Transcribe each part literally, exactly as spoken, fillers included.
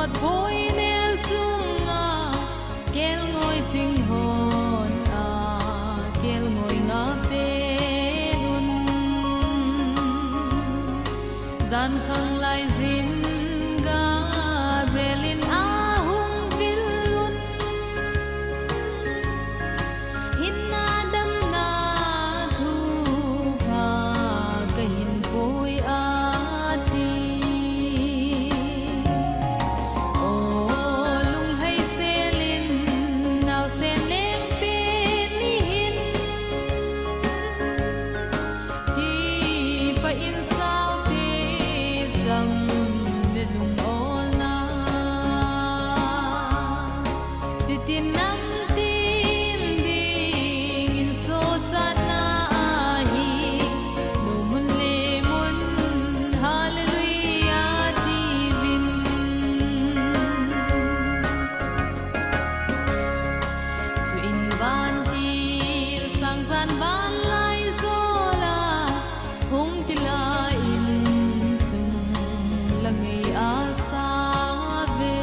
Kotboi nel chunga kelngoi ching hon a kelngoi nga pelun. Jan khang lai jin Gabriel in ahung vil un. Hinna damna thupha kahin pui ati. O lunglhai selin naosen lengpen nihin. Kipah in saote cham le lungolna. Chitin namtin dingin sochatna ahi. Nomun le mun, hallelujah, tiuvin. Chuin vantil sang jan vanlai jola hung tilai in chunglang ngei asa ve.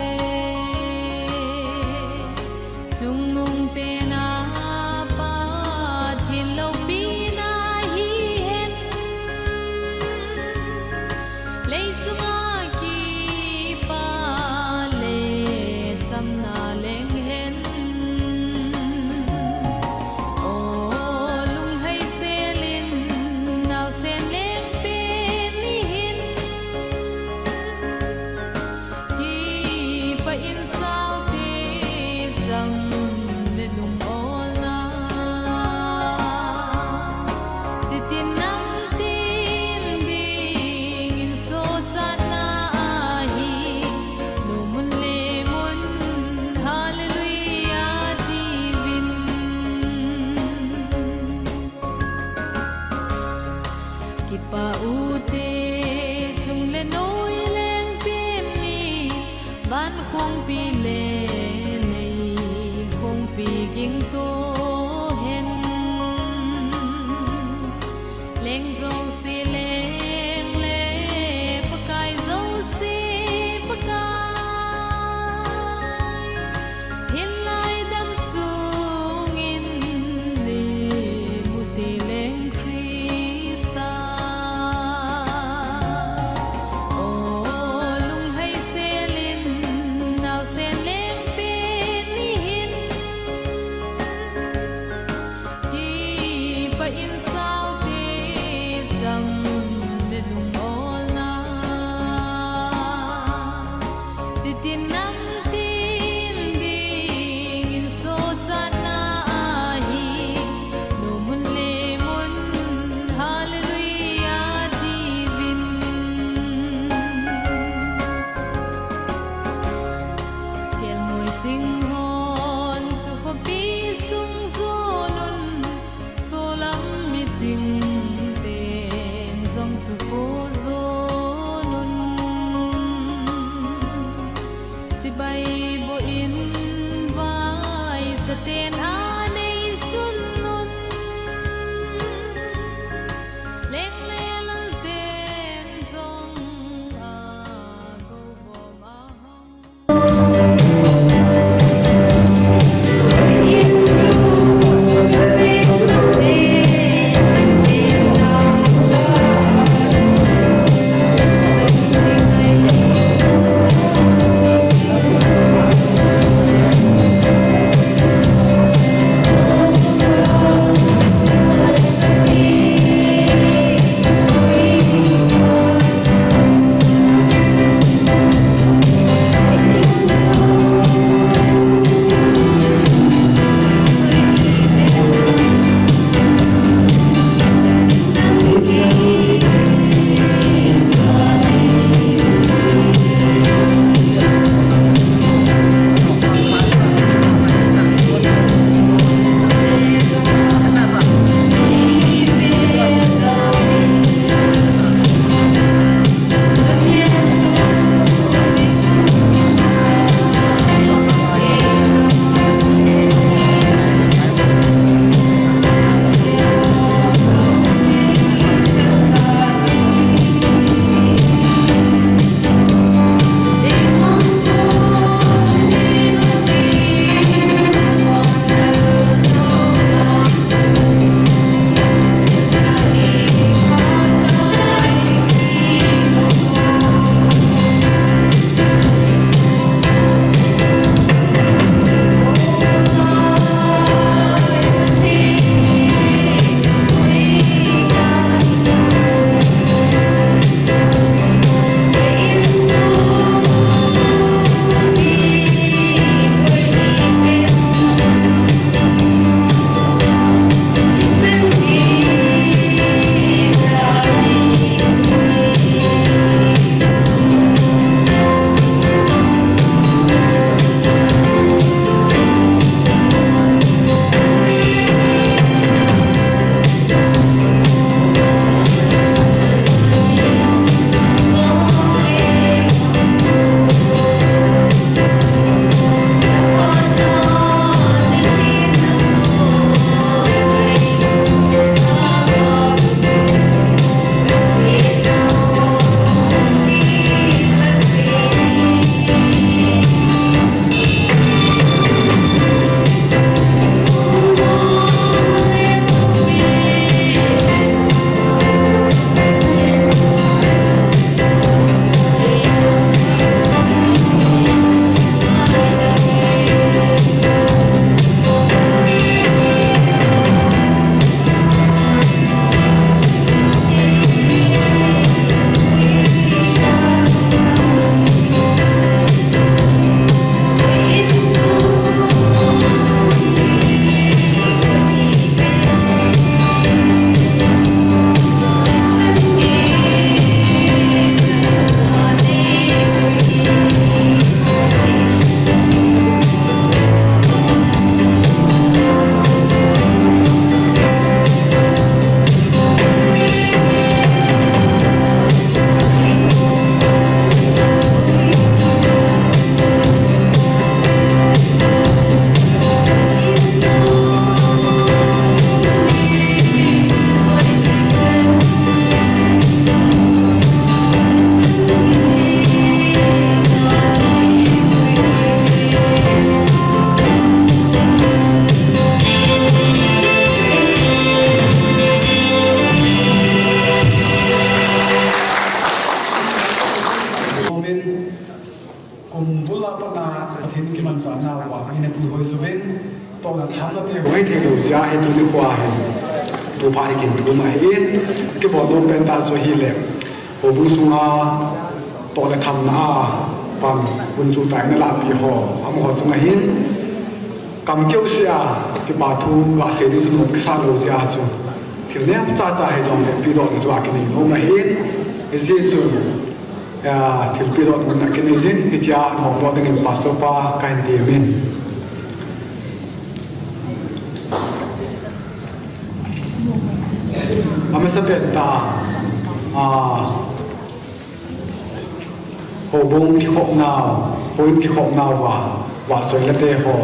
Chungnung pena Pathen loupina hihen. Leichunga kipah le chamna leng hen. O lunglhai selin naosen lengpen nihin. Kipah in saote cham le lungolna. Chitin namtin dingin sochatna ahi. Nomun le mun, hallelujah, tiuvin. Kipah ute chung le noi lengpen mi, van khongpi le lei khongpi gingto hen. Leng jouse leng le Pakai jouse Pakai. Hinlai dam sungin le mute leng Christa. O lunglhai selin naosen lengpen nihin. Kipah in saote cham le lungolna. Chitin namtin dingin sochatna ahi. Nomun le mun, hallelujah, tiuvin. Kelngoi ching hon chu khopi sung jonun. Solam miching ten jong chu kho jonun. Chibai boh in vaicha ten anei sunun. Leng le lal ten jong ago bom ahang. Hoi thei lou jeh a hi tuni khoa hi, tu phat hi kin thum ahin, kibol nom pen tah chu ahile, houbung sunga toh le thamna a pan hun chu tai na lahpi ho, amaho chunga hin, kam keu sia, kipa thu gasei ding chu nom kisa lou jeh a chu, thil neocha cha hijongle pedohna chu akinei nom ahin, hijeh chun, ah, thilpeh dohna kinei jin, hichea nopdoh dingin Pastor pa kahin temin. Amasapen tah, ah, houbung kikhopnau, houin kikhopnau va, vahchoi late ho,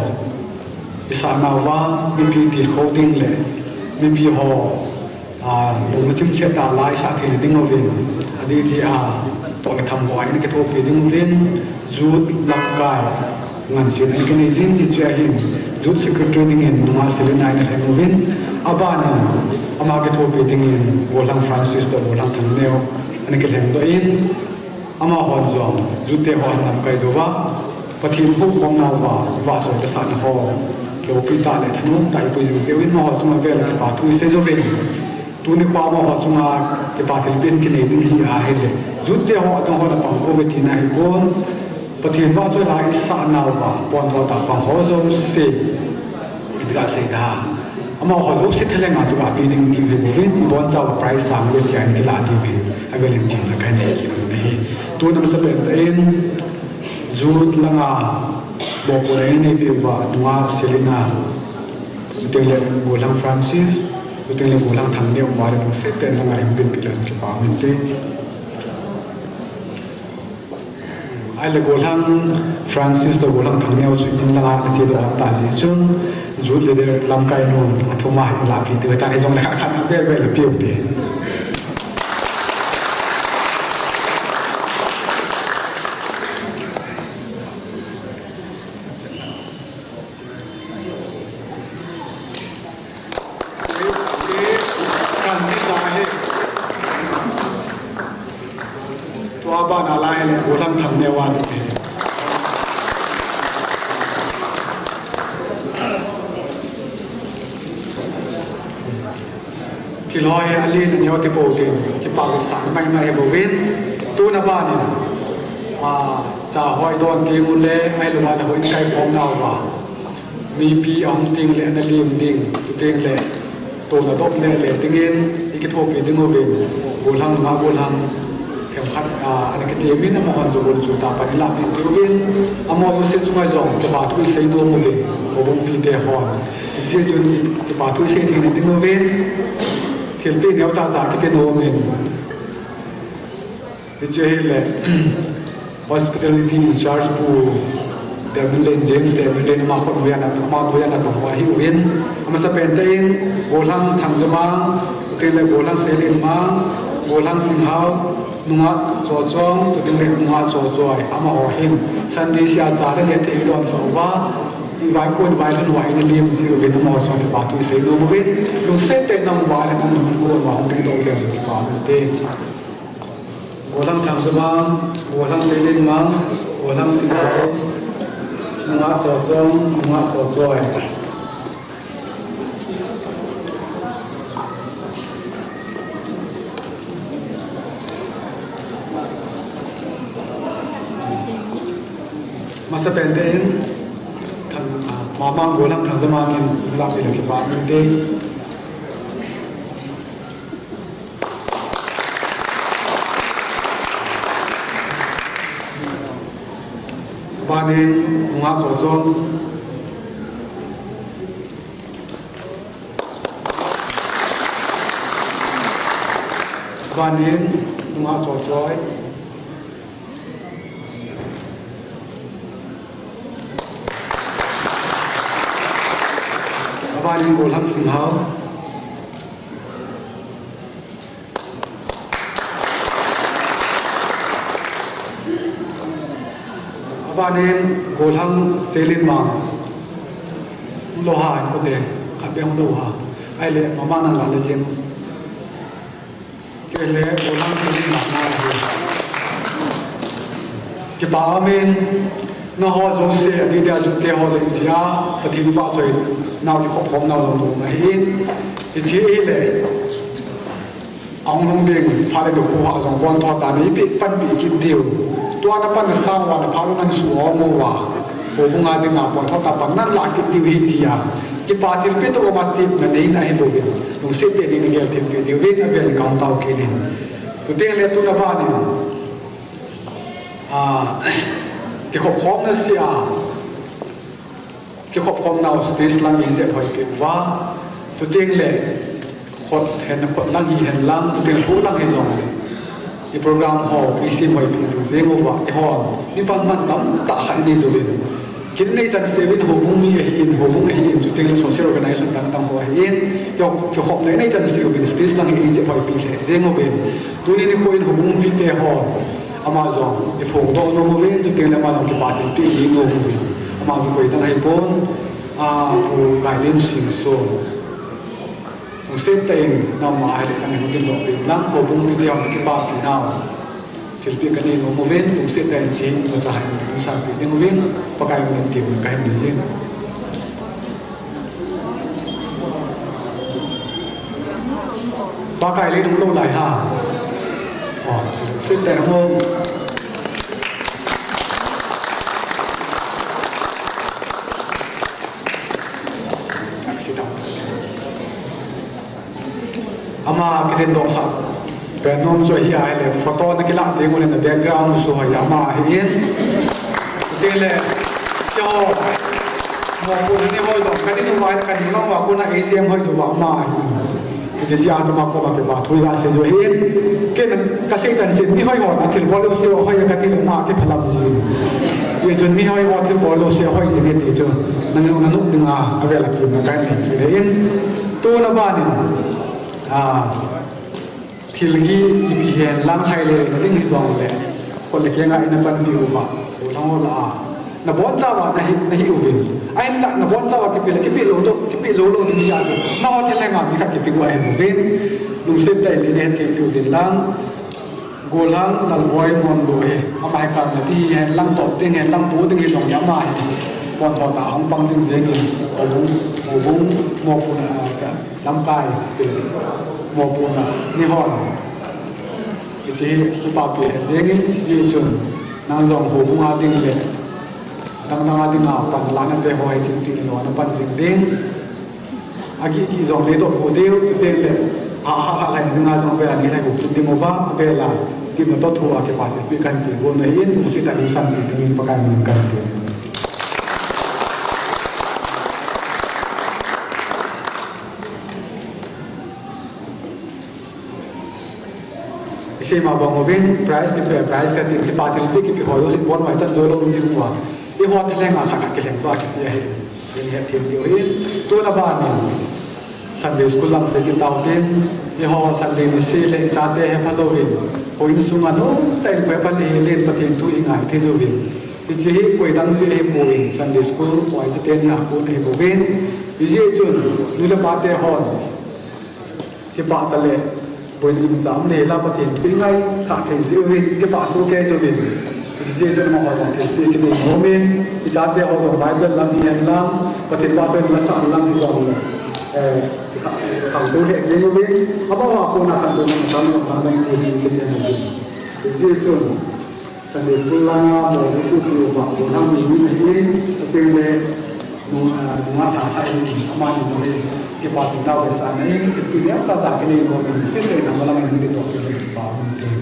isah nauva, mipi tilkhou ding le, mipi ho, ah, lungna thimkhet tah la isah thei ding uvin, adih dih a, toh le tham ho a ana kithopi ding uvin, youth lamkai, ngansena ana kinei jin, hichea hin, youth secretary dingin, nungah Selina ana lheng uvin, abanin, ama kithopi dingin, Golhang Francis toh Golhang Thangneo, ana kilhengdoh in, amahon jong, youth te hon lamkai jouva, Pathen houkhomnauva, vahchoi kasahna ho, kihopi tah le thanom tah ipui jing diuvin, amaho chunga vel a kipa thu isei jouvin, tuni khoa amaho chunga kipa thilpeh kinei ding hi ahile, youth te ho adang hon apang pouve tina ahipon, Pathen vahchoi la isahnauva, pon ho tah pang ho jouse, ipi gasei da, amaho jouse thalenga chu gape ding ti hi bouvin, ibonchauva prize sang le chia in kilah diuvin, avel in chimna kahin nei kit u ahi. Tun amasapen tah in, youth langa, mopohna einei peh uva, nungah Selina, chuteng le Golhang Francis, chuteng le Golhang Thangneo, uva le lungset tah in langa hung dinpeh le kipa umin te. Ahile Golhang Francis toh Golhang Thangneo chu in langa ana chedoh tah jeh chun, youth leader lamkai nun athum a hin lahpi diu ahitan, hijongle khat khat vel vel le peh u te. Tua bana la hile, Golhang Thangneo a le. Thil ho hi alen aneo ti pou tin, kipa vetsahna maimai hi bouvin, tuna banin, a, cha ho idon teng ule, ahilou le houin kaikhomnauva, mipi ahung teng le ana lem ding, chuteng le, tohna dop le le dingin, ikithopi ding uvin, Golhang nungah Golhang, themkhat, a, ana kitemin amahon jong gon chu tah pan ilahpeh diuvin, amaho jouse chunga jong, kipa thu isei nom uvin, houbung mipite hon. Hijeh chun kipa thu isei thei ding uvin, thilpeh neo tah tah kipe nom in. Hiche hile, hospitality in charge Pu Teminlen, James Teminlen, ama khut noiya ana, ama noiya ana tong u ahiuvin. Amasapen tah in, Golhang Thangjomang, chuteng le Golhang Selenmang, Golhang Singhao, nungah Chochong, chuteng le nungah Chochoi, amaho hin Sunday sea cha le neh thei idonsah uva, ivaikon ivailhun uva ina lem jiuvin, amaho chunga kipa thu isei nom uvin, lungset tah in nang uva le nang hung kon uva hung dingdoh uleh kipa umin te. Golhang Thangjomang, Golhang Selenmang, Golhang Singhao, nungah Chochong, nungah Chochoi. Amasapen tah in, Thang, a, Mamang Golhang Thangjomang in, ilahpeh le kipa umin te. Abanin, nungah Chochong. Abanin, nungah Chochoi. Abanin, Golhang Singhao. Abanin, Golhang Selenmang. Lou ha, kote, khat beh lou ha. Ahile, mama nang la le jeng. Kei le, Golhang Selenmang na le. Kipa umin. Nangho jouse, adeh dia Chukte ho le jeh a, Pathen vahchoinau kikhop khomnau jong jong ahi. Hiche ahile, ahung lhung ding, phat le nikho a jong pon thot a neipe panpi kit diu. Tua na panna sang uva, na phat u nahin suh om uva, houbung a dinga pon thot a pan nahin lah kit diu ahi tia, kipa thilpeh toh um a tepna neina ahilouvin, lungset tah in nagel thempeh diuvin avel in kahung tao kit in. Chuteng le tuna ban in, ah, kikhop khomna seh a, kikhop khomnau stage lang in jep hoi kit uva, chuteng le khut hen, khut lang hihen lang, chuteng le lhu lang hijongle, i program ho isem hoipi jing uva, eihon mi panman tamtah khat inei jouvin, kin nei chan seuvin, houbung mi ahin, houbung ahin, chuteng le social organization dangdang ho ahin, kikhop, kikhopna inei chan seuvin, stage lang hi ijep hoipi lheh jeng uvin. Tuni nikho in houbung mite hon ama jong iphongdoh nom uvin, chuteng le ama jong kipa thilpeh inei nom uvin. Ama jong koidang ahipon, a, Pu Kailin Singson. Lungset tah in nangma ahile nangin hung dingdoh uvin lang, houbung mite hon kipapi nau thilpeh kanei nom uvin, lungset tah in hiche imacha hi hung sanpeh ding uvin, Pakai min in tin kahin nei in. Pakai le nung lo lai ha. Oh, sit down. Ama kidindoh kha. Pen nom chu ahi a, ahile photo na kilah ding uleh na background chu hoi ama ahin. Tile, cho, mopohna nei hoi doh, kadin uva, kadin uva kona A G M hoi doh uva ama ahin. Hijeh a chu ama koma kipa thu iga sei u ahin. Ken kasei tan chu, mi hoi hon athilbol jouse hoi kati le ama kiphalam ji. Hijeh chun mi hoi hon athilbol jouse hoi ji nge ti chu, nang, nanop dinga avel a kipna kahin nei kit in. Tuna ban in, a, thil hi ipi hen lang, hoi le na ding hijongle, khut le keng a ina panpi uva, gollhang ho lah a nabonchauva nahi, nahi uvin. Ahinla nabonchauva kipe le, kipe lou doh, kipe jou lou ding ahi a chu, nangho thil henga mi khat kipe u ahi uvin. Lungset tah in nei hetthei uvin lang. Gollhang Lalboi Monloi, ama hi kap na ti hihen lang, top ding hihen lang, pu ding hijongle ama hi pon thot a hung pang ding jeng in, houbung, houbung mopohna, a, lamkai, mopohna nei hon. Hiti hi kipapi lheh jeng in, hijeh chun nang jong houbung a ding le dangdang a dinga panlahna te ho hi ding ti lou na pan jing ding. Agih gih jong nei doh got diu, teng le, a, a, a, lai dinga jong avel a nei lhai got kit ding uva, avel a, kin na toh thu a kipa thilpeh kahin ti got na ahin, lungset tah in sanpeh dingin Pakai min in kahin ti. Isei ma bang uvin, prize kipe, prize kati, kipa thilpeh kipe ho jouse, bon mai chan jou lou ding uva. Eiho thil henga khat khat kilheng tua kiti ahi. Nei hethem diu ahin. Tuna ban in Sunday school lam seiyin taute. Eiho Sunday ni sei le chate hepha louvin, houin sunga nomtah in hepha le, le Pathen thu ingai thei uvin. Hiche hi koi dang jeh ahipoi, Sunday school hoi chate ni a kon ahi bouvin. Hijeh chun, nu le pa te hon kipah tah le, boina imacha um le la, Pathen thu ingaisah thei jeh uvin, kipah soh kei jeh uvin. Hijeh chun amaho jong thilpeh kinei nom in, ichate ho jong Bible lam hihen lang, Pathen vahchoina lam hijongle, eh, khangtou lheh jeng uvin, amaho a kona khangtou na tam na tam na in uvin, kiti ahi uvin. Hijeh chun, Sunday school langa mopohna kipe uva, gollhang Miming ahin, ateng le, nung, ah, nungah Thanglhai ahin, amani jong le, kipa thilna vetsahna in, kipa neo tahtah kinei nom in, kiseina malam in, kipa thilpeh in.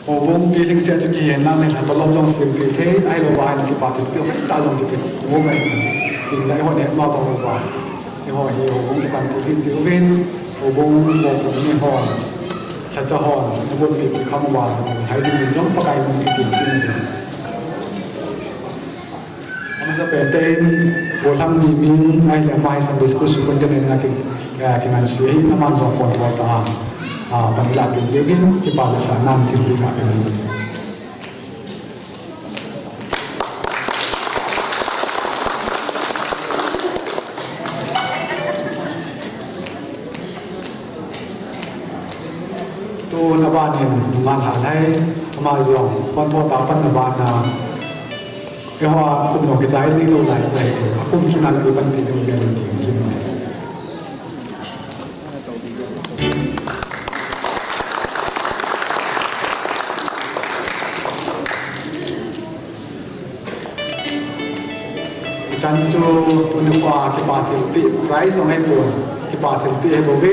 Houbung pilhing seh chu kihen lang le, lha tolop jong sempeh thei, ahilouva ahile kipa thilpeh hoitah jong kipe nom ahi. Tin la eiho nehma bang uva, eiho hi houbung kipan pilhing ti uvin, houbung mopohna nei hon, lhacha hon, nabonpi kham uva, lhai dingin jong Pakai min in tin tin uvin. Amasapen in, gollhang Miming, ahile ama hi Sunday school superintendent a ki, eh, kingansei ahin, aman jong pon thot a, ah, pan ilah peh diuvin, kipa le sahnan thilpeh kahin nei. Tun aban in nunga lhan hai, ama jong, pon tho ta pan aban a, eiho a kum nung kichai ding lou lai, lai, akum chuna lou pan ti ding lou lai. Chan chu tuni kho a kipa thilpeh, prize jong ahipon, kipa thilpeh ahi bouve.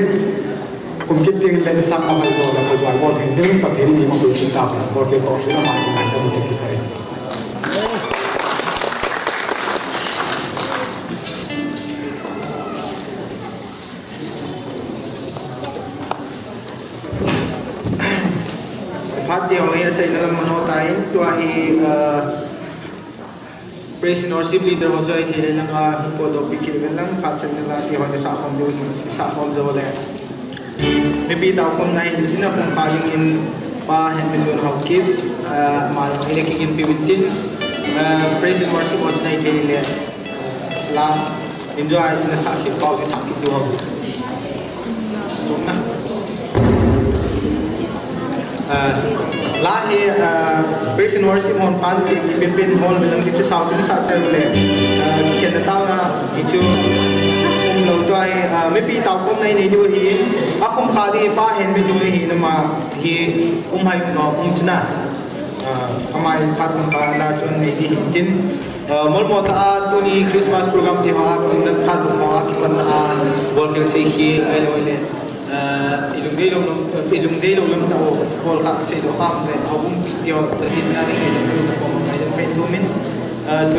Kum kit ding le nisang a mai jo le koi bol thei ding, Pathen in eima pui chin tahen, bol thei toh thei lama kinai dam thei thei. Phat ding hi achaina lam mano tai, tua hi, uh, Praise and Worship leader ho chu ahithei le langa, hi po dopi kit uvin lang, phat chan le la ti ho ni sa khom diu hi, sa khom jo le. Mipi tao khom na hi, ina khom kha ding in Pa Henminlun Haokip, ah, ama jong ina kiginpi uvin tin, ah, Praise and Worship ho chu ahithei le, ah, la, enjoy ina sa kit pau, ina sa kit diu ho. Ah, la hi, ah, Praise and Worship hon pan pi, pi, pin hon bilang kichu sao tin sa chai le, ah, khen na tao na, kichu, um, lo tua hi, ah, mipi tao khom na nei diu hi, akhom kha ding Pa Henminlun hi nama hi, um hai no, um chuna. Ah, ama hi phat khom kha na chun nei ding hin tin. Ah, molmo tah a tuni Christmas program ti ho a, tuni na phat khom ho a, kipan a, bol kil sei hi, ai lo le. Ah, ilung dei lou, ilung dei lou lam tah u, bol kha sei lou ham le, aum pi ti ho, ta din na ni, ilung dei lou lam tah u, ai lo pe tu min. Ah, tu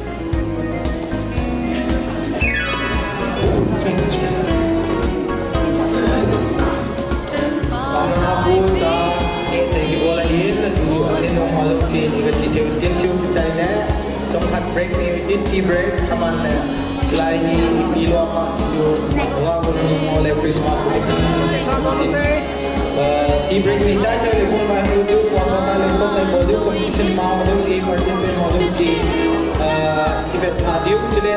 Thank you, thank you, thank you. Break ni, tea break, saman le. Lai ni, tea lo ma, tea lo ma, Christmas. Uh, tea break ni, tai tai le, kung mai ho diu, kung mai le, kung mai ho diu, competition ma ho diu, participant ho diu, uh, event ma diu, chule,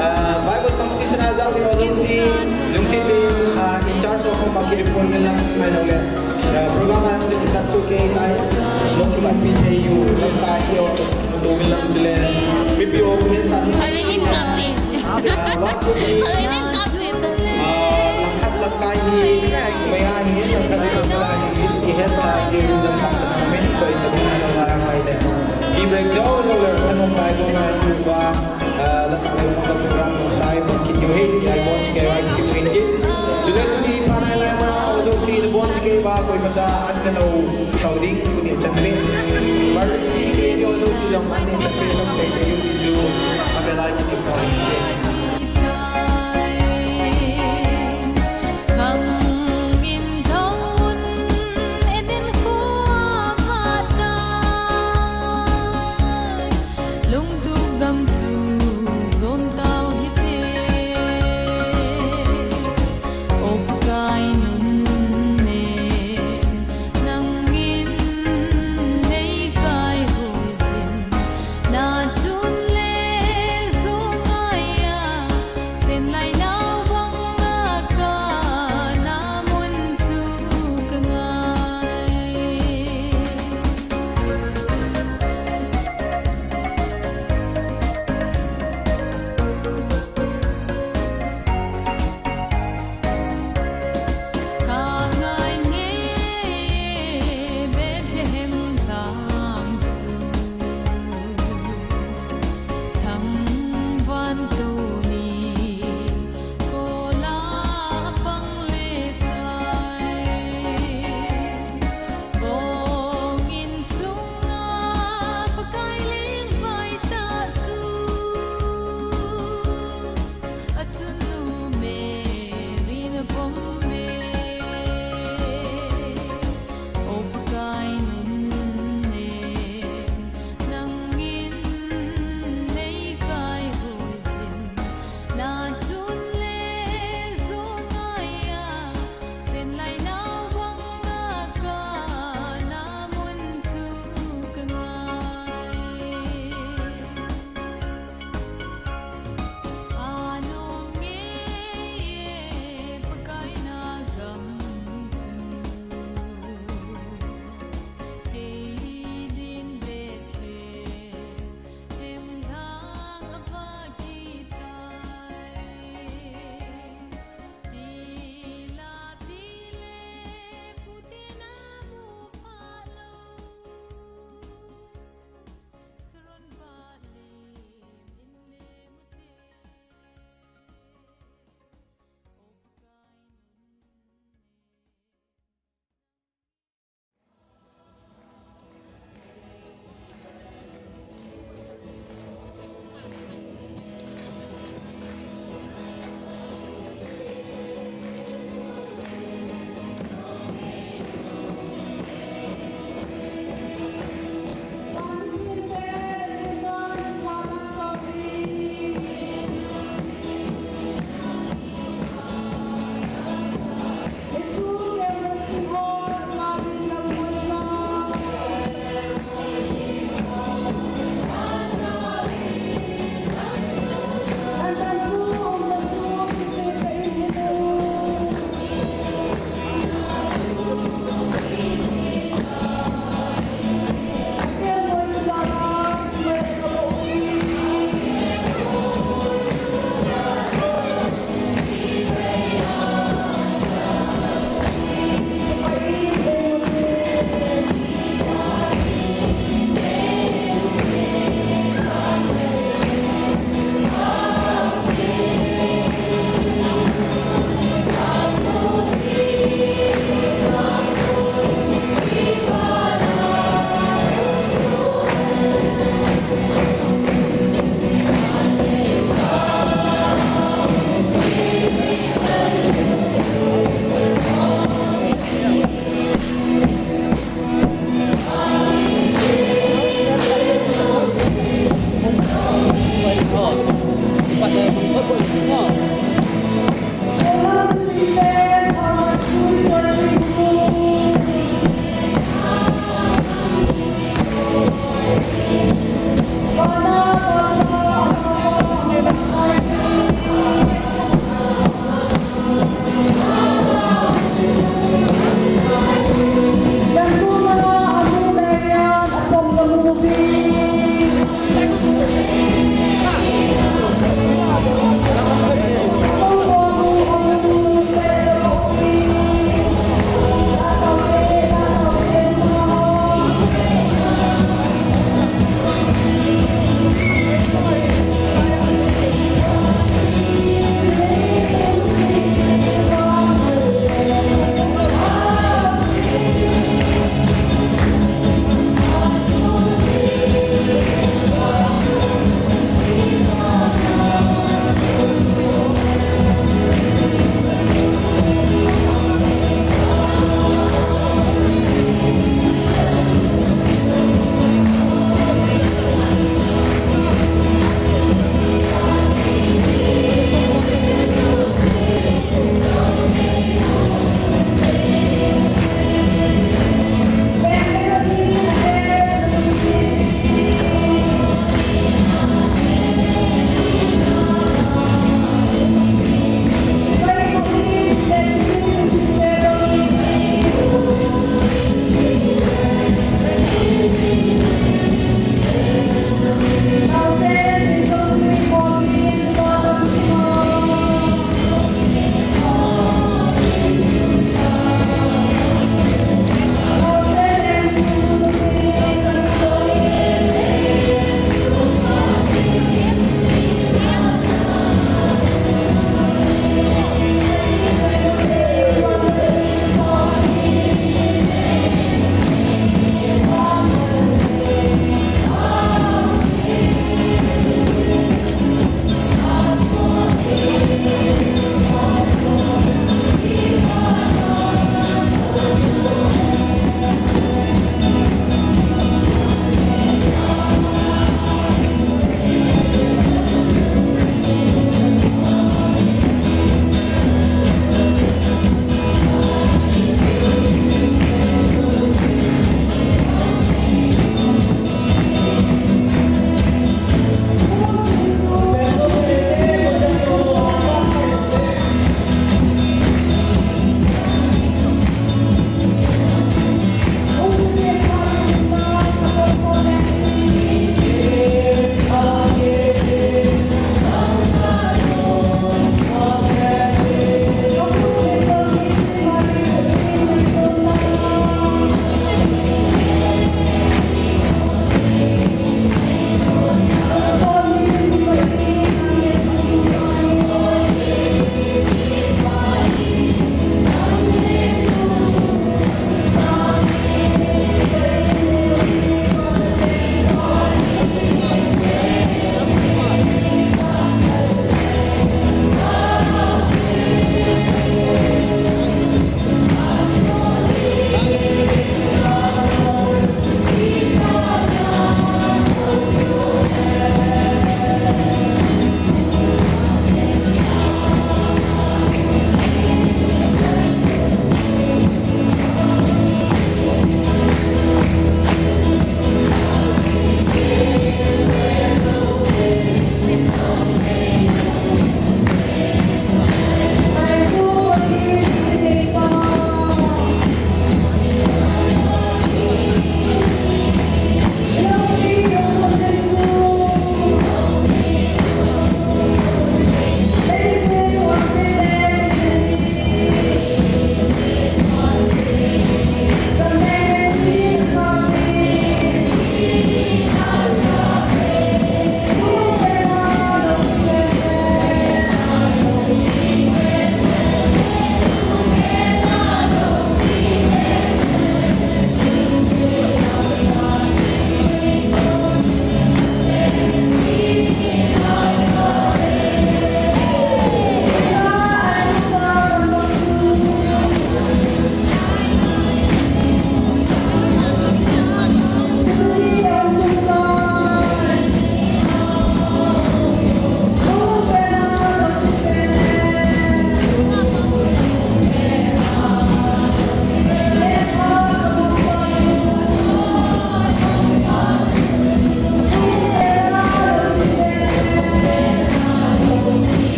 uh, Bible competition a jao diu ho diu, lungthim le, uh, in charge of ma ki report ni la, mai lo le. Uh, program a Katu ke kai, no si pi te yu, lam kai yo, tu mi lam le, mi pi o mi ta. Kami ni kapi. Kami ni kapi. Ah, langkhat langkai hi, maya hi, langkhat langkai hi, ihet ta hi, langkhat langkai hi, koi ta hi, langkhat langkai hi. Ki break jao jao le, kanu kai jao na, tu ba, ah, langkhat langkai program, sai, ba, ki tu hi, ai bon, ke, ai, ki tu hi. Tule tu ni, pa na, la, ma, o, tu ni, bon, ke, ba, koi mata, an, kanu, sauding, tu ni, chan ni. Mar, ki, ke, yo, tu, tu, jong, an, ni, chan ni, jong, ke, ke, yu, tu, a, be, la, ki, tu, ni.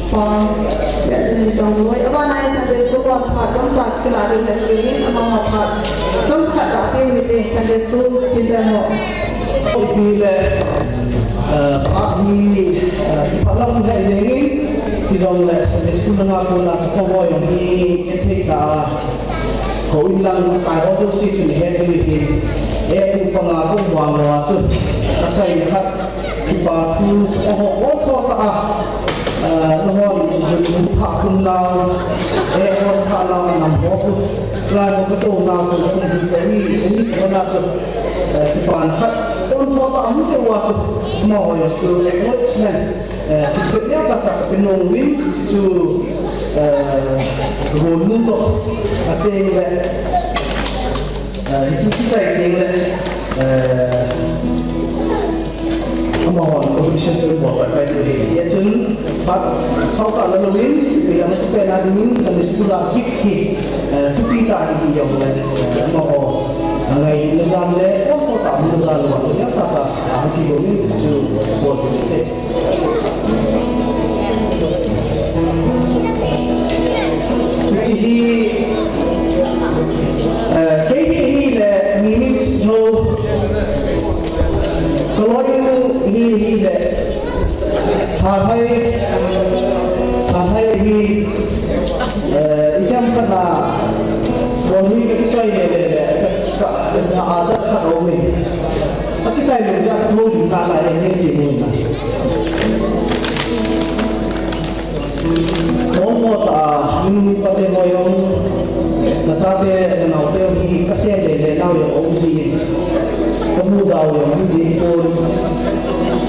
Pa, ya, ni jong loi. Aba nai Sunday school wa pha jong cha kila de na ni, ama wa pha jong kha da pe ni pe Sunday school teacher mo. Ipi le, eh, pa hi, eh, pa lam le ni, ti jong le Sunday school na ko na ko mo yong ni, e te ta. Ko in lang kai ho jouse chun he thei hi. E pu panga ko vang lo a chun. Achai khat kipa thu ho ho ko ta a. Ah, nahon in pha khun lang. E ho pha lang nam ho ko. Lai ko to na ko ko ni ko ni ko na ko. Eh, kipa khat kon ho ta am te wa chu. Ma ho yo chu acknowledgement. Eh, chu chu nia cha cha ka pe nung win chu, eh, go nu to, a te le, eh, chu chu chai te le, eh, ama hon ko mission chu bo ka kai tu le. Ya chun, pat, sau ka la lo win, ya ma chu pe na ding win, Sunday school a gift hi, eh, chu pi ta hi yo le, eh, ama ho. Angai na jam le, o ko ta na jam lo, ya ta ta, a ki lo win, chu bo te. Hiche hi, eh, kei hi le, Nimin Snow. Kaloi hi, hi le, Thanhai, Thanhai hi, eh, i jam kana, bol hi ka kisoi le le le, ka, ka, ka adat ka ro me. Akitai lo ja ka thodi ka la e ne ti mo na. Mo mo ta, min pa te mo yo. Na cha te, na nao te hi ka se le le nao yo o si. Ka mu dau yo mi de ko.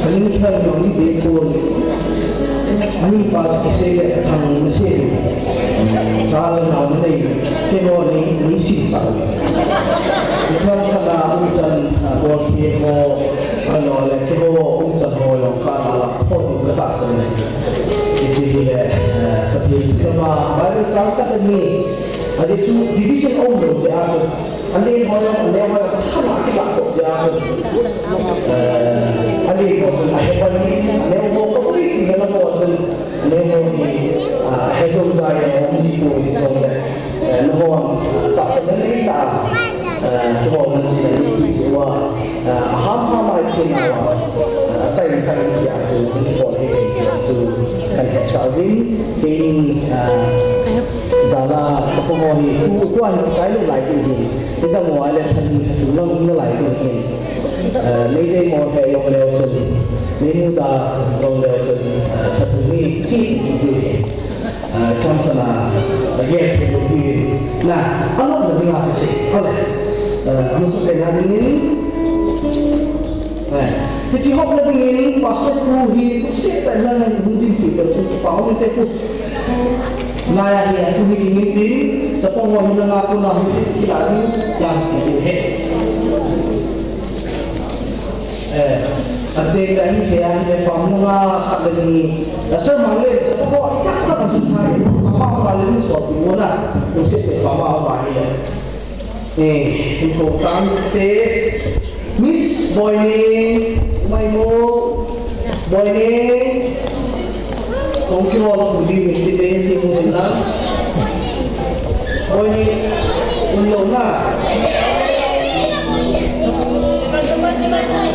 Ka ning khan yo mi de ko. Ani pa ka se le sa thang na se. Cha le nao na nei. Te mo ni, ni si sa. Ka ka la u chan, a, ko ke mo. Ano le ke mo u chan mo yo. Iti le, eh, Pathen thilama Bible chang khat ani, ati chu division aum lou jeh a chu, alen ho jong, alen ho jong, hama kilah toh jeh a chu, eh, alen ho chun ahe pan in, alen ho ko ri ti le la ho chun, alen ho hi, ah, ahe jou jeh a aum ji poi ti jong le. Eh, nahon, ah, tahsan nanei tah a, eh, nahon nanei tah a, eh, aham ham a i chena uva, eh, achaina khat in tia chu, nahon hi, chu, kan hetsah uvin, keini, eh, jala, sapang ho hi, tu, tu a hi, kai lou lai tu hi, hidang ho a le, than, tu lang, na lai tu hi, eh, Meitei mo he jong leu chun, Meitei ta jong leu chun, eh, thathum hi, ki, ki, ki. Ah, chomkhat na, ah, yen thei lou ding. Na, alop na dinga kasei. Ole. Ah, amasapen na dingin. Eh, hiche hop na dingin, pastor pu hi, kusei ta na na hung ding ti, pa hung te ku. Na ya hi, tu hi dingin ti, chapang ho hi na nga ku na hi, kila ding, yang ti he. Eh, ante ka hi se a hi le pam na nga khat le ni. A sir mang le, cha ko i ka ka ka sun thai. Ama ma le ni so ti mo na. Ko se te pa ma ma hi le. Eh, importante. Miss Boyne, mai mo. Boyne. Kong kihol u ding, ti le ti mu la. Boyne, un lou na.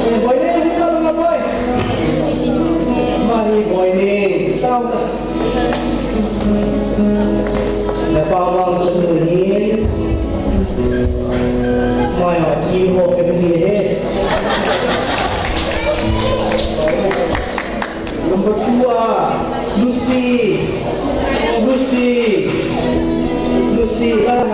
Eh, Boyne, un lou na, Boy. Mai, Boyne, tao na. Na pa wang chen ni. Mai, ki ho ke ni he. Number two, ah, Lucy. Lucy. Lucy. Ah,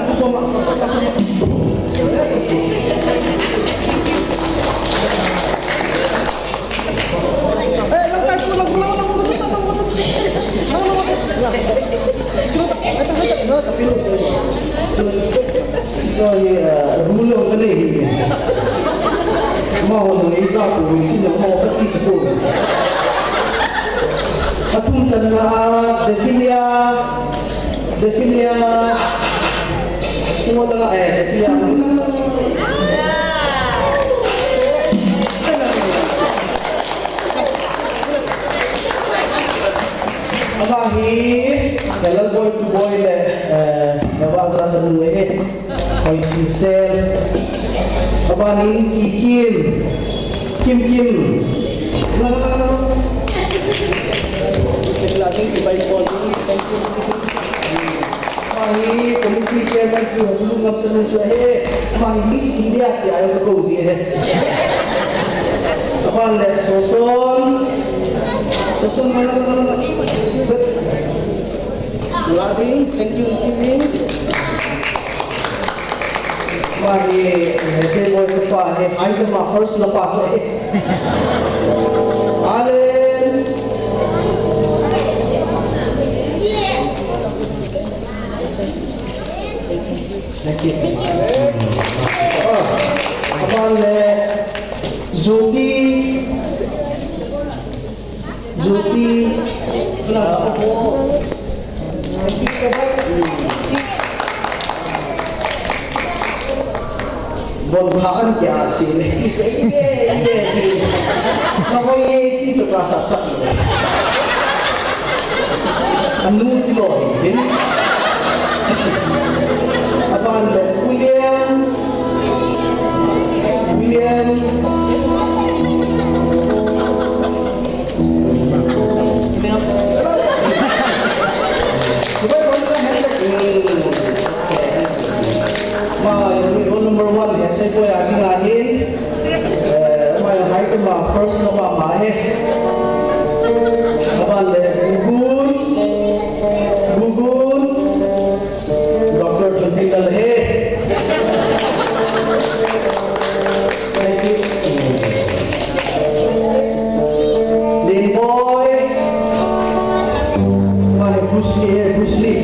Choi, eh, rule ka nei hi. Ma ho nei ta ko ni na ma ka ti ko. Athum channa, Defilia, Defilia. Ko ta, eh, Defilia. Ama hi, Lalboi Tuboi le, eh, Nava Zara chanu e. Hoi Singsel. Aban in Kikim. Kim Kim. Thank you. Ama hi committee chairman chu Hulu ngam chanu chu ahi. Ama hi Miss India tia ko ji ahi. Aban le Soson. Soson. Lading, thank you, Kimmy. Mari, eh, se boy ko pa, eh, ai ko ma first na pa, eh. Allen. Thank you. Oh, aban le, Jyoti. Jyoti, bon pha an kya si le. Na ko ye ti to ka sa chak le. Anu ti lo hin. Aban le William. William. Roll number one, S I boy, agi ngin. Eh, mai hai ko ma first no ma ma he. Aban le Gugun. Gugun. Doctor Jyoti Lal he. Thank you. Lim boy. Mai Bruce Lee he, Bruce Lee.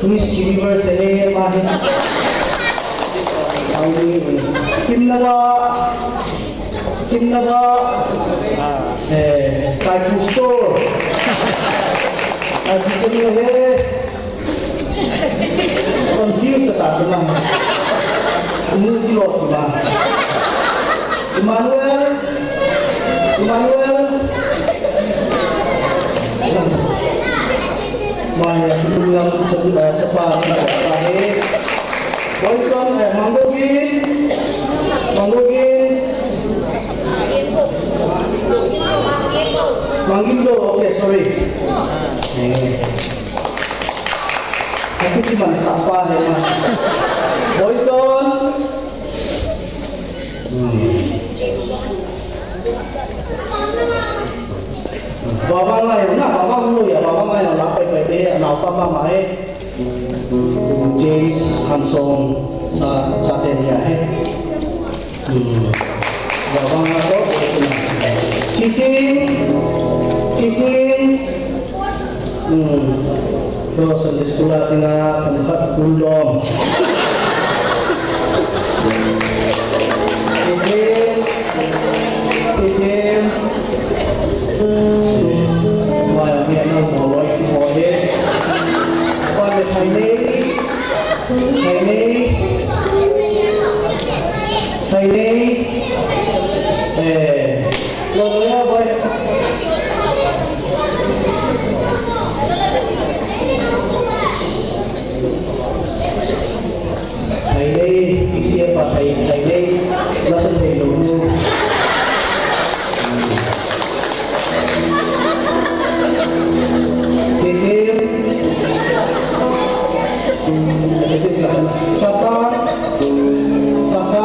Miss Universe he, he, pa he. Ahi, Kimnava, Kimnava, eh, Kaiku Store. Kaiku Store he. Confuse ta sa ma. Umu kilo ma. Emmanuel. Emmanuel. Maya, Emmanuel, chapa, chapa, chapa, eh. Boyson, eh, Mangogin. Mangogin. Mangindo, okay, sorry. Eh. Aku cuma sapa, eh, Boyson. Vavang lai na, vavang lui a, vavang lai na, la pai pai te, na pa ma ma e. James Hanson sa, sa te ni a e. Vavang la to, Chiching, Chiching. Hmm. Yo, Sunday school a tina, pangkat kundom. Titin, titin. Hmm. Wai, mi ano mo, wai, mo, eh. Apa le, thai nei? Thai nei? Thai nei? Eh. Lo, lo, ya, boy. Thai nei, isi apa thai, thai nei, lasan thai lo nu. Tete. Sasa. Sasa.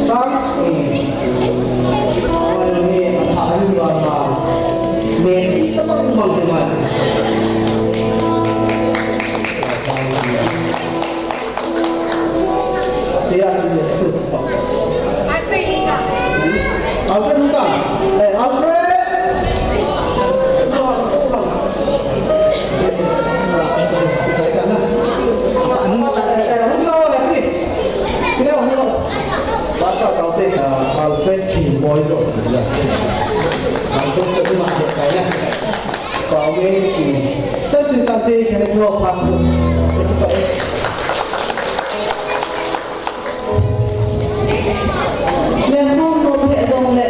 Sa. Ni, atha ayu ama. Messi, tama kumang kumang. Alfred Hutang. Eh, Alfred! Basa taute, ah, Alfred King Boy jo. Alfred tu ma kaya. Kau ni, hmm. Chan chin tante kene ko pa ko. Lengkong nom he jong le,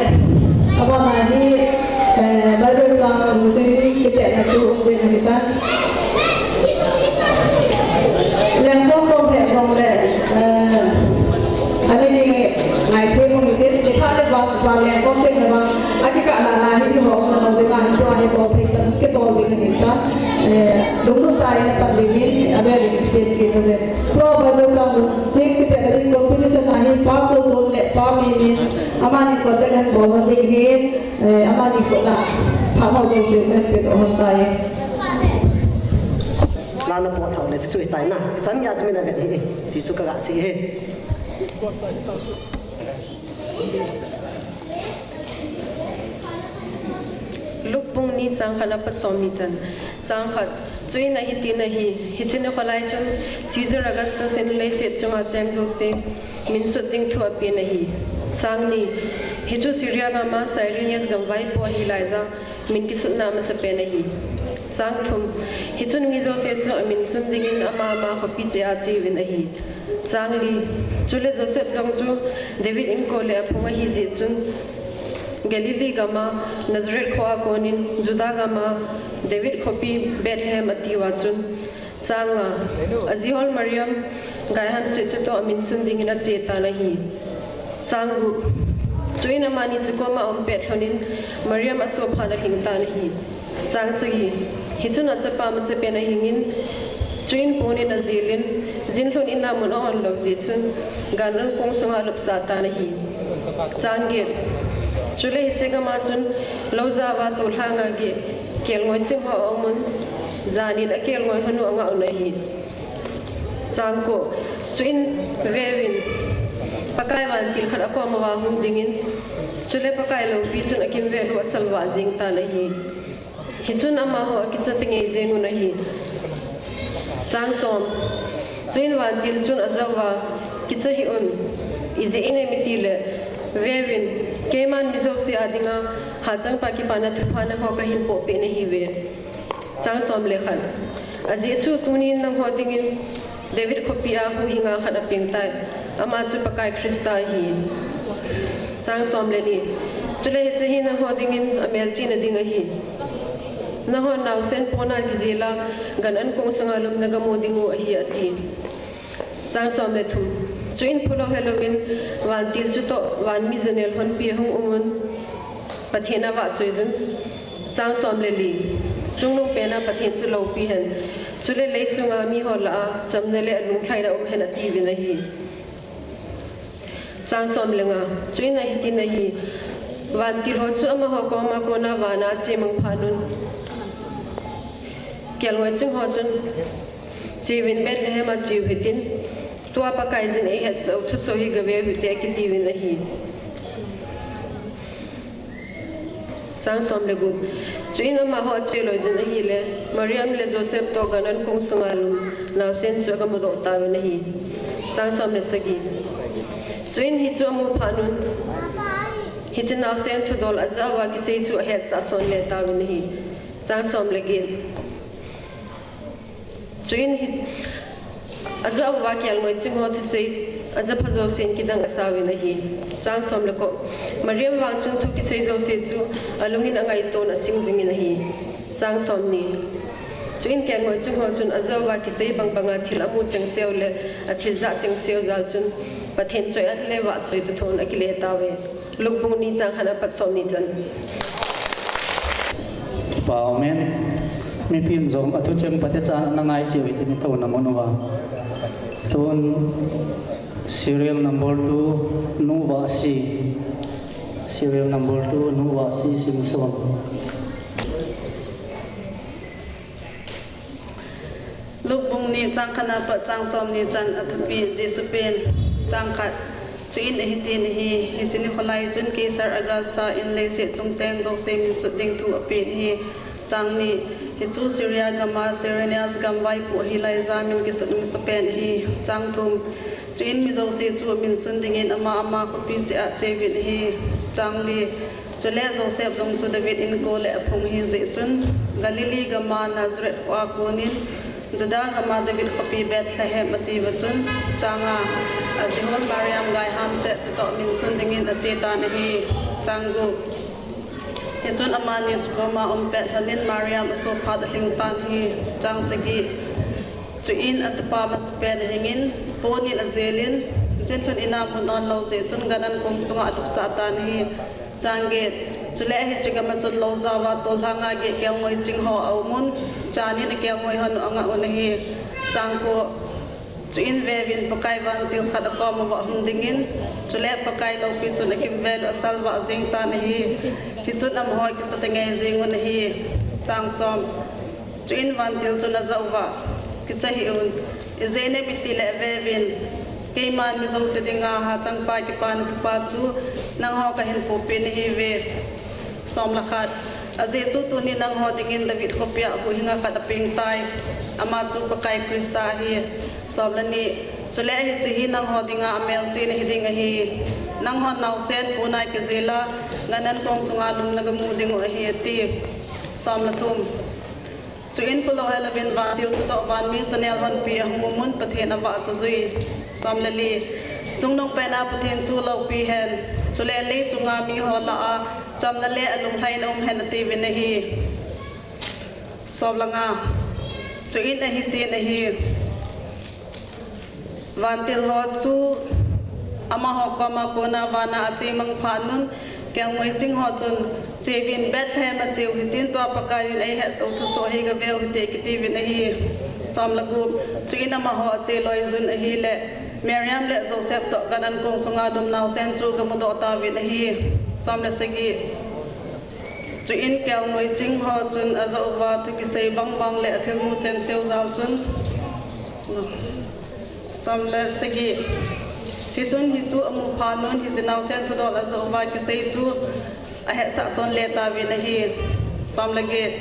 abana hi, eh, Bible tang lungding kipehna chu um ding ahi tan. Lengkong nom he jong le, eh, ani ni ngai the mo ni te, te kha le ba, ba lengkong te na ba, akikah na na hi ho na no de na hi to ahi to phe ta, ke to ding ahi tan. Eh, lungdong tai na ta ding ni, abe ding ke ke no de. Tua Bible tang lungding kipehna ding competition ahi, pa ko ton le pa mi mi. Amani ko te kan bol na ding hi, eh, amani ko na. Pa mo ko te kan pe to hon tai. Na na po thau le chu tai na. Chan ya chu mi na ga hi. Ti chu ka ga si he. Luke bung ni chang khat apat som ni chan. Chang khat, chuin ahi tin ahi, hichun akholai chun Caesar Augustus in leiset chunga cheng jouse min sut ding thu apen ahi. Chang ni, hichu Syria gama Cyrenius gam vaipo ahi laija min kisutna amasapen ahi. Chang thum, hichun mi jouse chu amin sun dingin ama ama khopi cheh a ache uvin ahi. Chang li, chule Joseph jong chu David inko le aphung ahi jeh chun Galilee gama Nazareth kho a konin Judah gama David khopi Bethlehem atiuva chun. Chang nga, ajihol Mariam gaihan cheh cheh toh amin sun dingin ache tan ahi. Chang gup, chuin amani chu koma aum pet lhonin Mariam asoh phat alhing tan ahi. Chang sagi, hichun achapa amasapen ahingin, chuin ponin ajelin, jin lhun in a mun ahon lou jeh chun, gan ankong sunga alupsah tan ahi. Chang get, chule hiche gama chun, lou java tollhang a geh, kelngoi ching ho aumun, janin akelngoi hon u angah un ahi. Chang ko, chuin veuvin, Pakai vantil khat akom uva hung dingin, chule Pakai loupi chun akimvel u asalvah jeng tan ahi. Hichun amaho akicha tei ngei jeng un ahi. Chang som. Chuin vantil chun ajah uva, kicha hih un, ijeh inem itile, veuvin, keiman mi jouse adinga hachangpa kipana thupha nangho kahin pohpeh nahiuve. Chang som le khat. Ajeh chu tunin nangho dingin David khopia huhhinga khat apengtai, ama chu Pakai Christa ahi. Chang som le ni. Chule hiche hi nangho dingin amelchihna ding ahi. Nangho naosen pona kijela, gan ankong sunga lum nagamu dingu ahi, ati. Chang som le thum. Chuin phulou helouvin, vantil chutoh, vanmi janel honpi ahung umun, Pathen avahchoi jun. Chang som le li. Chungnung pena Pathen chu loupi hen, chule leichunga miho lah a chamna le alunglhaina um hen, atiuvin ahi. Chang som le nga. Chuin ahitin ahi, vantil ho chu amaho koma kona vana ache mang phatnun, kelngoi ching ho chun, cheuvin Bethlehem a cheu hitin, tua Pakaiyin eihetsah u thusoh hi gaveu hite, akitiuvin ahi. Chang som le gup. Chuin amaho ache loijun ahile, Mariam le Joseph toh gan ankong sunga lum naosen chu agamudoh tauvin ahi. Chang som le sagi. Chuin hichu amu phatnun, hiche naosen thudol ajah uva kisei chu ahetsah sonle tauvin ahi. Chang som le get. Chuin hi, ajah uva kelngoi ching ho thusei ajapha jousen kidang asauvin ahi. Chang som le ko. Mariam vang chun thu kisei jouse chu alungin angaiton aching jingin ahi. Chang som ni. Chuin kelngoi ching ho chun ajah uva kisei bangbanga thil amu chengseu le athil jah chengseu jal chun Pathen choiat le vahchoi toh thon akile tauve. Luke bung ni chang khat apat som ni chan. Amen. Mipin jong athu cheng pate chan ana ngai cheu hite, mi thona mun uva. Tun serial number two, Nu Vahsi. Serial number two, Nu Vahsi, Singson. Luke bung ni chang khat apat chang som ni chan. Athupi, Jesu pen. Chang khat. Chuin ahitin ahi, hiche nikho lai chun Caesar Augusta in leiset chungchang jouse min sut ding thu apen ahi. Chang ni. Hichu Syria gama Cyrenius gam vaipo ahi laija min kisut masapen ahi. Chang thum. Chuin mi jouse chu min sun dingin ama ama khopi cheh a acheuvin ahi. Chang li. Chule Joseph jong chu David inko le aphung ahi jeh chun, Galilee gama Nazareth khoa konin, Judah gama David khopi Bethlehem atiuva chun, chang nga, ajihon Mariam gai hamseh chutoh min sun dingin ache tan ahi. Chang gup. Hichun amani chu koma um pet lhonin Mariam asoh phat alhing tan ahi. Chang sagi. Chuin achapa masapen ahingin, ponin ajelin, jinlhun ina mun on lou jeh chun gan ankong sunga alupsah tan ahi. Chang get. Chule hiche gam a chun lou jaova tollhang a geh kelngoi ching ho aumun, chanin akelngoi hon u angah un ahi. Chang ko. Chuin veuvin Pakai vantil khat akom uva ahung dingin, chule Pakai loupi chun akimvel u asalvah jeng tan ahi. Hichun amaho kicha tangei jeng un ahi. Chang som. Chuin vantil chun ajah uva, kicha hih un, ijeh inem itile veuvin, keiman mi jouse dinga hachangpa kipana thupha chu nangho kahin pohpeh nahiuve. Som le khat. Ajeh chu tuni nangho dingin David khopia huhhing a khat apengtai. Ama chu Pakai Christa ahi. Som le ni. Chule hiche hi nangho dinga amelchihna hiding ahi. Nanghon naosen pona kijela, gan ankong sunga lum nagamu dingu ahi, ati. Som le thum. Chuin phulou helouvin vantil chutoh vanmi janel honpi ahung umun Pathen avahchoi jui. Som le li. Chungnung pena Pathen chu loupi hen, chule leichunga miho lah a chamna le alunglhaina um hen atiuvin ahi. Som le nga. Chuin ahitin ahi. Vantil ho chu amaho koma kona vana ache mang phat un, kelngoi ching ho chun, cheuvin Bethlehem a cheu hitin, tua Pakaiyin eihetsah u thusoh hi gaveu hite kitiuvin ahi. Som le gup. Chuin amaho ache loijun ahile, Mariam le Joseph toh gan ankong sunga lum naosen chu agamudoh tauvin ahi. Som le sagi. Chuin kelngoi ching ho chun ajah uva thu kisei bangbang le athilmu chengseu jal chun, som le sagi. Hichun hichu amu phat un hiche naosen thudol ajah uva kisei chu ahetsah sonle tauvin ahi. Som le get.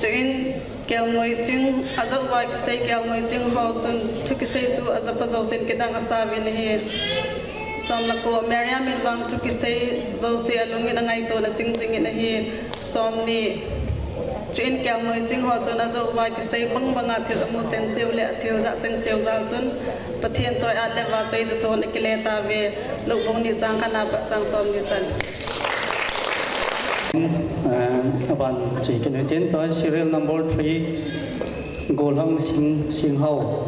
Chuin Kelngoi ching, ajah uva kisei kelngoi ching ho chun thu kisei chu ajah pa jousen kidang asa uvin ahi. Somleko, Mariam in vang thu kisei jouse alungin angaito na ching jingin ahi. Somni, chuin kelngoi ching ho chun ajah uva kisei bang banga thil amu chengse u le athil jah chengse u jal chun Pathen choi-at le vahchoi toh thon akile tauve. Luke bung ni chang khat na pat chang somni chan. Eh, aban chun kit u hitin, tua serial number three, Golhang Sing, Singhao.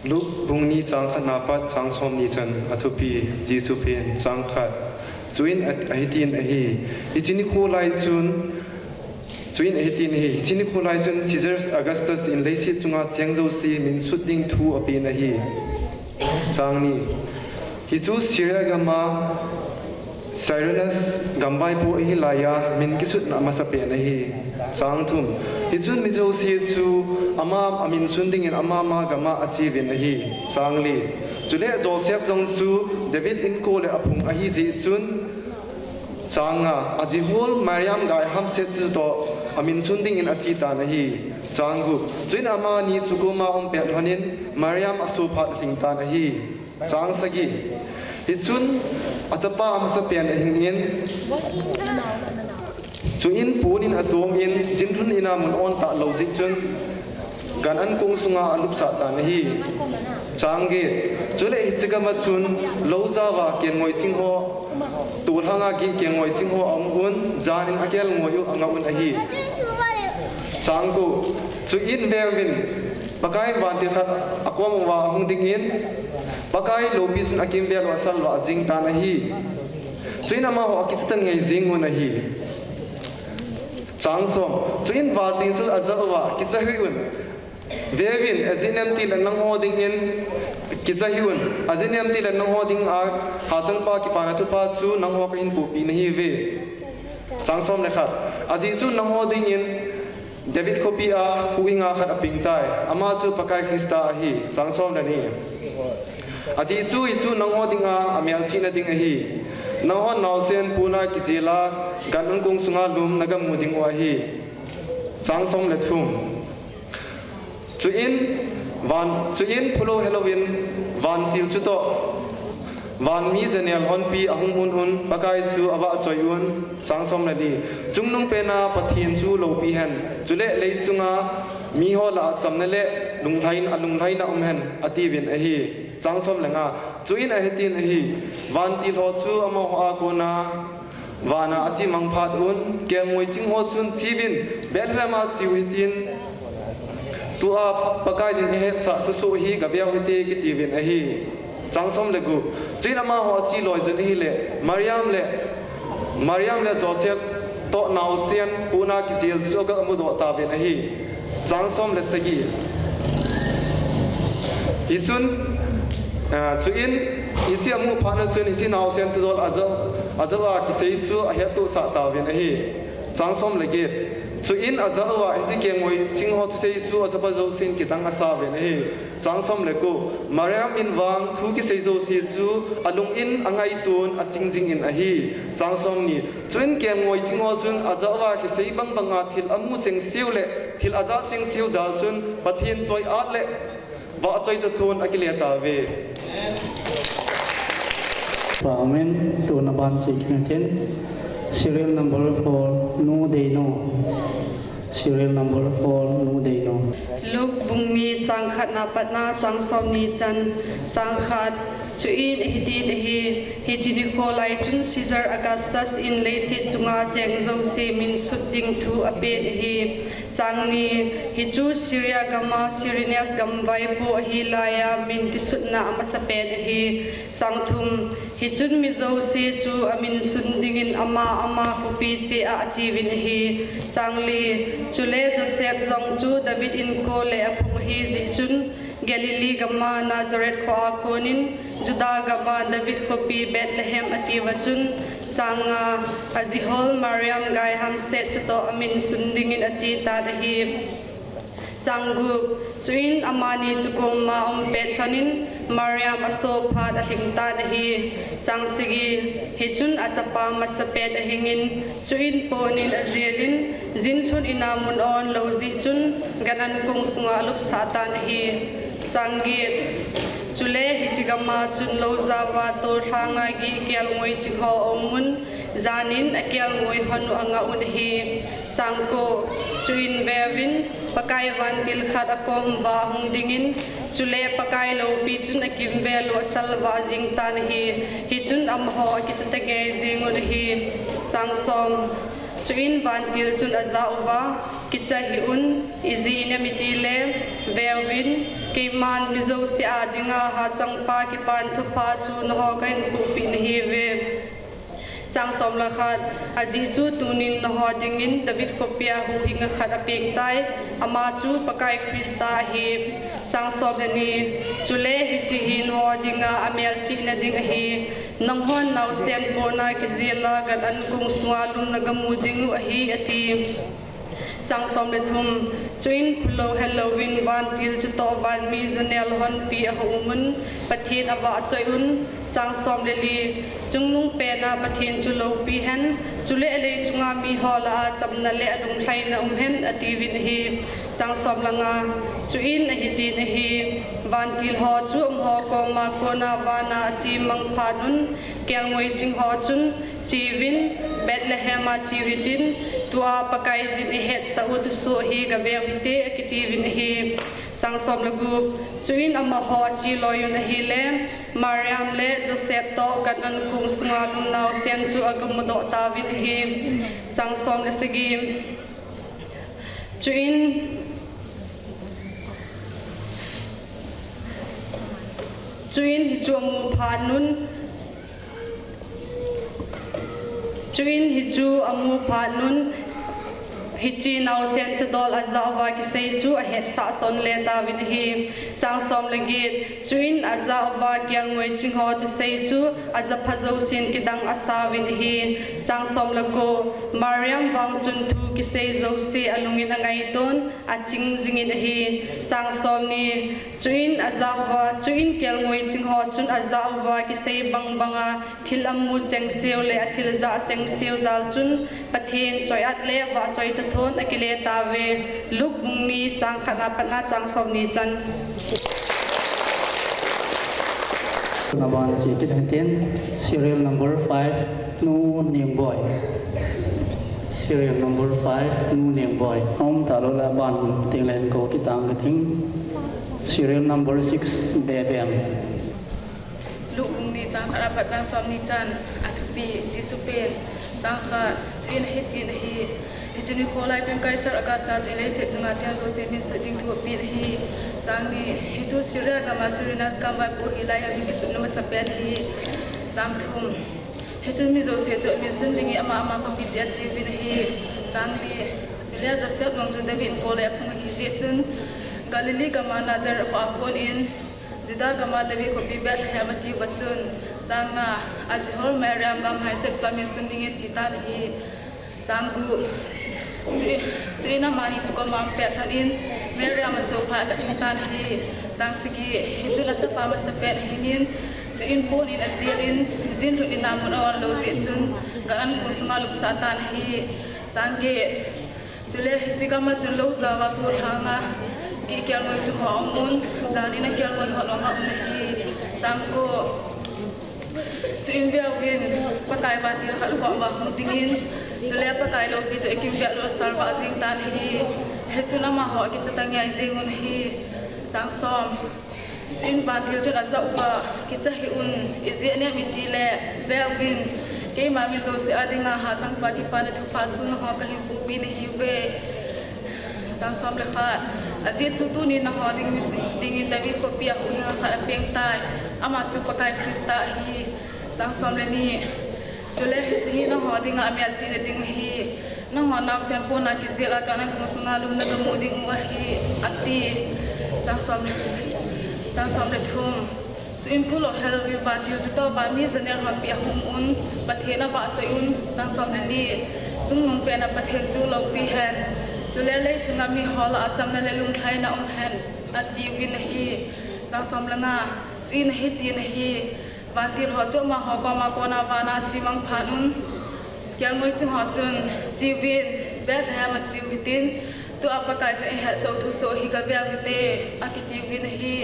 Luke bung ni chang khat na pat chang somni chan. Athupi, Jesu phen. Chang khat. Chuin a, ahitin ahi. Hiche nikho lai chun, chuin ahitin ahi. Hiche nikho lai chun Caesar Augustus in leiset chunga cheng jouse min sut ding thu apen ahi. Chang ni. Hichu Syria gama Cyrenius gamvaipo ahi laiya min kisutna amasapen ahi. Chang thum. Hichun mi jouse chu ama amin sun dingin ama ama gama ache uvin ahi. Chang li. Chule Joseph jong chu David inko le aphung ahi jeh chun, chang nga, ajihol Mariam gai hamset chu toh amin sun dingin ache tan ahi. Chang gup. Chuin amani chu koma um pet lhonin Mariam asoh phat alhing tan ahi. Chang sagi. Hichun achapa amasapen ahingin, chuin punin atongin, jinlhun ina mun on talou jeh chun, gan an kong sunga alupsah tan ahi. Chang get. Chule hiche gama chun lou jaova kelngoi ching ho, tolhanga gih kelngoi ching ho aum un, janin akelngoi u angah un ahi. Chang ko. Chuin veuvin, Pakai vantil khat akom uva ahung dingin, Pakai loupi chun akimvel u asalvah jing tan ahi. Chuin amaho akichatan ngai jing un ahi. Chang som. Chuin vantil chun ajah uva, kicha hih un. Veuvin, ajeh inem itile nangho dingin kicha hih un. Ajeh inem itile nangho dinga Hachangpa Kipana Thupha chu nangho kahin pohpeh nahiuve. Chang som le khat. Ajeh chu nangho dingin David khopia huhhinga khat apeng tai. Ama chu Pakai Christa ahi. Chang som le ni. Ajeh chu hichu nangho dinga amelchihna ding ahi. Nanghon naosen pona kijela, gan an kong sunga lum nagamu dingu ahi. Chang som le thum. Chuin van, chuin phulou helouvin vantil chutoh vanmi janel honpi ahung un un, Pakai chu avahchoi un. Chang som le li. Chungnungpena Pathen chu loupi hen, chule leichunga miho lah a chamna le lunglhaina, alunglhaina um hen, atiuvin ahi. Chang som le nga. Chuin ahitin ahi, vantil ho chu amaho a kona vana achemang phat un, kelngoi ching ho chun, cheuvin, Bethlehem a cheu hitin, tua Pakai din ihetsah thusoh hi gaveu hite, kitiuvin ahi. Chang som le gup. Chuin amaho ache loi jun ahile, Mariam le, Mariam le Joseph toh naosen pona kijel chu agamudoh tauvin ahi. Chang som le sagi. Hichun, ah, chuin, hiche amu phat na chun, hiche naosen thudol ajah, ajah uva kisei chu ahettohsah tauvin ahi. Chang som le get. Chuin ajah uva hiche kelngoi ching ho thusei chu ajah pa jousen kidang asa uvin ahi. Chang som le ko. Mariam in vang thu kisei jouse chu alungin angaiton aching jingin ahi. Chang som ni. Chuin kelngoi ching ho chun ajah uva kisei bang banga thil amu chengse u le thil ajah chengse u jal chun Pathen choi-at le vahchoi toh thon akile tauve. Amen. Tuna ban chun kit u hitin, serial number four, Nu Deino. Serial number four, Nu Deino. Luke bung ni chang khat na pat na chang som ni chan. Chang khat. Chuin ahitin ahi, hiche nikho lai chun Caesar Augustus in leiset chunga cheng jouse min sut ding thu apen ahi. Chang ni. Hichu Syria gama Cyrenius gamvaipo ahi laiya min kisutna amasapen ahi. Chang thum. Hichun mi jouse chu amin sun dingin ama ama khopi cheh a acheuvin ahi. Chang li. Chule Joseph jong chu David inko le aphung ahi jeh chun, Galilee gama Nazareth kho a konin, Judah gama David khopi Bethlehem atiuva chun, chang nga, ajihol Mariam gai hamset chutoh amin sun dingin ache tan ahi. Chang gup. Chuin amani chu koma um pet lhonin, Mariam aso phat alhing tan ahi. Chang sagi, hichun achapa masapet ahingin, chuin ponin ajelin, jinlhun ina mun aon lou jeh chun, gan an kong sunga alupsah tan ahi. Chang get, chule hiche gama chun lou jao a tolhanga gih kelngoi chingho aumun, janin akelngoi hon u angah un ahi. Chang ko, chuin veuvin, Pakai vantil khat akom uva ahung dingin, chule Pakai loupi chun akimvel u asalvah jing tan ahi. Hichun amaho akichatangei jeng un ahi. Chang som, chuin vantil chun ajah uva, kicha hih un, ijeh inem itile, veuvin, keiman mi jouse a dinga hachangpa kipana thupha chu nangho kahin pohpeh nahiuve. Chang som le khat, ajeh chu tunin nangho dingin David khopia huhhing khat apeng tai, ama chu Pakai Christa ahi. Chang som le ni, chule hiche hi nangho dinga amelchihna ding ahi, nanghon naosen pona kijela gan an kong sunga lum nagamu ding u ahi, ati. Chang som le thum, chuin phulou helouvin vantil chutoh vanmi janel honpi ahung umun, Pathen avahchoi un. Chang som le li, chungnung pena Pathen chu loupi hen, chule alei chunga miho lah a chamna le alunglhaina um hen, atiuvin ahi. Chang som le nga, chuin ahitin ahi, vantil ho chu amaho koma kona vana ache mang phat un, kelngoi chingho chun, Cheuvin, Bethlehem a cheu hitin, tua Pakai jin ihetsah u thusoh hi gaveu hite, akitiuvin ahi. Chang som le gup, chuin amaho ache loi un ahile, Mariam le Joseph toh gan an kong sunga lum naosen chu agamudoh tauvin ahi. Chang som le sagi, chuin, chuin hichu amu phat un, chuin hichu amu phat un, hiche naosen thudol ajah uva kisei chu ahetsah sonle tauvin ahi. Chang som le get, chuin ajah uva kelngoi chingho thusei chu ajapha jousen kidang asauvin ahi. Chang som le ko, Mariam vang chun thu kisei jouse alungin angaiton, aching jingin ahi. Chang som ni, chuin ajah uva, chuin kelngoi chingho chun ajah uva kisei bangbanga thil amu chengseu le athil jah chengseu jal chun Pathen choi-at le vahchoi thathon akile tauve. Luke bung ni chang khat na pat na chang som ni chan. Naban che kit hitin, serial number five, Nu Nengboi. Serial number five, Nu Nengboi. Aum talou le aban teng le kou kitang kating. Serial number six, Bebem. Luke bung ni chang khat apat chang som ni chan, athupi, Jesu pen, chang khat, chuin ahitin ahi, hiche nikho lai chun Kaisar Augusta jin leiset chunga cheng jouse min sut ding thu apen ahi. Chang ni, hichu Syria gam a Cyrenius gamvaipo hilai a min kisutna masapen ahi. Chang thum, hichun mi jouse chu amin sun dingin ama ama khopi cheh a acheuvin ahi. Chang li, Syria Joseph jong chu David in kolei aphung ahi jeh chun, Galilee gam a Nazareth a kon in, Juda gam a David khopi Bethlehem atiuva chun, chang nga, aji hol Mariam gam haiset chunga min sun dingin ache tan ahi. Chang gup, chuin, chuin amani chu koima aum pet lhon in, Mariam aso phat alhing tan ahi. Chang sagi, hichun achapa masapen ahingin, chuin ponin ajelin, jinlhun ina mun aon lou jeh chun, gan an kong sunga alupsah tan ahi. Chang get, chule hiche gam a chun lou jao a tolhanga gih kelngoi chingho aumun, janin akelngoi hon u angah un ahi. Chang ko, chuin veuvin, Pakai vantil khat akom uva ahung dingin, chule Pakai loupi chu akimvel u asalvah jing tan ahi. Hichun amaho akichatangei jeng un ahi. Chang som, chuin vantil chun ajah uva, kicha hih un, ijeh inem itile, veuvin, keima mi jouse a dinga hachangpa kipana thupha chu nangho kahin pohpeh nahiuve. Chang som le khat, ajeh chu tunin nangho ding, dingin David khopi a huhhing khat apeng tai, ama chu Pakai Christa ahi. Chang som le ni, chule hiche hi nangho dinga amelchihna ding ahi. Nangho naosen pona kijel a gan an kong sunga lum nagamu ding u ahi, ati. Chang som le, chang som le thum. Chuin phulou helouvin vantil chutoh vanmi janel honpi ahung un, Pathen avahchoi un, chang som le li, chungnung pena Pathen chu loupi hen, chule lei chunga miho lah a chamna le lunglhaina um hen, atiuvin ahi. Chang som le nga, Chuin hitin ahi, vantil ho chu amaho koma kona vana ache mang phat un, kelngoi ching ho chun, "Cheuvin, Bethlehem a cheu hitin, tua Pakaiyin eihetsoh thusoh hi gaveu hite," akitiuvin ahi.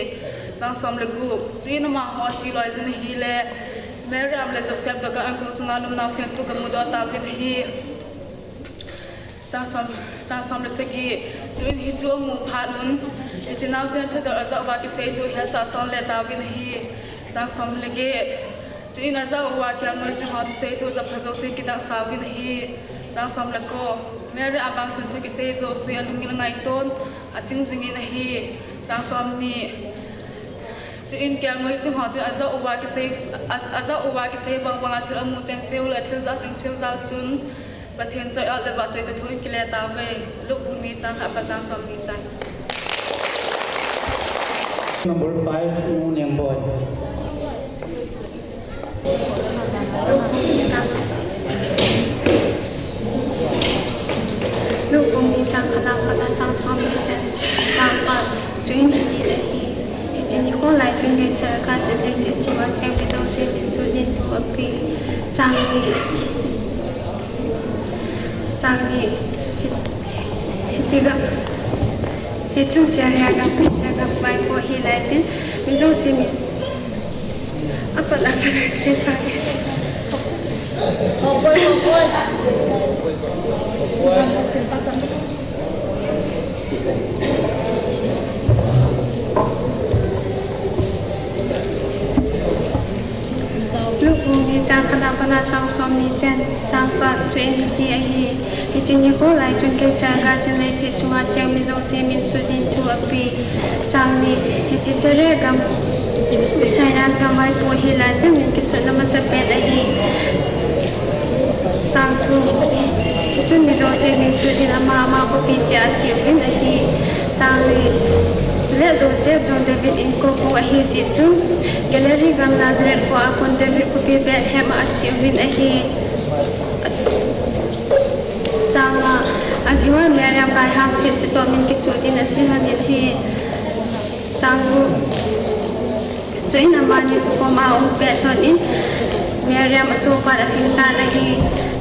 Chang som le gup. Chuin amaho ache loi chun ahile, Mariam le Joseph toh gam ankong sunga lum naosen chu gamudoh tauvin ahi. Chang som, chang som le sagi. Chuin hichu amu phat un, hiche naosen thudol ajah uva kisei chu hetsah sonle tauvin ahi. Chang som le get. Chuin ajah uva kelngoi ching ho thusei chu japha jousen kidang sauvin ahi. Chang som le ko. Mariam vang chun thu kisei jouse alungin angaiton, aching jingin ahi. Chang som ni. Chuin kelngoi ching ho chun ajah uva kisei, a, ajah uva kisei bang banga thil amu chengse u le thil jat chengse u jal chun, Pathen choi-at le vahchoi toh thu in kile tauve. Luke bung ni chang khat apat chang som ni chan. Number five, U Nengboi. Luke bung ni chang khat apat chang som ni chan. Chang khat, chuin hiti ahi. Hiche nikho lai chun Kaisar a kajin leiset chunga cheng mi jouse min sut din thu ape. Chang ni. Chang ni, hi, hiche gam, hiche Syria gam, Persia gam vaipo hi lai chun, mi jouse min, apat, apat, apat. Luke bung ni chang khat apat chang som ni chan, chang khat, chuin hiti ahi. Hiche nikho lai chun Kaisar a kajin leiset chunga cheng mi jouse min sut din thu ape. Chang ni, hiche Syria gam, Cyrene gam vaipo hi lai chun min kisutna masapen ahi. Chang thum. Hichun mi jouse min sut din ama, ama khopi cheh a ache uvin ahi. Chang li. Chule Joseph jong David inkopu ahi jeh chun, Galilee gam Nazareth kho a kon David khopi Bethlehem a ache uvin ahi. Chang nga. Ajing uva Mariam gai hamset chu toh min kisut din asei lhonin ahi. Chang gup. Chuin amani koma aum pet lhonin, Mariam asohpat alhing tan ahi.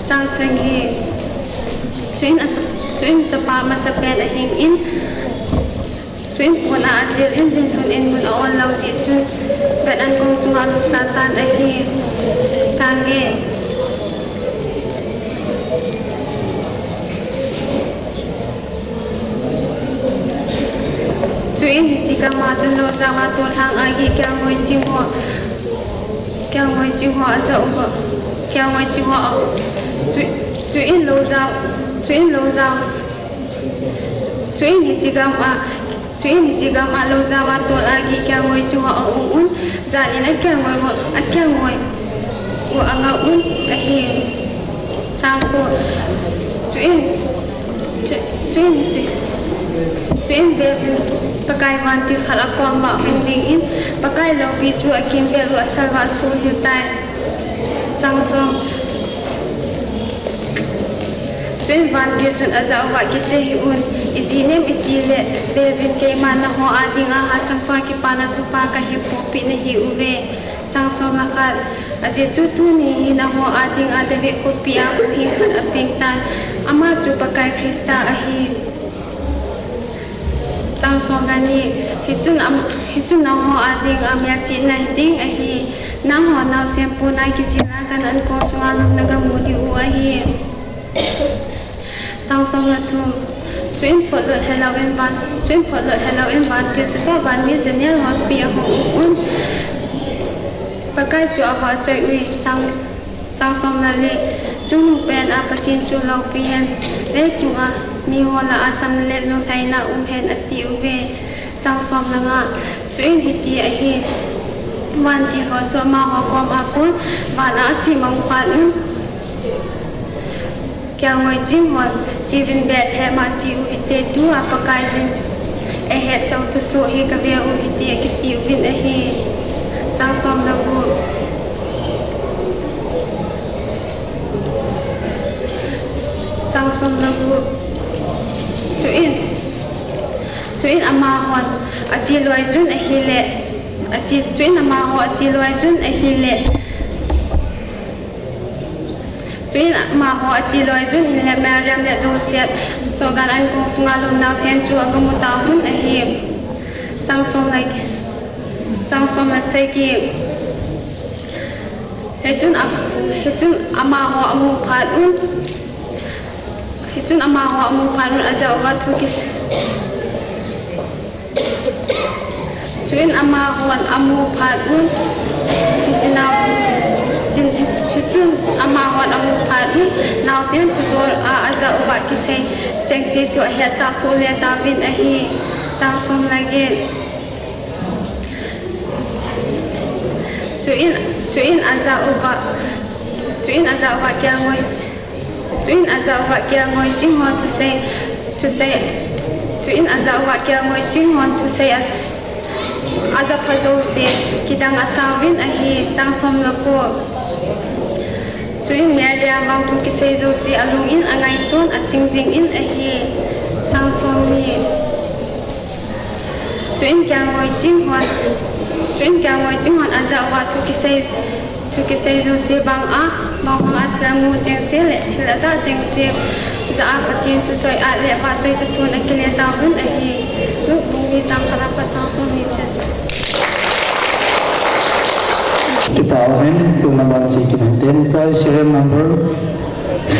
Chang sagi. Chuin a, chuin chapa masapen ahingin, chuin pon a ajil in, jin lhun in mun a-ol lou jeh chun, Beth ankong sunga alupsah tan ahi. Chang get. Chuin hiche gam a chun loujao a tollhang agi kelngoi ching ho, kelngoi ching ho ajah uva, kelngoi ching ho a, chu, chuin loujao, chuin loujao, chuin hiche gam a, chuin hiche gam a loujao a tol agi kelngoi ching ho aum un, jan in akelngoi u, akelngoi u angah un ahi. Chang ko, chuin, chu, chuin hiche, chuin Bethlehem Pakai vantil khat akoma hung dingin, Pakai loupi chu akimbel u asalvah soh hih tai. Chang som. Chuin vantil chun ajah uva, kiche hih un, ijeh inem itile, veuvin, keiman nangho adinga hachangpa kipana thupha kahin pohpeh nahi uve. Chang som le khat. Ajeh chu tuni hi nangho adinga David khopi a huhhing khat apeng tan, ama chu Pakai Christa ahi. Chang som le ni. Hichun am, hichun nangho adinga melchihna hiding ahi. Nangho naosen pon a kijil a gan ankong sunga lum nagamu diu ahi. Chang som le thum. Chuin photlut helouvin van, chuin photlut helouvin vantil chu toh vanmi janel hon pi ahung um un, Pakai chu ahung choi ui. Chang, chang som le li. Chungnungpen a Pathen chu loupi hen, leichunga miho lah a cham le lunglhaina um hen, ati uve. Chang som le nga. Chuin hiti ahi. Vantil ho chu amaho koma kon vana ache mang phat un, kelngoi ching hon, "Cheuvin, Bethlehem a cheu hite, tua Pakaiyin eihetsoh thusoh hi gaveu hite," akitiuvin ahi. Chang som le gup. Chang som le gup. Chuin, chuin amahon ache loi chun ahile, Achi, chuin amaho achi loi chun ahile. Chuin amaho achi loi chun ahile Mariam le Joseph toh gan an kong sunga lum naosen chu agamu tauvin ahi. Chang som le, chang som le sagi. Hichun a, hichun amaho amu phat un. Hichun amaho amu phat un ajah uva thu ki Chuin amahon amu phat un, hiche nao, chuin, chuin amahon amu phat un, naosen thudol a ajah uva kisei chengse chu ahetsa soh le tauvin ahi. Chang som le get. Chuin, chuin ajah uva, chuin ajah uva kelngoi Chuin ajah uva kelngoi ching hon thusei, thusei, chuin ajah uva kelngoi ching hon thusei a, ajah pha jouse kidang asauvin ahi. Chang som le ko. Chuin Mariam vang thu kisei jouse alung in angaiton aching jing in ahi. Chang som ni. Chuin kelngoi ching hon, chuin kelngoi ching hon ajah uva thu kisei, thu kisei jouse bang a, bang a thil amu chengse le thil ajah chengse jah a Pathen thu choi a le vahchoi thu thon akile tauvin ahi. Luke bung ni chang khat apat chang som ni chan. Kipah uhen, tuna ban chu kinungten poi serial number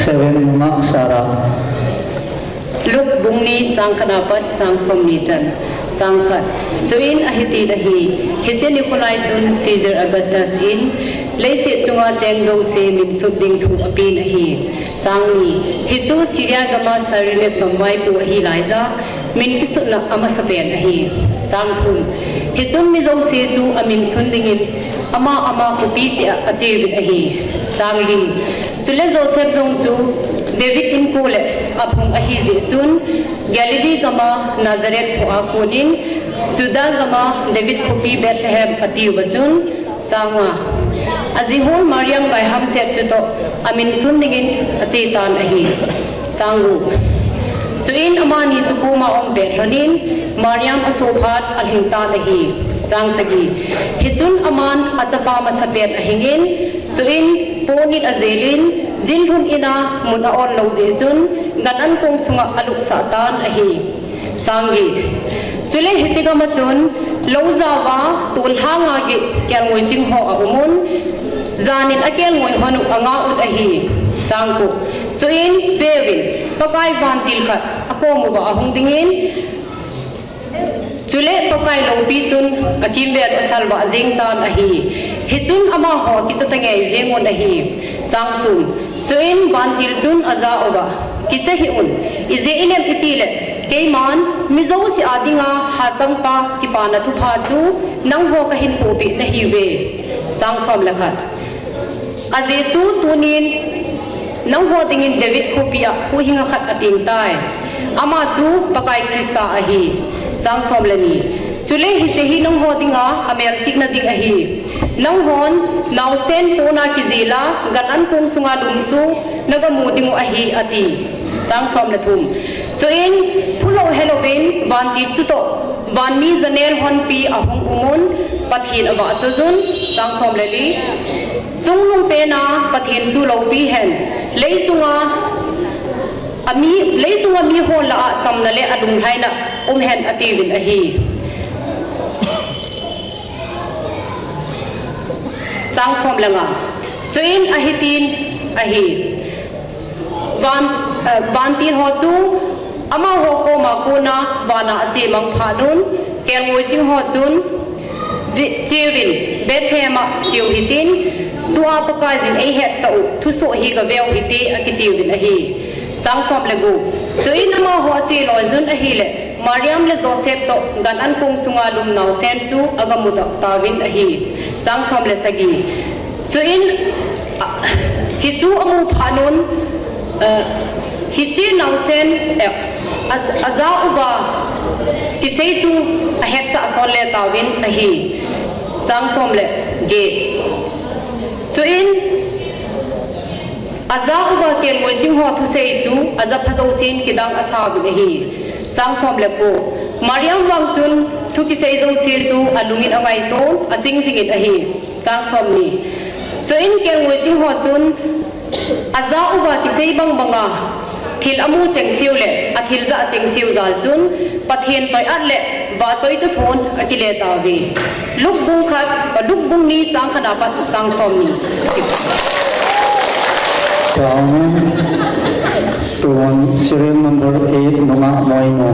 seven nunga Sarah. Luke bung ni chang khat apat chang som ni chan. Chang khat. Chuin ahitin ahi, hiche nikho lai chun Caesar Augustus in leiset chunga cheng jouse min sut ding thu apen ahi. Chang ni. Hichu Syria gama Cyrenius gamvaipo ahi laija, min kisutna amasapen ahi. Chang thum. Hichun mi jouse chu amin sun dingin ama ama khopi cheh a acheuvin ahi. Chang li. Chule Joseph jong chu David inko le aphung ahi jeh chun, Galilee gama Nazareth kho a konin, Judah gama David khopi Bethlehem atiuva chun, chang nga. Ajihol Mariam bai hamset chutoh amin sun dingin ache tan ahi. Chang gup. Chuin amani chu koma um pet lhonin, Mariam asoh phat alhing tan ahi. Chang sagi. Hichun aman achapa masapen ahingin, chuin pon in ajelin, jinlhun in a mun a-on lou jeh chun, gan an kong sunga alutsah tan ahi. Chang get. Chule hiche gama chun, lou jaova, tun lhanga gei kelngoi ching ho aumun, janin akelngoi hon u anga un ahi. Chang ko. Chuin veuvin, Pakai vantil khat akom uva ahung dingin, chule Pakai loupi chun akimvel asalvah jeng tan ahi. Hichun amaho kicha tangei jengun ahi. Chang som. Chuin vantil chun ajah uva, kicha hih un, ijeh inem itile, keiman mi jouse a dinga hachangpa kipana thupha chu nangho kahin pohpeh nahiuve. Chang som le khat. Ajeh chu tunin nangho dingin David khopi a huhhing a khat apeng tai. Ama chu Pakai Christa ahi. Chang som le ni. Chule hiche hi nangho dinga amelchihna ding ahi. Nanghon naosen pona kijela gan an kong sunga lum chu nagamu dingu ahi, ati. Chang som le thum. Chuin phulou helouvin vantil chutoh vanmi janel honpi ahung umun, Pathen avahchoi un. Chang som le li. Chungnung pena Pathen chu loupi hen, leichunga ami, leichunga miho lah a chamna le alunglhaina um hen atiuvin ahi. Chang som le nga. Chuin ahitin ahi. Van, eh, vantil ho chu amaho koma kona vana achemang phat un, kelngoi ching ho chun, cheuvin, Bethlehem a cheu hitin, tua Pakaiyin eihetsah u, thusoh hi gaveu hite, akitiuvin ahi. Chang som le gup. Chuin amaho ache loi jun ahile, Mariam le Joseph toh gan an kong sunga lum naosen chu agamudoh tauvin ahi. Chang som le sagi. Chuin, a, hichu amu phat un, eh, hiche naosen, eh, a, ajah uva kisei chu ahetsah son le tauvin ahi. Chang som le get. Chuin, ajah uva kelngoi ching ho thusei chu ajah pha jousen kidang asauvin ahi. Chang som le ko. Mariam vang chun Thu kisei jouse chu alungin angaiton, aching jingin ahi. Chang somni. Chuin kelngoi ching ho chun, ajah uva kisei bang banga thil amu chengse u le athil jah chengse u jal chun, Pathen choi-at le vahchoi toh thon akile tauve. Luke bung khat, Luke bung ni chang khat apat chang somni. Chang, tun serial number eight, nungah Moinu.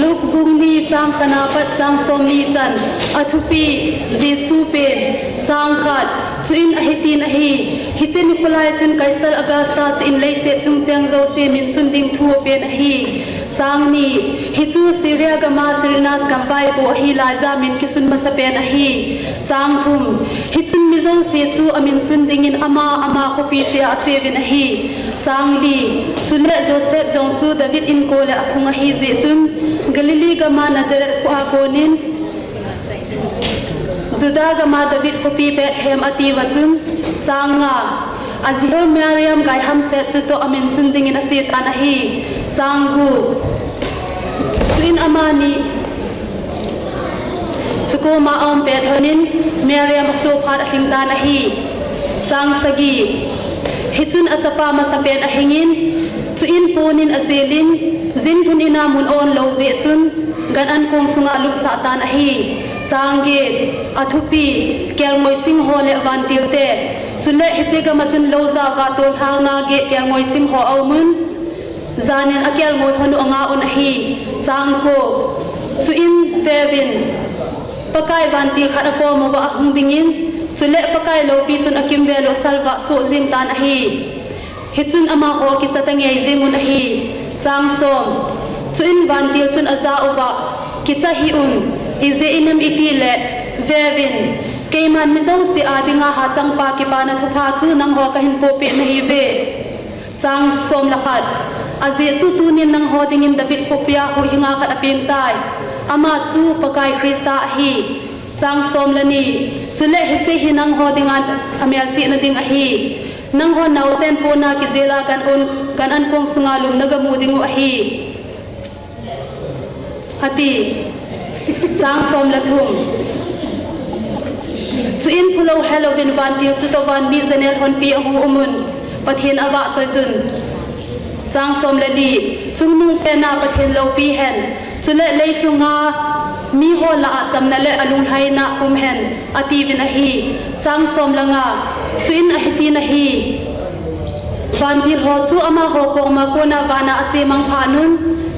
Luke bung ni chang khat apat chang somni chan, athupi, Jesu pen. Chang khat. Chuin ahitin ahi, hiche nikho lai chun Kaisar Augusta in leiset chung cheng jouse minsun ding thu apen ahi. Chang ni. Hichu Syria gama Cyrenius gamvaipo ahi laija min kisun masapen ahi. Chang thum. Hichun mi jouse chu aminsun dingin ama ama khopi cheh a acheuvin ahi. Chang li. Chule Joseph jong chu David inko le aphung ahi jeh chun, Galilee gama Nazareth khoa konin Judah gama David khopi Bethlehem atiuva chun. Chang nga. Ajihol Mariam gaihamset chutoh aminsun dingin achetan ahi. Chang gup. Chuin amani chukoma aum pet lhonin Mariam aso phat alhingtan ahi. Chang sagi. Hichun achapa masapen ahingin, chuin ponin ajelin, jinthun ina mun aon lou jeh chun, gan an kong sunga alupsah tan ahi. Chang get. Athupi, kelngoi ching ho le vantil te. Chule hiche gama chun lou ja vahtol lhangna geh kelngoi ching ho aumun, janin akelngoi lhonu anga un ahi. Chang ko. Chuin veuvin, Pakai vantil khat akom uva ahung dingin, chule Pakai loupi chun akimvel u asalvah soh jeng tan ahi. Hichun amaho kicha tangei jengun ahi. Chang som. Chuin vantil chun ajah uva, kicha hih un, ijeh inem itile, veuvin, keiman mi jouse adinga hachangpa kipana thupha chu nangho kahin pohpeh nahiuve. Chang som le khat. Ajeh chu tunin nangho dingin David khopia huhhing khat apengtai. Ama chu Pakai Christa ahi. Chang som le ni. Chule hiche hi nangho dinga amelchihna ding ahi. Nangho naosen pona kijela gan an, gan an kong sunga lum nagamu dingu ahi. Ati. Chang som le thum. Chuin phulou helouvin vantil chutoh vanmi janel honpi ahung umun, Pathen avahchoi chun. Chang som le li. Chungnung pena Pathen loupi hen, chule leichunga miho lah a chamna le alunglhaina um hen, atiuvin ahi. Chang som le nga. Chuin ahitin ahi, vantil ho chu amaho koma kona vana achemang phatnun,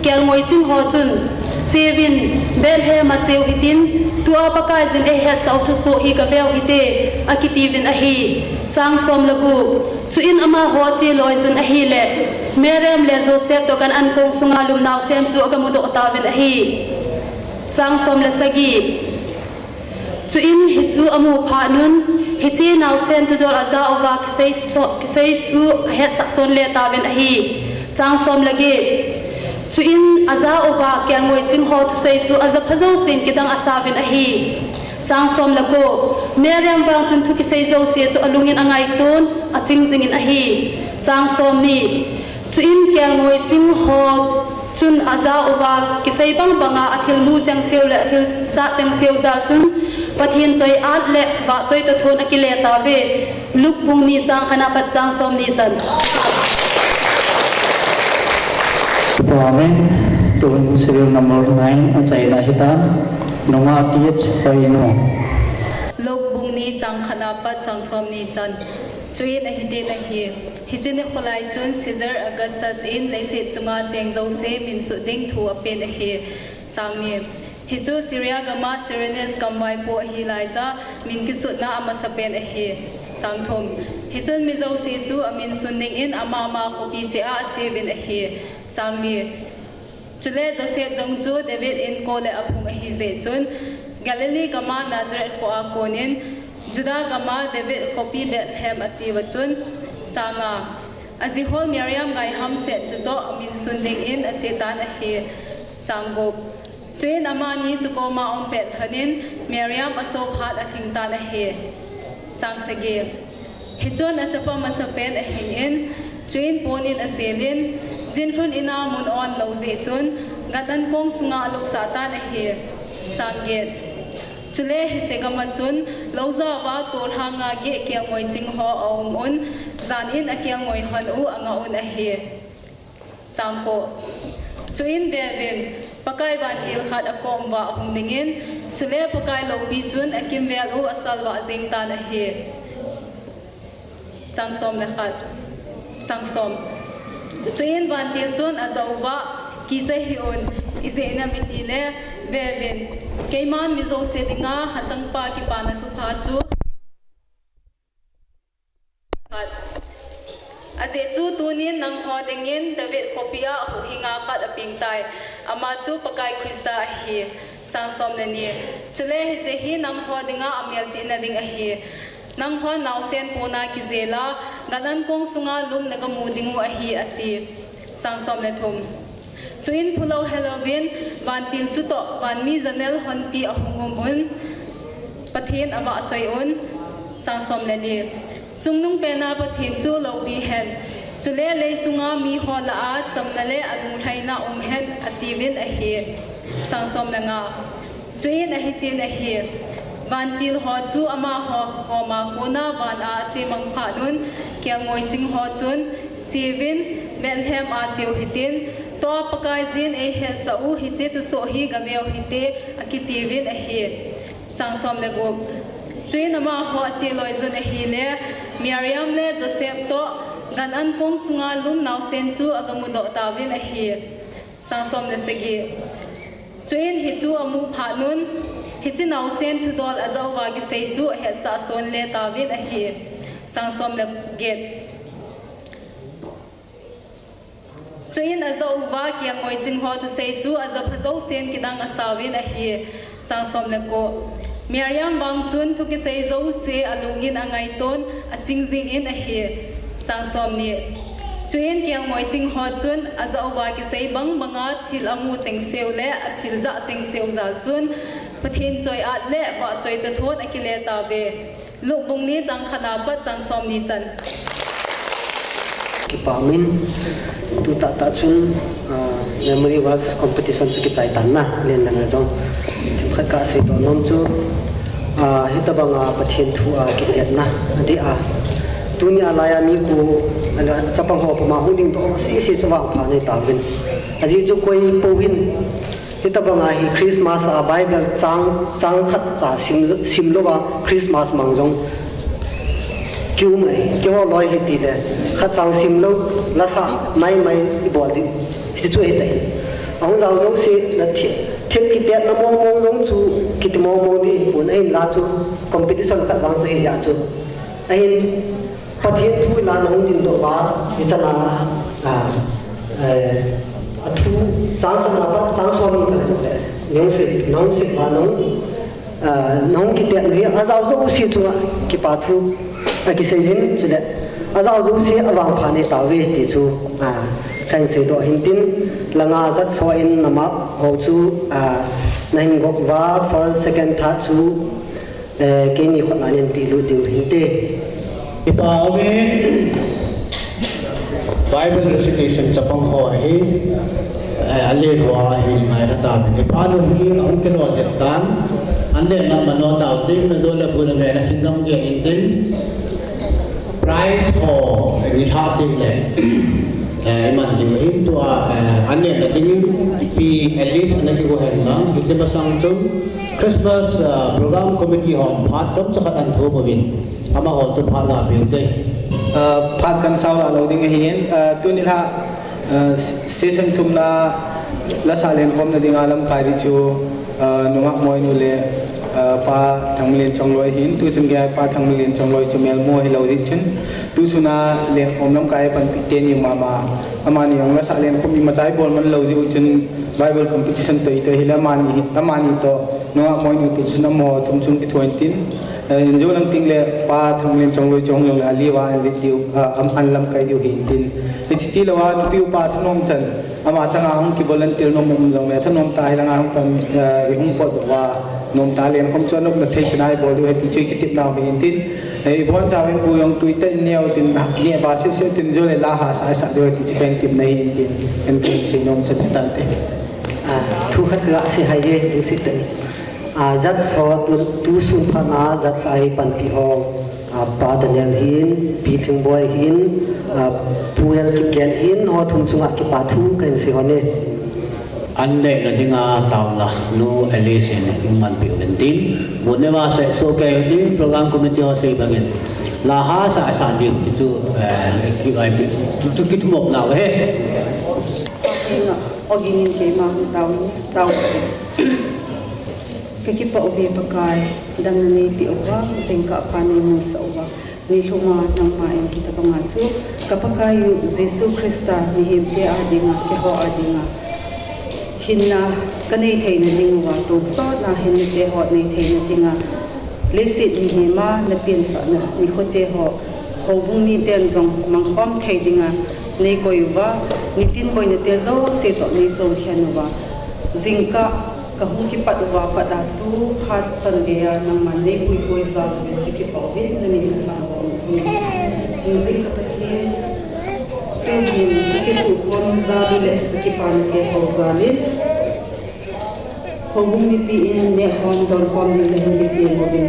kelngoi ching ho chun, cheuvin, Bethlehem a cheu hitin, tua Pakaiyin eihetsah u thusoh hi gaveu hite, akitiuvin ahi. Chang som le gup. Chuin amaho ache loijun ahile, Mariam le Joseph toh gan an kong sunga lum naosen chu agamudoh tauvin ahi. Chang som le sagi. Chuin hichu amu phatnun, hiche naosen thudol ajah uva kisei so-, kisei chu ahetsah sonle tauvin ahi. Chang som le get. Chuin ajah uva kelngoi ching ho thusei chu ajapha jousen kidang asauvin ahi. Chang som le ko. Mariam vang chun thu kisei jouse chu alungin angaiton, aching jingin ahi. Chang som ni. Chuin kelngoi ching ho chun ajah uva kisei bang banga athil mu chengseu le athil jah chengseu jal chun, Pathen choi-at le vahchoi toh thon akile tauve. Luke bung ni chang khat apat chang som ni chan. Amen. Tun serial number nine achaina hitan, nungah T H Hoinu. Luke bung ni chang khat apat chang som ni chan. Chuin ahitin ahi, hiche nikho lai chun Caesar Augustus in leiset chunga cheng jouse minsun ding thu apen ahi. Chang ni. Hichu Syria gama Cyrenius gamvaipo ahi laija min kisutna amasapen ahi. Chang thum. Hichun mi jouse chu aminsun dingin ama ama khopi cheh a acheuvin ahi. Chang li. Chule Joseph jong chu David inko le aphung ahi jeh chun, Galilee gama Nazareth khoa konin, Judah gama David khopi Bethlehem atiuva chun. Chang nga. Ajihol Mariam gaihamset chutoh aminsun dingin achetan ahi. Chang gup. Chuin amani chukoma aum pet lhonin, Mariam aso phat alhingtan ahi. Chang sagi. Hichun achapa masapen ahingin, chuin ponin ajelin, Jinlhun ina mun on lou jeh chun, gan an kong sunga alupsah tan ahi. Chang get. Chule hiche gam a chun, loujao va tolhang a geh kelngoi ching ho aum un, jan in akelngoi hon u angah un ahi. Chang ko. Chuin veuvin, Pakai vantil khat akom uva ahung dingin, chule Pakai loupi chun akimvel u asalvah jeng tan ahi. Chang som le khat. Chang som. Chuin vantil chun ajah uva, kicha hih un, ijeh inem itile, veuvin, keiman mi jouse dinga hachangpa kipana thupha chu Ajeh chu tunin nangho dingin David khopi a huhhing a khat apeng tai. Ama chu Pakai Christa ahi. Chang som le ni. Chule hiche hi nangho dinga amelchihna ding ahi. Nanghon naosen pona kijela, gan an kong sunga lum nagamu dingu ahi, ati. Chang som le thum. Chuin phulou helouvin, vantil chutoh, vanmi janel honpi ahung um un, Pathen avahchoi un. Chang som le li. Chungnungpena Pathen chu loupi hen, chule leichunga miho lah a chamna le alunglhaina um hen, atiuvin ahi. Chang som le nga. Chuin ahitin ahi, vantil ho chu amaho koma kona van a achemang phat un, kelngoi ching ho chun, cheuvin, Bethlehem a cheu hitin, tua Pakaiyin eihetsah u hiche thusoh hi gaveu hite, akitiuvin ahi. Chang som le gup. Chuin amaho ache loijun ahile, Miriam le Joseph toh, gan an kong sunga lum naosen chu agamudoh tauvin ahi. Chang som le sagi. Chuin hichu amu phat un, hiche naosen thudol ajah uva kisei chu ahetsah son le tauvin ahi. Chang som le get. Chuin ajah uva kelngoi ching ho thusei chu ajapha jousen kidang asauvin ahi. Chang som le ko. Miriam vang chun thu kisei jouse alungin angaiton, aching jingin ahi. Chang som ni. Chuin kelngoi ching ho chun ajah uva kisei bang banga thil amu chengseu le athil jah chengseu jal chun Pathen choi-at le vahchoi tothon akile tauve. Luke bung ni chang khat na pat chang som ni chan. Kipa min, tu tahtah chun, ah, memory verse competition chu kichai tan na, len lang a jong. Khat kasei to nom chu, ah, hitabanga Pathen thu a kitetna, adeh a. Tuni a laiya mi ku, ala, chapang ho puma hung dingdoh sese chu vangpha nei tauvin. Ajeh chu koi pou hin, hitabanga hi Christmas a Bible chang, chang khat cha sim, sim louva Christmas mang jong kium ahi, keiho loi hitile, khat chang sim lou, lasa maimai ibol ding, hichu hita hi. Ahung jao jouse, na thi-, thil kitetna mong mong jong chu, kiti mong mong ding hipon, ahinla chu, competition khat vang chu hijeh chun. Ahin, Pathen thu ila nahung dingdoh uva, ichan a, a, eh, athu, chang khat na pat, chang som ni khat chu le, nahung sei, nahung sei uva, nahung, a, nahung kitet u hi, ajao jouse chunga kipa thu akisei jin, chule, ajao jouse avangpha nei tauve ti chu, a, kahin seidoh hin tin, langa jat so in nama ho chu, a, nahin gop uva, first, second, third chu, Eh, keini khut na nin tilut diu hinte. Kipa uve, Bible recitation chapang ho hi, eh, ale ho hi ngai kha ta. Kipa nu hi ahung kilo jep tan. An le na mano ta u tin, na do le bu le me na hin dong dia in tin. Prize ho, eh, ni tha tin le. Eh, iman diu hin tua, eh, an le na ding pi at least an ki go hen lang. Hiti masang chun. Christmas, ah, program committee hon phat chomcha khat ahin thum uvin, amaho chu phat la peh ute. Ah, phat kan sao la lou ding ahin, ah, tuni la, ah, session thumna la sah lenkhomna dinga lamkai ding chu, ah, nungah Moinu le, ah, Pa Thangminlen Chongloi ahin, tusun gei a Pa Thangminlen Chongloi chu melmo hilou jeh chun, tusun a lenkhom lamkai panpi teni mama, amani jong la sah lenkhom imacha ibol man lou jeh u chun Bible competition toh itoh hile amani, amani toh Nungah Moinu tusun amaho thum chung kithoin tin, eh, injo lang ting le Pa Thangminlen Chongloi chu hung jong le ali uva an vet diu, ah, am an lamkai diu hin tin. Hiche tilou a thupiu pa thanom chan, ama changa hung ki volunteer nom um jong le thanom tah hilanga hung pan, eh, ihung potdoh uva, nom tah lenkhom chu anopna thei chan a ibol diu ahi ti chu kitepna um hin tin. Hei, bon cha hei bu yong tui ten neo tin na, ni ba sil sil tin jo le la ha sa sa jo ti pen tin nei tin, en tin sei nom sa tan te. A, thu khat ka sei hai ye, tu si te. A, jat so tu, tu sun pha na, jat sa hi panpi ho. A, Pa Daniel hin, Pi Thingboi hin, a, Pu El Kipgen hin, ho thum chunga kipa thu kan sei ho ne. An le na dinga tauna nu Alice in hung manpi uvin tin. Mun ne ma se so ke ding program committee ho sei bangin. La ha sa sa ding ki chu, eh, ki ai pi. Tu ki thumop na he. Ina, ogin in keima tau, tau. Ka kipa uve Pakai, damna neipe uva, jingkah pha neimusah uva. Nilhuma nangma in hitabanga chu, ka Pakai u Jesu Christa mihemte a dinga, keiho a dinga hinna ka nei theina dinguva, tonsotna hinna keiho nei theina dinga, leiset mihema na pensahna nikhote ho, houbung miten jong mangkhom thei dinga nei koi uva, nitin boinate jouse toh nei chonkhia uva. Jingkah ka hung kipat uva pat a tu phat chan geiya nangman nei puipui jal uvin ka kipa uve, na min ka thangvah u ahi. Jingkah Pathen, tugin ka kisukhom jal u le ka kipana keiho jal in, houbung mipi in nehkhom donkhom ding na hin kisem uvin,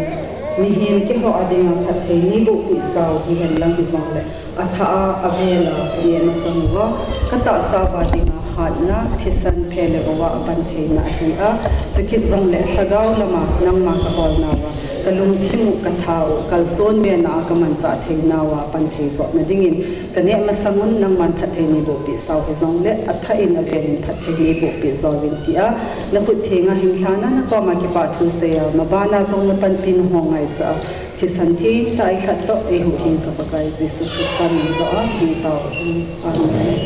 mihem keiho a dinga phatthei neiboh peh sau hihen lang hijongle, athah a, avel a ka neh masang uva, ka tahsa uva dinga hatna, thisan, phe le gou a aban theina ahi a, chukit jongle lhagao lama nangma ka holna uva, ka lungthim u, ka tha u, kalson bena a ka manchah theina uva pan thei jotna dingin, ka neh masang un nangman phatthei neiboh peh sau hijongle, athah in avel in phatthei neiboh peh jouvin tia, na khut thenga hinglhana na koma kipa thu seiya, mabana jong na panpi na ho ngaicha a, thisan thengtah eilhat toh eihuhhing ka Pakai Jesu Christa min in jong hung tao. Amen.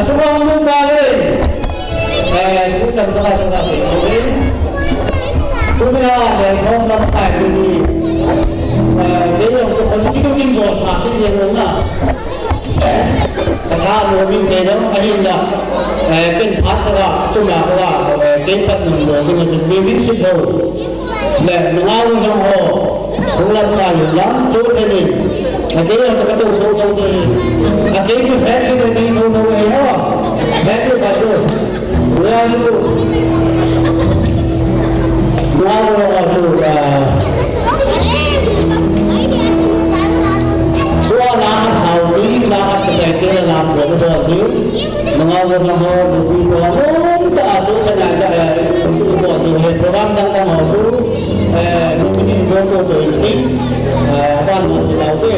Program nu kale. Eh, tu tam ta ta ta. Tu na, eh, program ta ni. Eh, ni jong ko ni ko kin bol ta ni na. Ka tha lo min te dang a hin la. Eh, ken phat ka, tu na ka, eh, ken phat nung lo, ken phat nung lo. Le, nungau jong ho. Hung lam sa yu lam, tu te ni. A te ya ka tu tu tu ni. A te ku phe ke ni tu tu ni ho. Phe ke ba tu. Nungau tu. Nungau tu, ah. Tua la ka thau ni, la ka te ke la ko ko ni. Nungau ko na ho, ko ko mo ta to ka na ka ko ko ni he program dang dang ho tu. Eh, ko ni ko ko ni. Eh, ban mo ta te.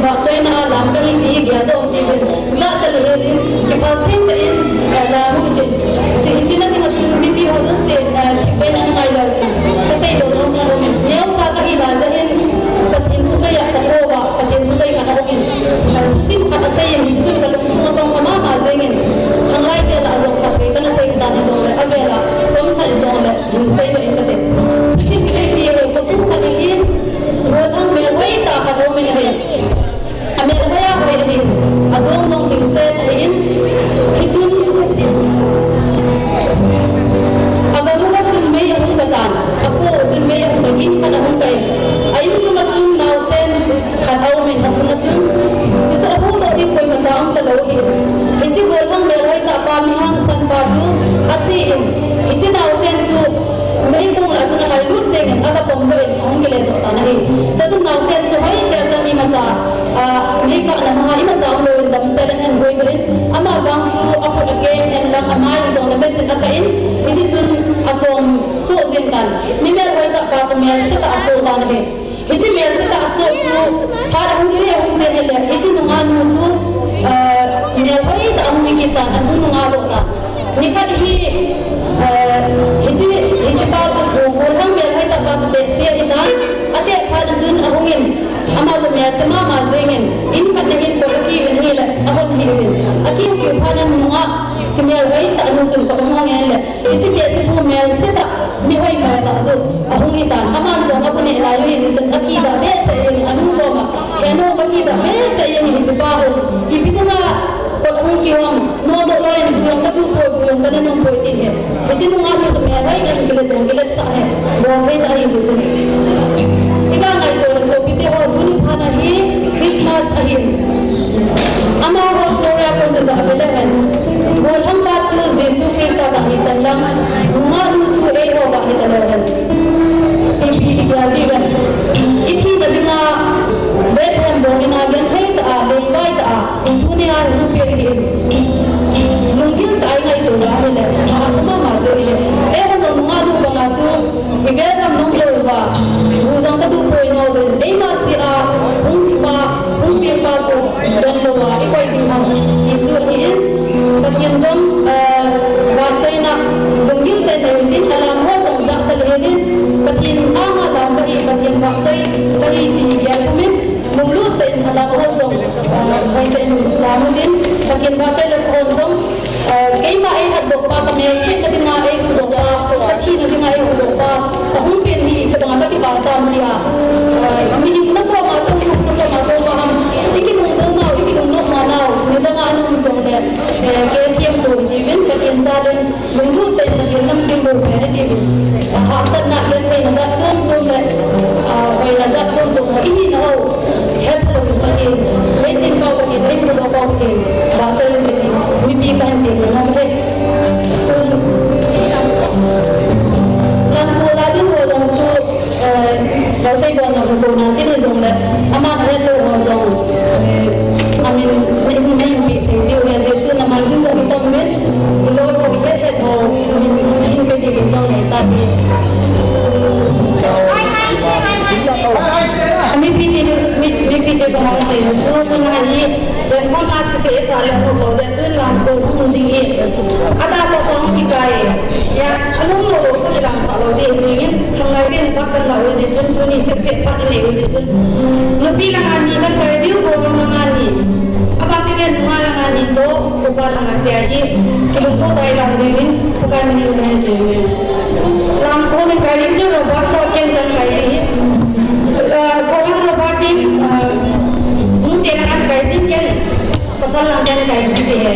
Koina a lam kahi ti hi geldoh uvin. Jachat le hin, kipa theng tah in, eh, lam u tin. Hiche, hiche na ding a chun mipi ho jouse, eh, thipbei na ngai lou. Kasei lou lou na lou min. Neocha kahi lai tah in, Pathen thusei a kakou uva, Pathen thusei khat aum in. Eh, thusim khat asei in, hichun kalungthim atong kha mama jeng in. Khanglai vel a jong khatvei kana sei tan jongle, avel a, konsah jongle, hin sei lou in kate. Thusim hi, hi, hi, khosung khat in, Golhang melhoi tah khat aum in ahi. Amelhoi a hoi ahin, adong jong hing set ahin, hichun, agam uva chun mei ahung katan, akho chun mei ahung ka, in khat ahung kai. A in sunga chun naosen khat aum in, a sunga chun, hichu ahuhdoh ding koima cha um talou ahi. Hiche Golhang melhoi tah pa mi hangsan pa chu, ache in, hiche naosen chu, meikong lah a chun ahailut jeng in, aga pom doh in, ahung kile doh tan ahi. Chuchun naosen chu hoi tia chan imacha, ah, meikah na ma imacha umlou in damsel in ahin goi doh in, ama vang chu akhut akeng in lang amai jong le mesen akah in, hiti chun achom soh jeng tan. Mi melhoi tah pa chu melse tah asoh tan ahi. Hiche melse tah asoh chu, phat ahung kile ahung kile hile, hiche nungah nu chu, ah, melhoi tah ahung hi kit tan, ahung nungah doh tan. Nikhat hi, eh, hiti, hiti pa chu, Golhang melhoi tah pa chu tehse ahi tan, ateh phat chun ahung in, ama chu melse mama jeng in, in khat na hin kol akiu in ahile, ahon hi in. Akiu kiu phat in nungah, hiche melhoi tah nu chun kol ahung in le, hiti tehse pu melse tah, mihoi mel tah chu, ahung hi tan, aman jong abu neh lai u hin, akidah behseh in, anu jong a, kei nu akidah behseh in, hiti pa hon, ipi dinga, Kot hung kihong, nodoh loi in, jong kadu poi, jong kana nung poi tin he. Hiti nunga chu melhoi in kile jong kile sah he. Bol thei tah ahi chu. Iga ngaito le sopite ho, tuni phat a hi Christmas ahin. Amaho story a kon chu ga vele hen. Golhang pa chu Jesu Christa ga hi tan lang. Nungah nu chu eiho ga hi talou hen. Ipi ipi ga hi hen. Ithina dinga Bethlehem bong in a genthei tah a, lengvai tah a. Tuni a hung pen hi in. Lunggil tah a i ngaito uva ahile, ma a suma ma te hi. Eiho nungah nu banga chu, i vel gam nung jou uva. Lu jong kadu poi nau ven. Eima seh a, hung pa, hung pi pa chu, don lou a, i koi ding ham. Hichu hi in, Pathen jong, eh, vangsetna, lunggil tah in nei uvin, alam ho jong jachat le hin, Pathen anga lam kahi, Pathen vangset kahi ti gel umin. Lunglut tah in alam ho jong, ah, hoitah in lam u din, Pathen vangset le hon jong, ah, keima eihatdoh pa, kamel setna dinga eihuhdoh pa, kathina dinga eihuhdoh pa, kahung pen hi kabang a kakipah tam tia. Ah, mihem na koma, tong na koma, tong pa ham, i kinung bou nau, i kinung nok ma nau, nidang a anung jong le, eh, kei thiam to hi uvin, Pathen jal in, Lunglut tah in Pathen namtin bou pen ati uvin. Hahsatna gentheina jat chom chom le, ah, hoina jat chom chom ho, i hina ho. Hepha louvin Pathen, leiset pau Pathen, leiset pau Pathen. Vangset in Pathen, mipi kahin temna nom e. Lamkol a ding ho jong chu, Eh, Vangset bolna ho kona tin jong le, aman ahet lou ho jong, eh, amin, nei, nei pi thei diu ahi, Jesu na man ding jong i tong min, i loi ho i het het ho, min, min pe ding jong nei ta ti. Mipi te, mi, mipi te ko ma sei, ko ko na hi, den ko ma se se sa le ko ko, den ko lam ko ko ding hi. Ada sa song ki kai. Ya, anu mo ko ko lam sa lo de, ni, hang lai den bak kan la o de, jun tu ni sek sek pa ni o de, jun. Nupi lang ani kan kai diu ko lang ani. Apa ti den ma lang ani to, ko pa lang ani ahi. Ki ko kai lang de, ko kai ni ni de. Lamkol in kai ding chu Robert Loteng in kai ding. Ah, Golhang Robert in, ah, nu te in kai ding ken. Pasal lang in kai ding te.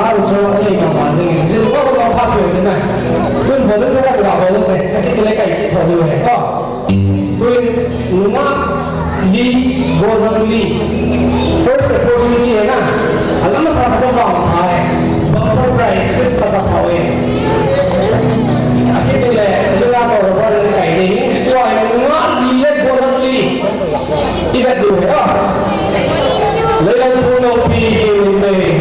Ang chang ang ei mama ding. Jin ko ko pa ko ni na. Tun bo ko ko ba bo ko. Aki tile kai ki tho ni ko. Tun nunga li go na li. First opportunity hai na. Alam sa ko ba hai. Bumper prize ko sa pa hai. Aki tile sila ko ba kai ni. Ko ai nunga li le go na li. Ikat dulu ya. Lelang puno pi kiri mei.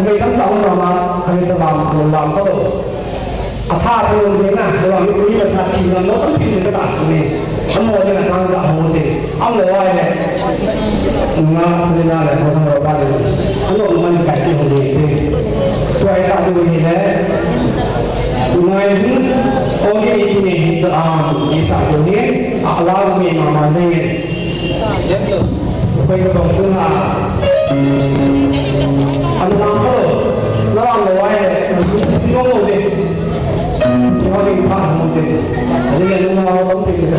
Mei dang ta um ma, kami ta lam, lam ko. Atha ko ni na, ko mi ko ni ma sa ti na no kan pin ni ka ta ni. Amo ni na sang da ho te. Amo wa le. Nga ni na le ko na ba le. Ano man ka ti ho ni te. Ko ai ta ni le. Ngai ni o ni ni ni ta am ni sa ko ni. Ala ni ma ma ni. Pai ka bang tu na. An lam ko. Na lam lo ai. Ni ko mo de. Ni ko ni pa mo de. Ni ko ni ma ko ti de.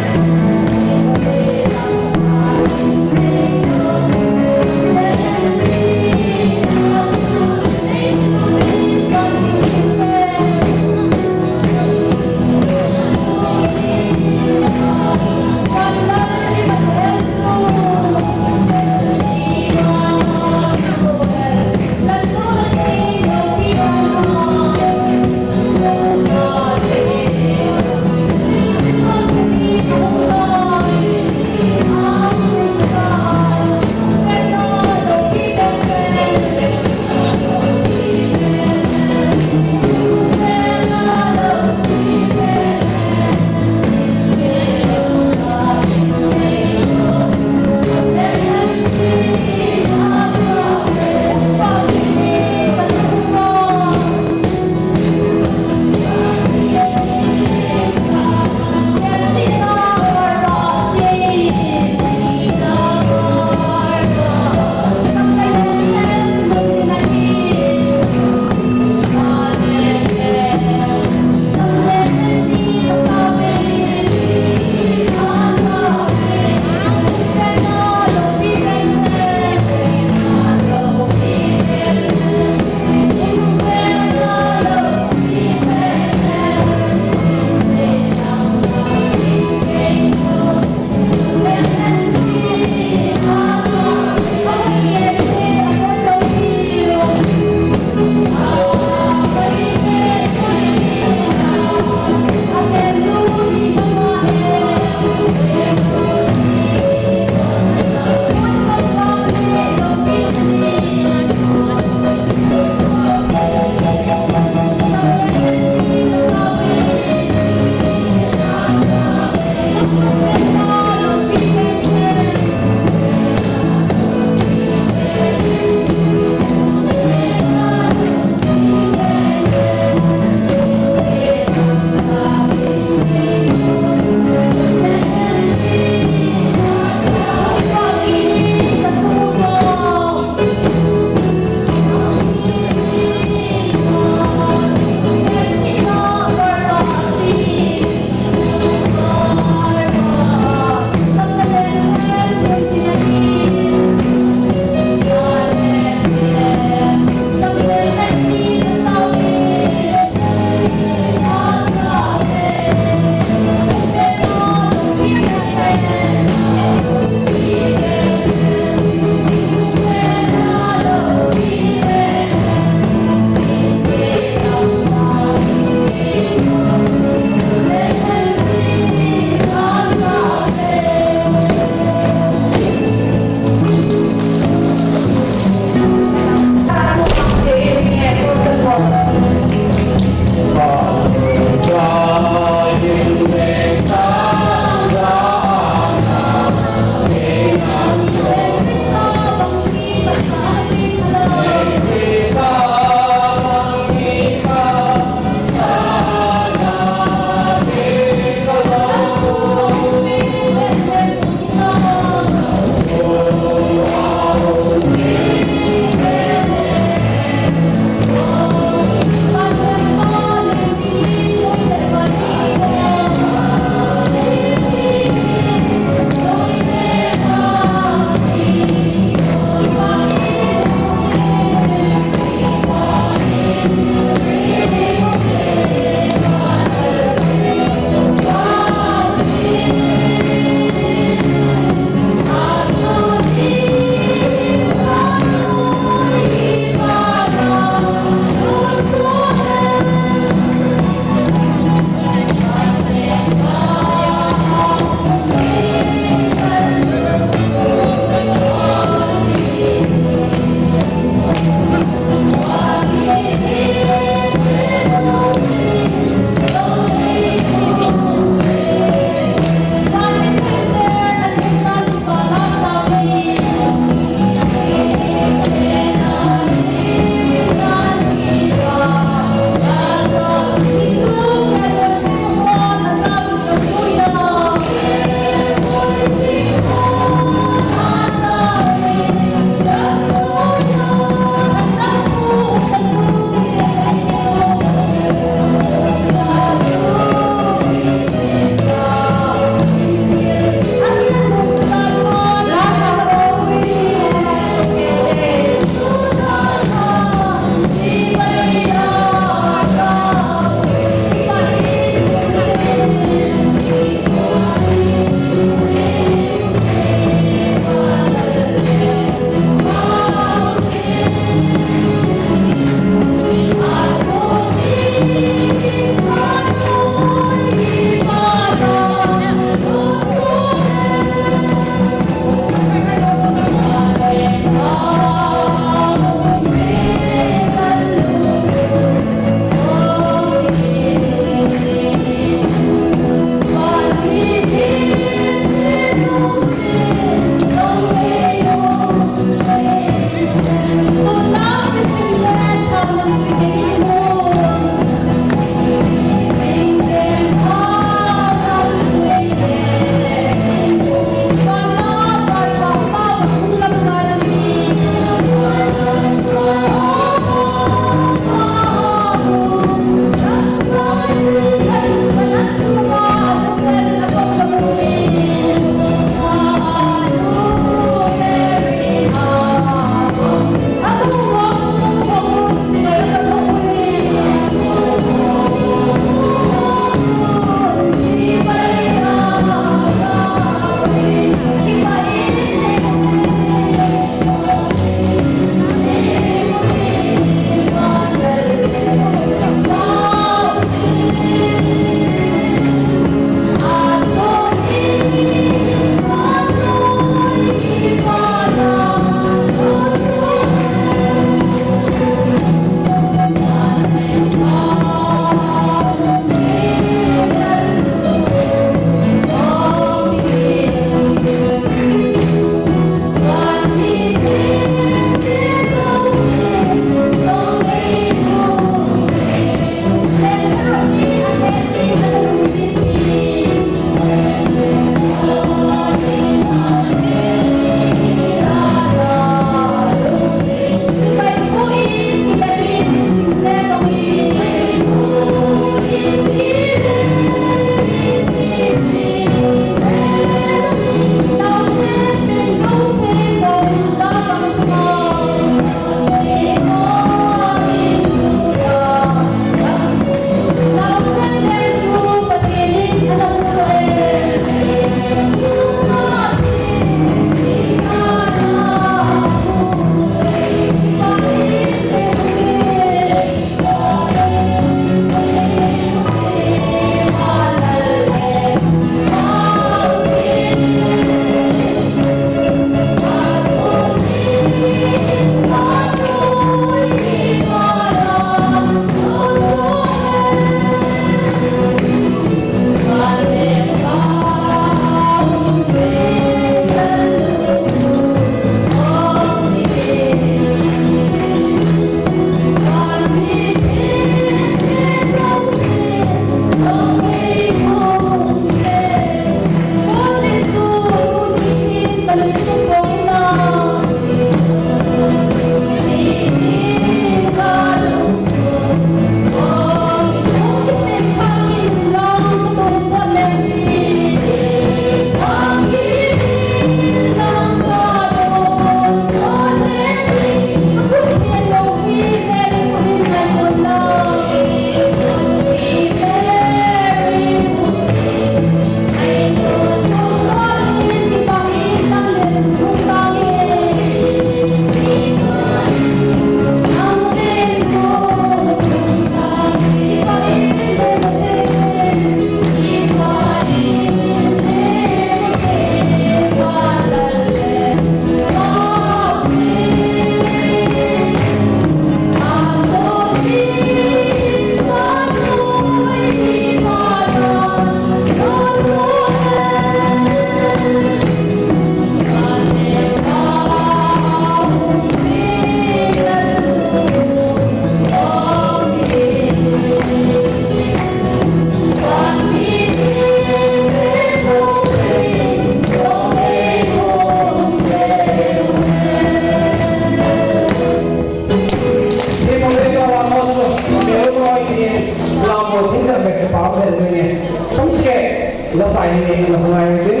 Lasai hi ana hung ngai tin,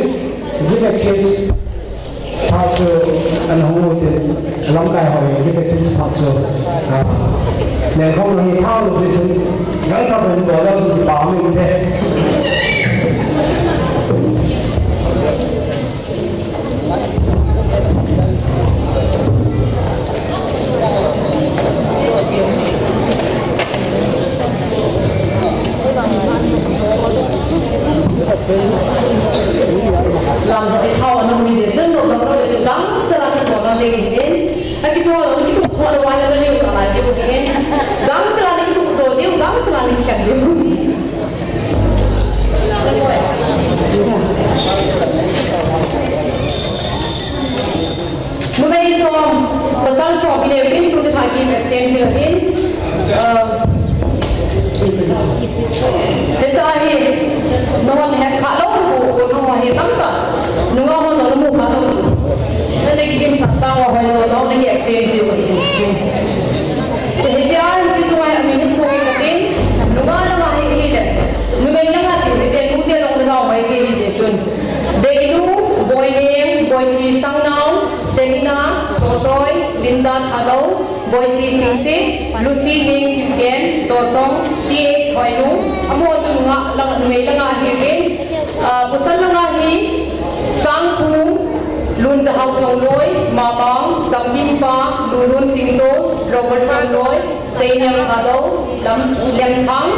give a kiss. Phat chu ana hung u tin, lamkai ho hi give a kiss phat chu. Ah, len khom hi thau lu tin, nang ka ben bol lam pa min te. Lam thao ana hung in, dang lo, dang lo, dang chala kibol na ding in. Aki thao lo, kituh thao lo, wai lo, liu lo, lai liu ding in. Dang chala kituh thao liu, dang chala kikan liu. Numei som, pasal som, ile pin tu te thaki me tem ti in. Eh, hita hi, nahon het kha lou, nahon het tam ta. Nunga ho nahon mu kha lou. Nale kikim kha ta wa hoi lou, nahon het tem ti. Hitia hi tu wa mi hin tu ka tin. Nunga langa hi hi le. Numei langa ti, hite nu te long langa mai ti hi chun. Beilu, Boineng, Boisi Sangnao, Selina, Chotoi, Linda Thadou, Boisi Singsit, Lucy Ning Kimken, Chochong, T H Hoinu, amaho chu nunga lang, numei langa ahiuvin, ah, pasal langa hi, Sangphu, Lunjahao Thongloi, Mabang, Chamdimpa, Lulun Singto, Robert Thongloi, Seinam Thadou, Lam, Lemthang,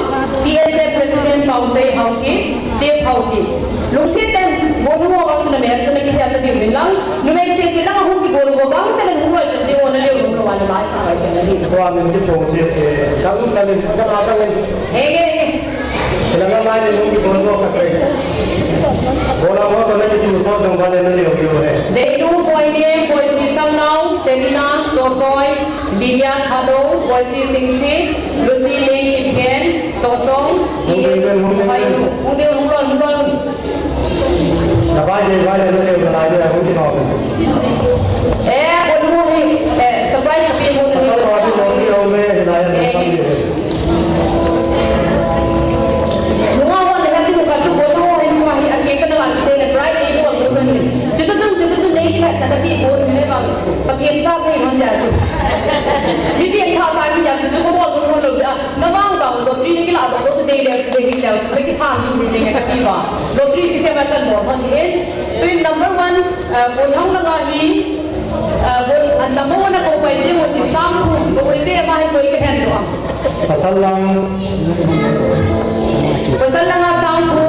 T S F President Pausei Haokip, Steve Haokip. Lungset tah in, bonu ho vang chu na mel chu na kisei ta diu vin lang. Numei sese lang ahung kibol ho vang chu na hung loi chan diu na leo hung loi lai sa lai chan na diu. Tua min kibol sese, dang dang in, ka la dang in. He, he, he. Langa mai ni hung kibol ho ka kai. Bola ho to na kitu to dang ba le na leo leo he. Beilu, Boineng, Boisi Sangnao, Selina, Chotoi, Lilian Thadou, Boisi Singsit, Lucy Ning Kimken, Chochong, Hung ding, hung ding, hung ding. Hung ding, hung ding, hung ding. Na bai ding, bai ding, na ding, na bai ding, hung ding, hung ding. Eh, hung ding, hung ding. Eh, surprise api hung ding. Surprise api hung ding, hung ding, hung ding. Eh. Nunga ho le hati ko katu ko no ho hin ko hi ake ka na wan se na bright day ko ko ni. Chutu tun chutu tun nei ki la sa ka ti ko ni le ba. Pa ki sa ko ni ja tu. Ni ti ka ka ni ja tu ko ko ko lo ja. Na bang bang lottery ni ki la ba ko tu dei le tu dei ki la. Ni ki sa ni ni dei ka ti ba. Lottery si se ma kan mo ma ni. Tu number one, uh, ko nang la ga hi. Uh, ko number one ko pa ni mo ti sam ko ko te ma hi ko i ka hen do. Pasal lang. Pasal lang a Sangphu.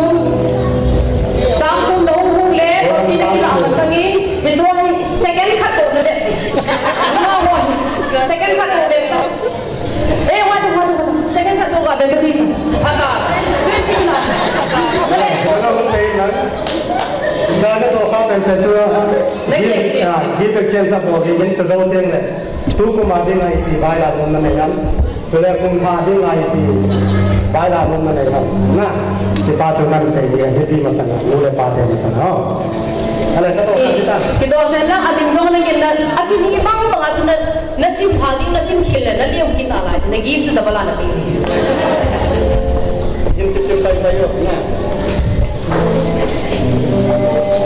Sangphu nahung hung le, ina kila masang e. Hitua hi second khat toh na le. Second khat toh le. Eh, wait, wait, wait. Second khat toh ka be ka ti. Pha ka. Twenty na. Na le. Wala hung kei na. Jana to kha pen pen tu. Give, ah, give a chance to give in to go thing le. Tu kum a ding a ipi baila dong na nei ham. Tule kum pha ding a ipi baila dong na nei ham. Na, si pa tu kan sei dia, si pi masang, nu le pa te masang, ho. Ale, ka to, ka kita. Kido sen la, a ding dong na kin na, a kin ni bang bang a tu na, na sim pha ding, na sim khil le, na liu kin a lai, na give tu da bala na pi. Yin ki sim pai pai yo, na.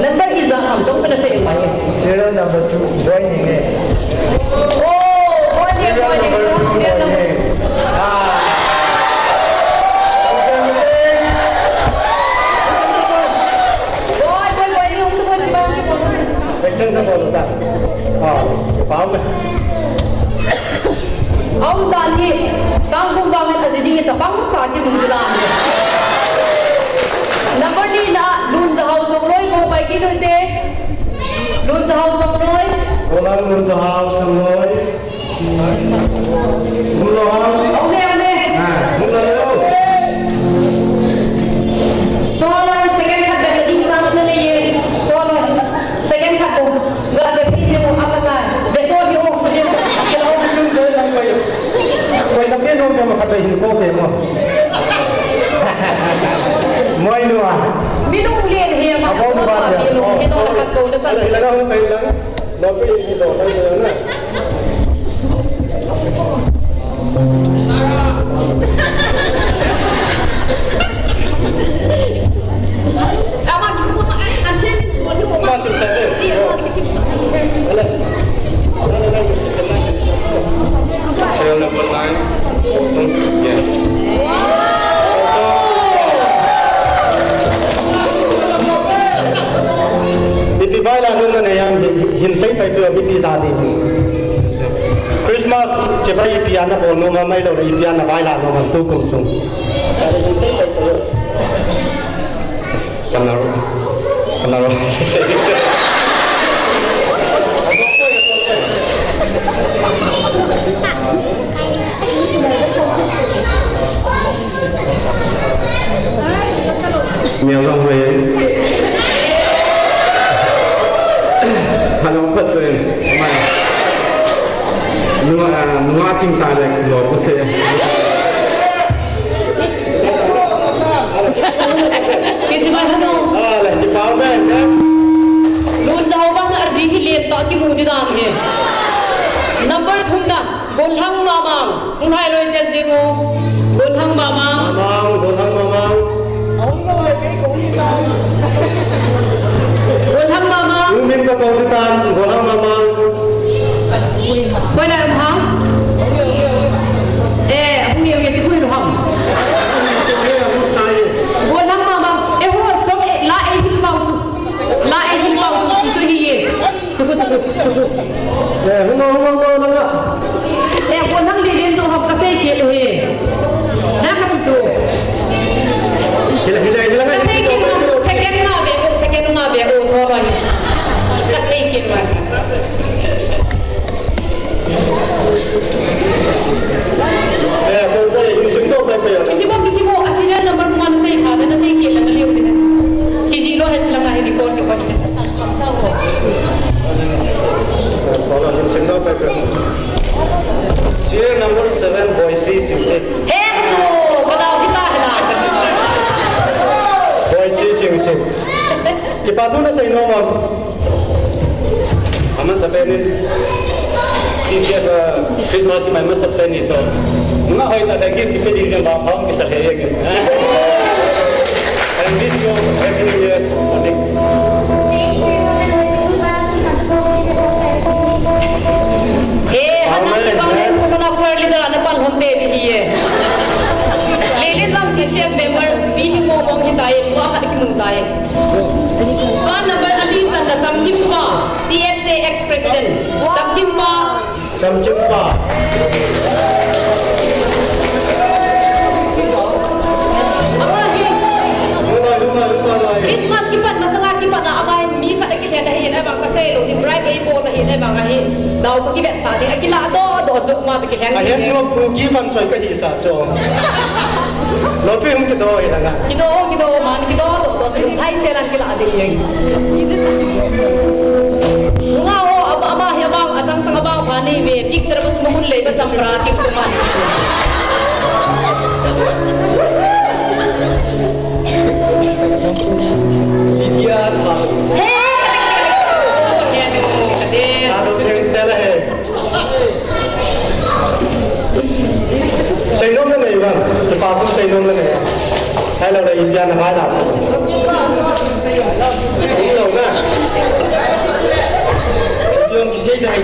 Number ija ham, dong kana sei mai. Serial number two, Boineng e. Oh, Boineng, serial Boineng, number two, serial number Boineng. Ah. Boy, boy, Boineng, hung to, boy, boy, boy. Action sa bol ta. Ah, pao. Aum dan hi, Sangphu vang in aji ding hi chapang cha kimu dan hi. Number ni na, Lunjahao Chongloi ko pai kit u hite. Lunjahao Chongloi. Kolang Lunjahao Chongloi. Mun lo ham. Aum e, aum e. Ha, mun lo le o. Chongloi second khat beh ka ding chance na nei e. Chongloi second khat ko. Ga be pi ni mo apa la. Be to ni o. Koi na pe no mo ka pe hin ko ke mo. Moi nu a. Mi nu le he ma. Abo ba ya. Mi nu le he ma. Ila ga ho pe la. Lo pe ni lo pe na. Serial number nine. Yeah. Ipi vai la nun na ne yang hin, hin sei pai tu ipi la di. Christmas che bai ipi ana bol nu ma mai lo le ipi ana vai la nu ma tu kum sung. Hin sei pai tu. Panaro. Panaro. Miau long hoi. Hello, pat tu. Mai. Nua, nua ting sa le lo ko te. Kiti ba hanu? Ah, le, di pau be, ya. Lun dau bang ardi hi len ta ki mu di dan he. Number thum na, Golhang Mamang. Hung hai loi chen jing u. Golhang Mamang. Mamang, Golhang Mamang. Golhang Mamang. Umin ka kau di tan, Golhang Mamang. Koi na ham? Eh, hung ye, ye, koi na ham? Golhang Mamang. Eh, ho, som, eh, la, eh, hil mau. La, eh, hil mau. Itu hi ye. Tuku, tuku, tuku. Eh, hung mau, hung mau, hung mau. Eh, Golhang Lelen tu ham ka sei ke he. Na ka tu. Hila, hila, hila, hila. Ka sei ke, second na be, second na be, oh, oh, oh. Ka sei ke ma. Eh, ko, ko, sim to, ko, ko. Kisi ko, kisi ko, a serial number one sei ka, na sei ke la, na liu ke. Kisi lo hai la ka hai record ko. Serial number seven, Boise Singsit. He, tu, ka dau kita hai la. Boise Singsit. Kipa tu na sei nom am? Aman sa pen in. Ti siya sa Christmas mai man sa pen ito. Mga hoy ta dagi, ti pwede yung bang bang kita kaya yun. And wish you happy new year. Eh, anak ni bang ko na kuar leader, anak pang honte ni ye. Lele bang ti siya member, bini mo bang kita ye, mo ka di mo tayo. Phone number ali tanda Chamkimpa, T F A ex-president. Chamkimpa. Chamkimpa. Ama hi. Luma, luma, luma, luma. Christmas kipat, masanga kipat na ama hi mi khat akihen ahi na bang kasei lou, ni bribe eibol ahi na bang ahi. Dau ko kibet sa ni, akila do, do, do, ma, kihen. Ahen lo, pu ki man soi kahi sa cho. Lopi hung kido hi langa. Kido, kido, man, kido, do, do, do, thai se lang kila de ye. Nga ho, aba, ama hi abang, atang tang abang, pani me, picture bus mukun le, bas amra, ki kuma. India, ma. Hey! Ado, ado, ado, ado, ado. Seinom le nei bang, kipa thu seinom le nei. Hello, le India na vai la. Hello na. Yung kisei dai.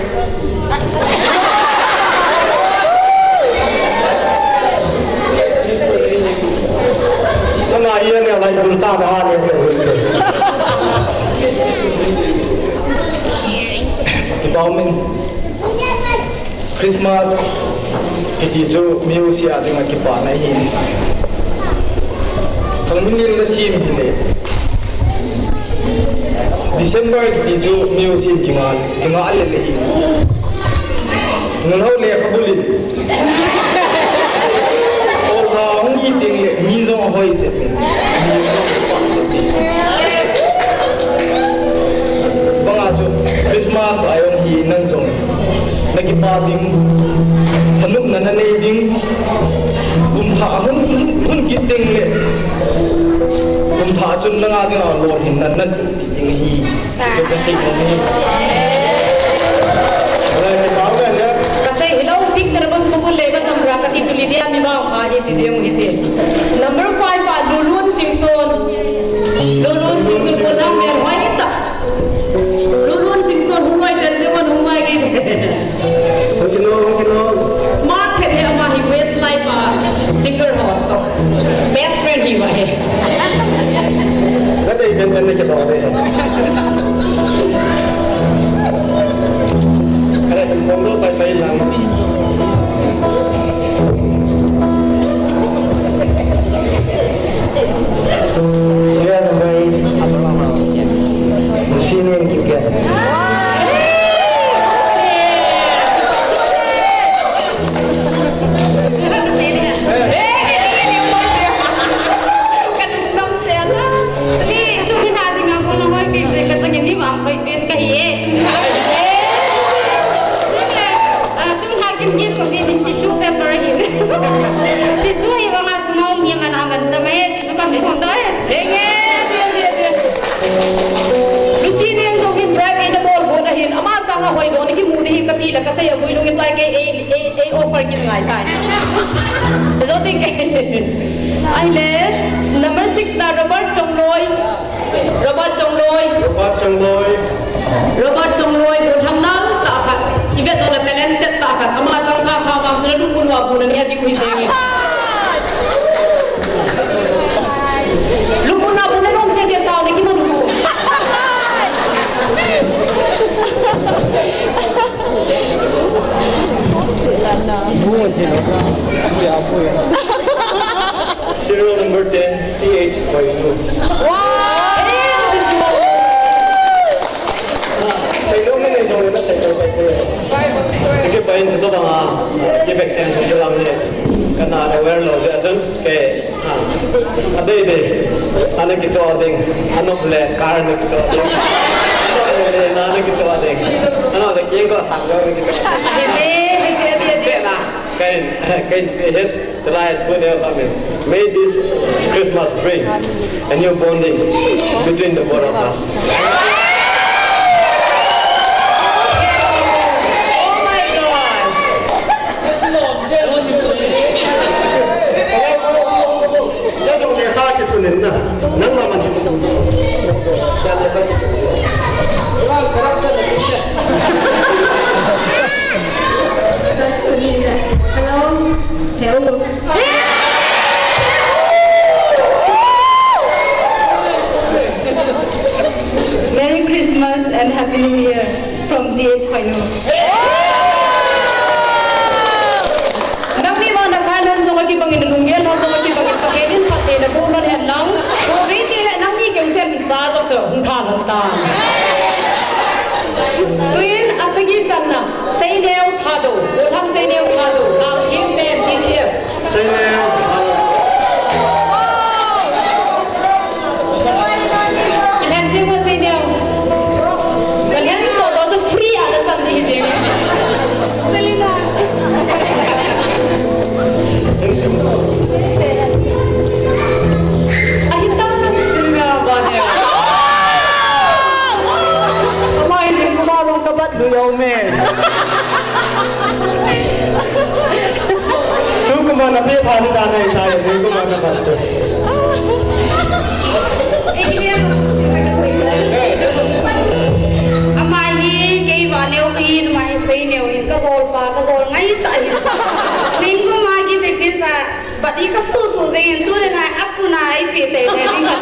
Ana iya ne lai dun ta da ne. Kipa min. Christmas kiti chu mi jouse a dinga kipana ahi. Khang min in la sim hi le. December kiti chu mi jouse in kinga, kinga le le hi. Nunho le khabulin. Ol ha hung hi ting le mi jong hoi te. Banga chu Christmas a jong hi nang jong. Na kipa ding, thanopna na nei ding, kum thah a hun, hun kit ding le, kum thah a chun nanga dinga lolhinna na, na tup ding ahi. Chu ka sei nom ahi. Alright, kipa uve. Ka sei hilou, picture bang sukul le, ba tamra ka ti tu Lydia mi ba, a, hi ti ding hi ti. Number five, a, Lulun Singson. Lulun Singson, ko dang mer hoi ta. Lulun Singson, hung hoi ta, Singson, Pen pen na kito ve. Kare, phone lo pai pai lang. Serial number eight. Senior Kim Kiat. Lucy Neng jong hin bright in the ball, ball ahin, ama sanga hoi jong ni kimu ni hi kati la kasei a vui lungin tai kei ei, ei, ei offer kin ngai tai. Jong tin kei. Ahile, number six na Robert Chongloi. Robert Chongloi. Robert Chongloi. Robert Chongloi, ball ham nal tah khat. Ivet jong le talented tah khat. Ama chang kha kha vang chu le lupun wa bu na ni ati kui se ni. Lupun na bu na nom se se tao ni ki mun bu. Serial number ten, T H Koitu. Wow! Sai lo ne ne jong le na sai lo pai ko. Ke pai ni to ba ma. Ke bek ten ko lang ne. Kana le wer lo de ajan ke. A dei dei. Ana kito ding. Anop le car na kito ding. Anop le na na kito ding. Ana le ke ko sang lo na kito. Dei dei dei dei. Kain, kain, kain, May this Christmas bring a new bonding between the both of us. Oh my God! Hello. Hello. Merry Christmas and Happy New Year from D H Koinu. Nangni vang na kha nan jong akibang in lunggel, nan jong akibang in Pathen in phatthei nabol hen lang. Ko ve ti le nangni keu sen sa to to hung tha nan ta. Tuin asagi channa Seineo Thadou, Golhang Seineo Thadou, Golhang Seineo Thadou. Seineo Thadou. Ilan jing mo Seineo. Kalian to to to free ada tam di jing. Selina. Ahi tam na Selina ba ne. Amai ni kuma long ka bat lu yau me. Tu kuma na pe pha ni ta na sa ya, tu kuma na ba tu. Ama hi kei va neo hi, ama hi Seineo hi, ka sol pa, ka sol ngai ta hi. Ning kuma ki victim sa. Bati ka su su jeng in tu le nai apu nai pi te te ding ka.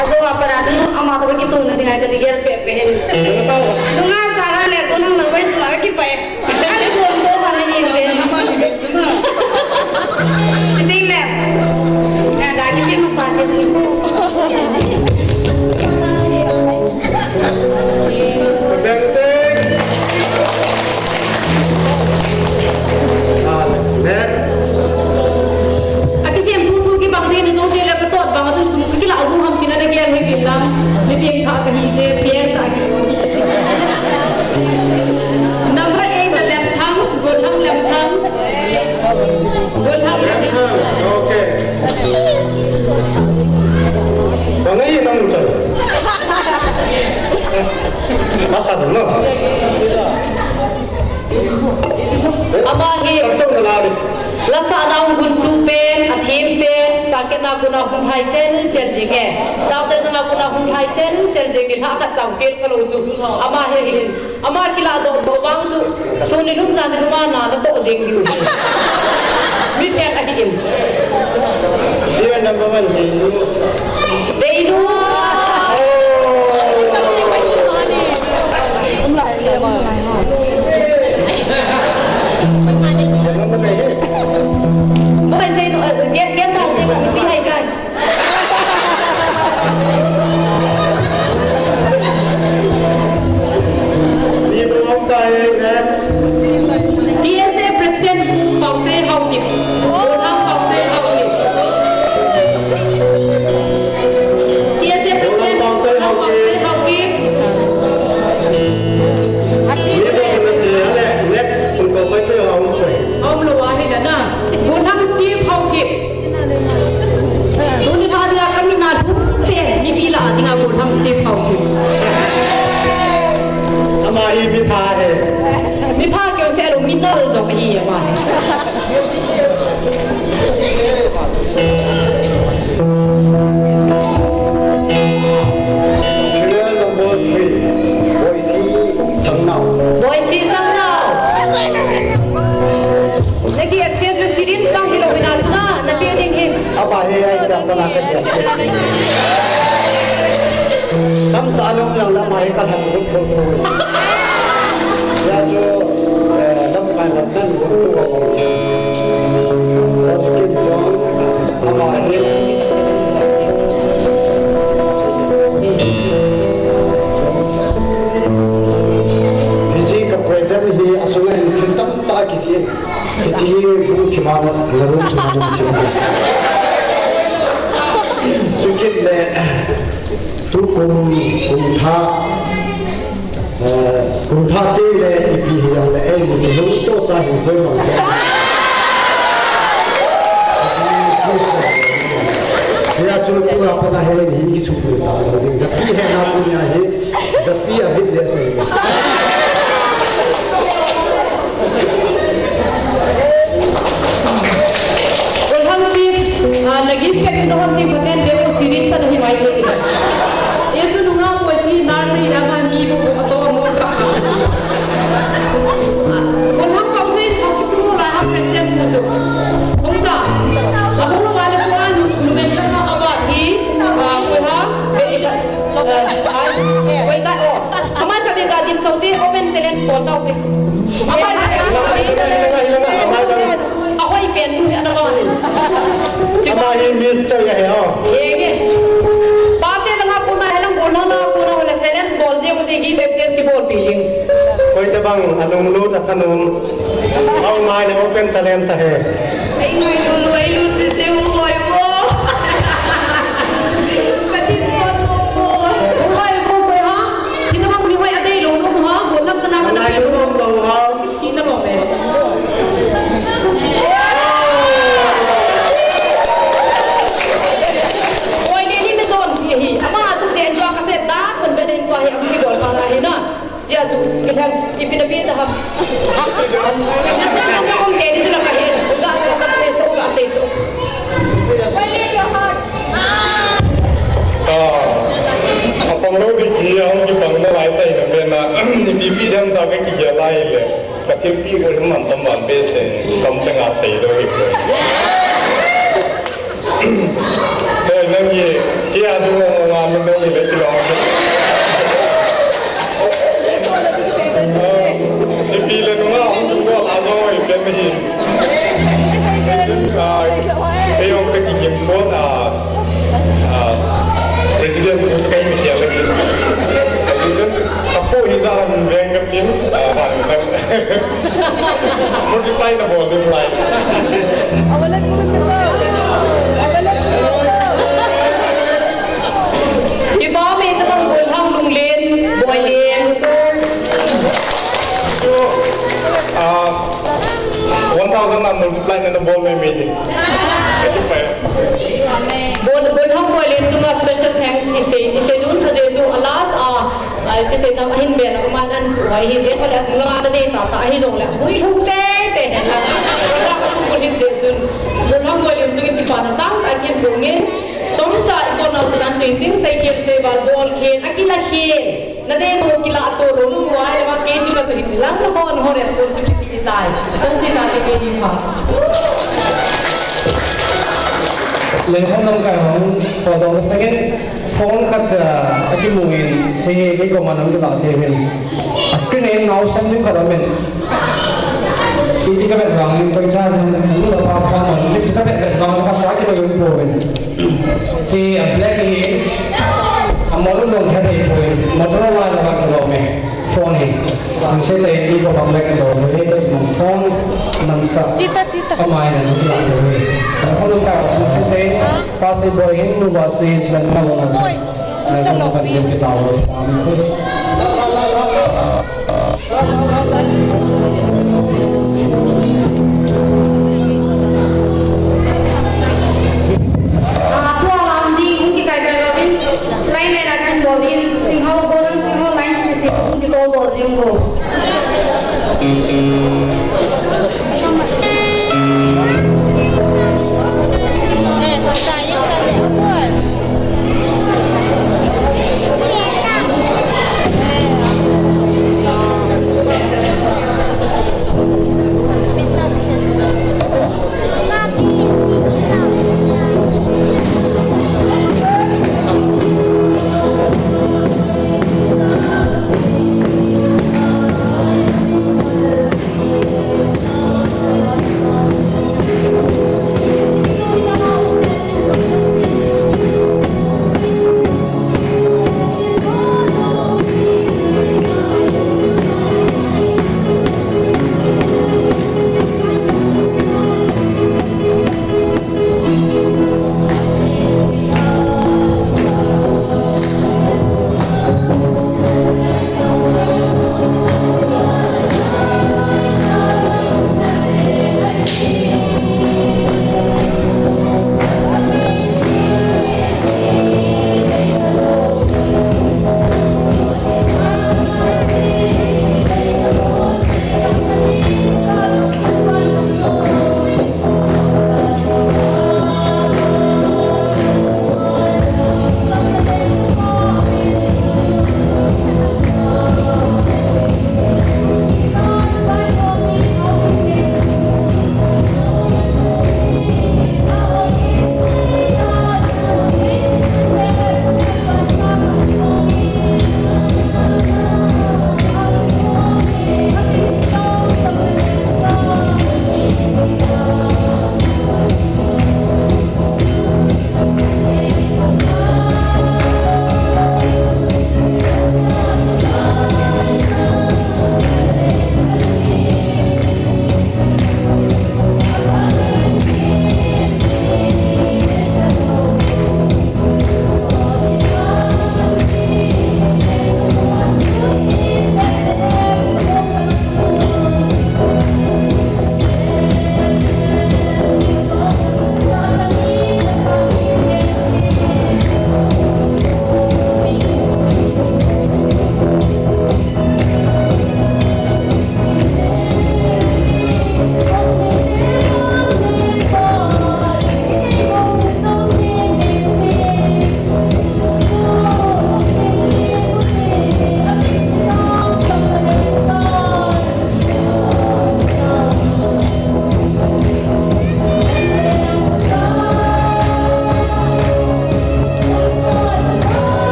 Ago apa na tu ama to ki tu na ding ai ka ni gel pe pe hin. Dunga sara le tu nang na wai tu ki pe. Ani ko ko ma ni ni te. Ding le. Na da ki ma pa te. Beng beng. Amen. Aki jem tu tu ki bang ni tu ti le ka tot bang tu tu ki la u ham ki na de gen ni ki la. Ni ti ka ka ni ke pian ta ki. Number eight, the left hand, good hand, left hand. Good hand, left hand. Okay. Bang ni nang tu. Asa no. Ama hi lasa nau gun chu pen, a thim pen, sakena Kona hung hai chen chen jing e. Chapter changa kona hung hai chen chen jing e, lha khat chang kel ka lo chu. Ama hi hin. Ama kilah doh doh vang chu. Sun ni lum jan ni lum a na na toh jing diu. Mi pek ahi in. Serial number one, Deinu. Deinu. Number one, Deinu. Number one, Deinu. Number one, Deinu. T S A President Paute Haokip. Paute Haokip. T S A President Paute Haokip. Achi. Aum lou ahi na. Gunhang Steve Haokip. Tuni pha dia kami na thu te, mipi lah a dinga Gunhang Steve Haokip. Ama hi mipha ahi. Mipha keu se lo, mi nal jong ahi ama. Serial number three, Boisi Sangnau. Boisi Sangnau. Naki absent president ka hilou hina tuna, nati ding hin. Aba he ai da bana ka dia. Tam ta lo lang la mai ka han ru ko ko. Ya jo, eh, lam kai la kan ko ko. Aba he. Hiche ka present hi asunga hin thil tamtah kiche. Hiche hi bu thima na, na ru thima na. Chukit le, tukum, kum thah, eh, kum thah teng le, ipi hijongle, eh, mi kilungto cha hi koima. Hia chu tu a pat a hi, hi kisu pu ta, japi hi na pu nia hi, japi a bit le sei. Welcome, please. Ah, na gift pek na hon ti paten de o sirin ta nahi mai le. Ye tu nunga ko ti na ri na ma ni bu ko to mo ka. Welcome, Paute, welcome to Raha Christian Center. Hong ta. Abu lo wale ko anu, lu ben ta aba hi, ah, ko ha, be ita. Ama hi Mister ya he ho. Ye, ye. Pate langa puna he lang puna na puna wala challenge bol diu ti gi bek se si bol pi ding. Koi tabang alung lu ta kanung. Au mai le open talent ta he. Ei, ngoi lu, ngoi lu, ti se u ngoi mo. Ka ti so mo mo. Ngoi mo ko ha? Ti na bang ni ngoi a dei lo mo ha? Mo na ka na ka na. Ngoi lu mo ha. Ti na mo me. Ngoi ke ni me don ti hi. Ama tu de jo ka se da kon be den ko hi am ki bol pa na hi na. Tia chu, ipi ham, ipi na pi ta ham. Na sa na kong ke ni na ka he, ga ka ka se so, ga se so. Ah, apang lo di ki, ang ki pang na lai tai na pe na, ipi pi dam ta ke ki ja lai le. Ka ti pi ko man tam ban pe se, kam ta nga se do ri. Toi, nang ye, ye adu mo mo nga mo nang ye le ti lo. Ipi le nunga hung tu ko la do i pe mi. Ai, pe yong pe ki kim ko na. Ah, President ko kai mi ya le. Ai, tu ka po hi da han veng ka tin. Ah, han, han. Multiply na bol ding lai. Awalan ko rin ito. Awalan ko rin ito. Iba may ito pang Gunhang Lunglen, Boylen. So, ah, one thousand na multiply na na bol may may. Ito pa yun. Gunhang Boylen, ito nga special thanks. Ito, ito dun sa dito, alas, ah, Ai, ti se chang ahin be na, man an su ai hi be, pala su la na de ta, ta hi dong la. Ui, hu te, Program a sung kunin te chun, program bol in chun kipa na sang a kin bungin, tong cha i kon nau tan tin tin sai kin sai bal bol kin, a kila kin. Na de no kila to ro nu wa e wa ke tu ka tu ni lang ko no ho responsibility tai. Tong ti na ke ni ma. Lei hon nang kai hon, to dong sa ngen. Phone khat, ah, a kimu in, he, he, kei koma nang kila thei uvin. A screen a nau san ding khat amen. Iti ka vet vang, koi cha ding, nu la pa pa man, iti ka vet vet vang, ka sa ki lo uvin. Ti a black hi, a model dong khat hi uvin. Motorola la ka lo me. Phone hi. Ang se te, iti ko bang black dong, he, he, phone, nang sa. Chita, chita. Amai na, nang kila thei uvin. Ang phone ka, ang se te, Pasi boy hin nu ba si dan ma lo na. Oi, ta lo pi. Ah, tua lam ding, hung kikai kai lo ding. Line le line bol ding, singhou bol ding, singhou line si si, hung kikol bol ding bol.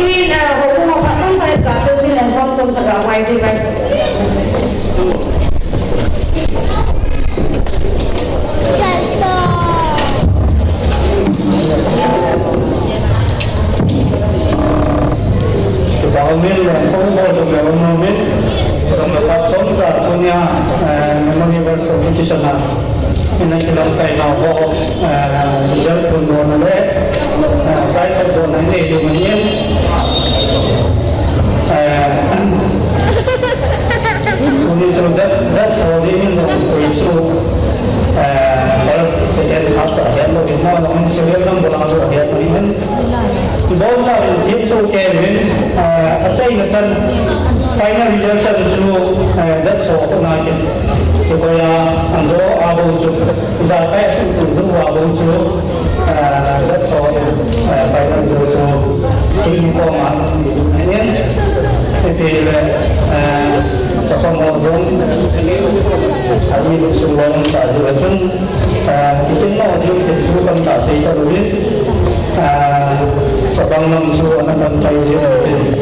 Tin, eh, houbung a phat chomcha in Pathen min lengkhom chomcha ga ngai ding ahi. Kipah umin, lengkhom bol chomcha umin, phat chomcha tunia, eh, memory verse competition a ina kilamkai nau ho, eh, result phondohna le, eh, prize phondohna inei ding ahin, eh, tuni chu date, date four ni in koi chu, eh, first, second, third, third lo in, mo lo in, serial number lo in. Ibonchauvin themsoh kei uvin, eh, achaina chan final result chu, eh, date four kona kin. Chukoiya, anjo a bou chu, ijakai chu tu du a bou chu, eh, date four in, eh, final result chu, hiti koma, ahin, hiti le, eh, chapang ho jong, ani sung long ta ju chun, Ah, itin mo ding tin thu tamtah sei talou in, ah, chapang lam chu ana tamtah jing in.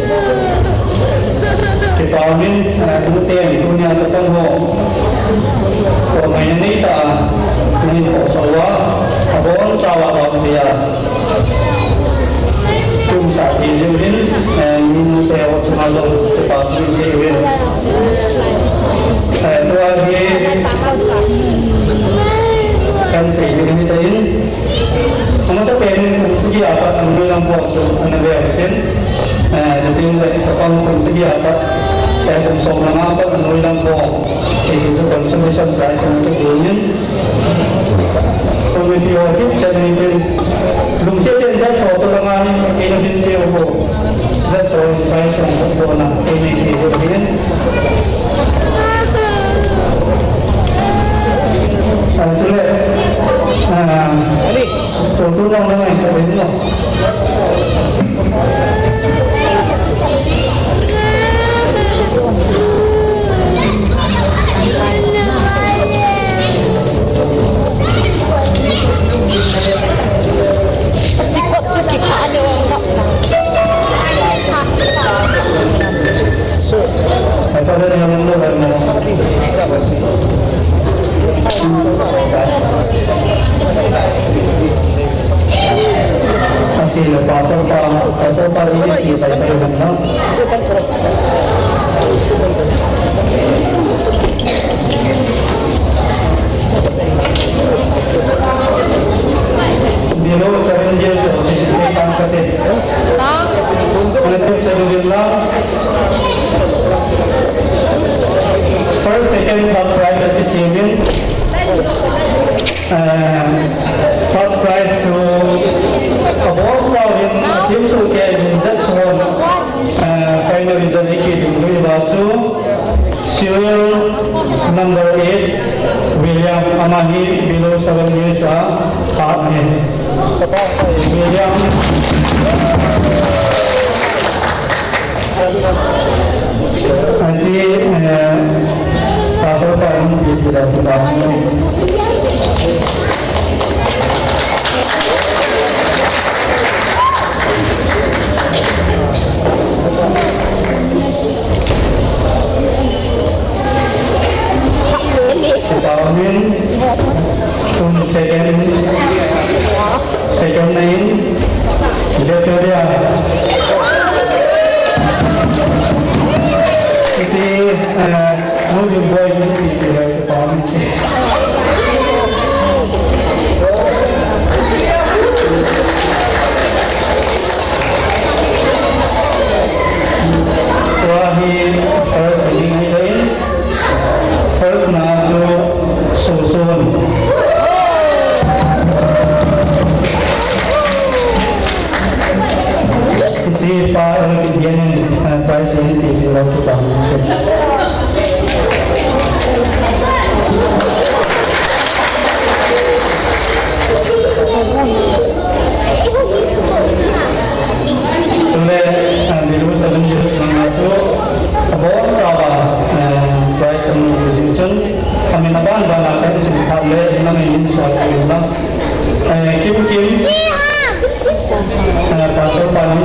Kipah umin, ah, tute in tunia chapang ho, ko mai na nei ta, nei ko sa uva, abonchauva tao tia. Tumsa ti jing in, eh, mite ho chunga jong kipah ti jing in. Eh, tua hi, kan sei jing in hitin. Amasapen in kum sagi a pat anoi lam ho chu ana ve u hitin. Eh, hitin le, chapang kum sagi a pat, eh, kum som langa pat anoi lam ho. Hichu consolation prize ana pe ding in. Committee ho hi chan ni tin, lungset in date four to langa hin, kei na tin teu ho. Date four in prize kong kong na, kei ni kei ho hin. Ah, chule, ah, to tu long long ai, to tu long. Below seven years old, first, second, third prize achieving. Eh, first prize chu abonchauvin themsoh kei uvin, that's all. Eh, final result hi kiding lui uva chu serial number eight, William, ama hi below seven years a hat ahi. William. Auntie, eh, Pastor pa ni di di da di ba. Paumin, tum second. Second name, Victoria. Iti, eh, moving boy ni iti, iti, iti, iti. Tua hi, eh, iti, iti. First na chu Susun. Hiche pa, eh, Indian, eh, prize in ti ti lo chu pa. Tule, eh, Bilu seven zero nang chu, abonchauva, eh, prize amu jing chun, amin aban ban a kahin sim phat le, ina min in sual uvin lang. Eh, Kim Kim, eh, Pastor pa ni,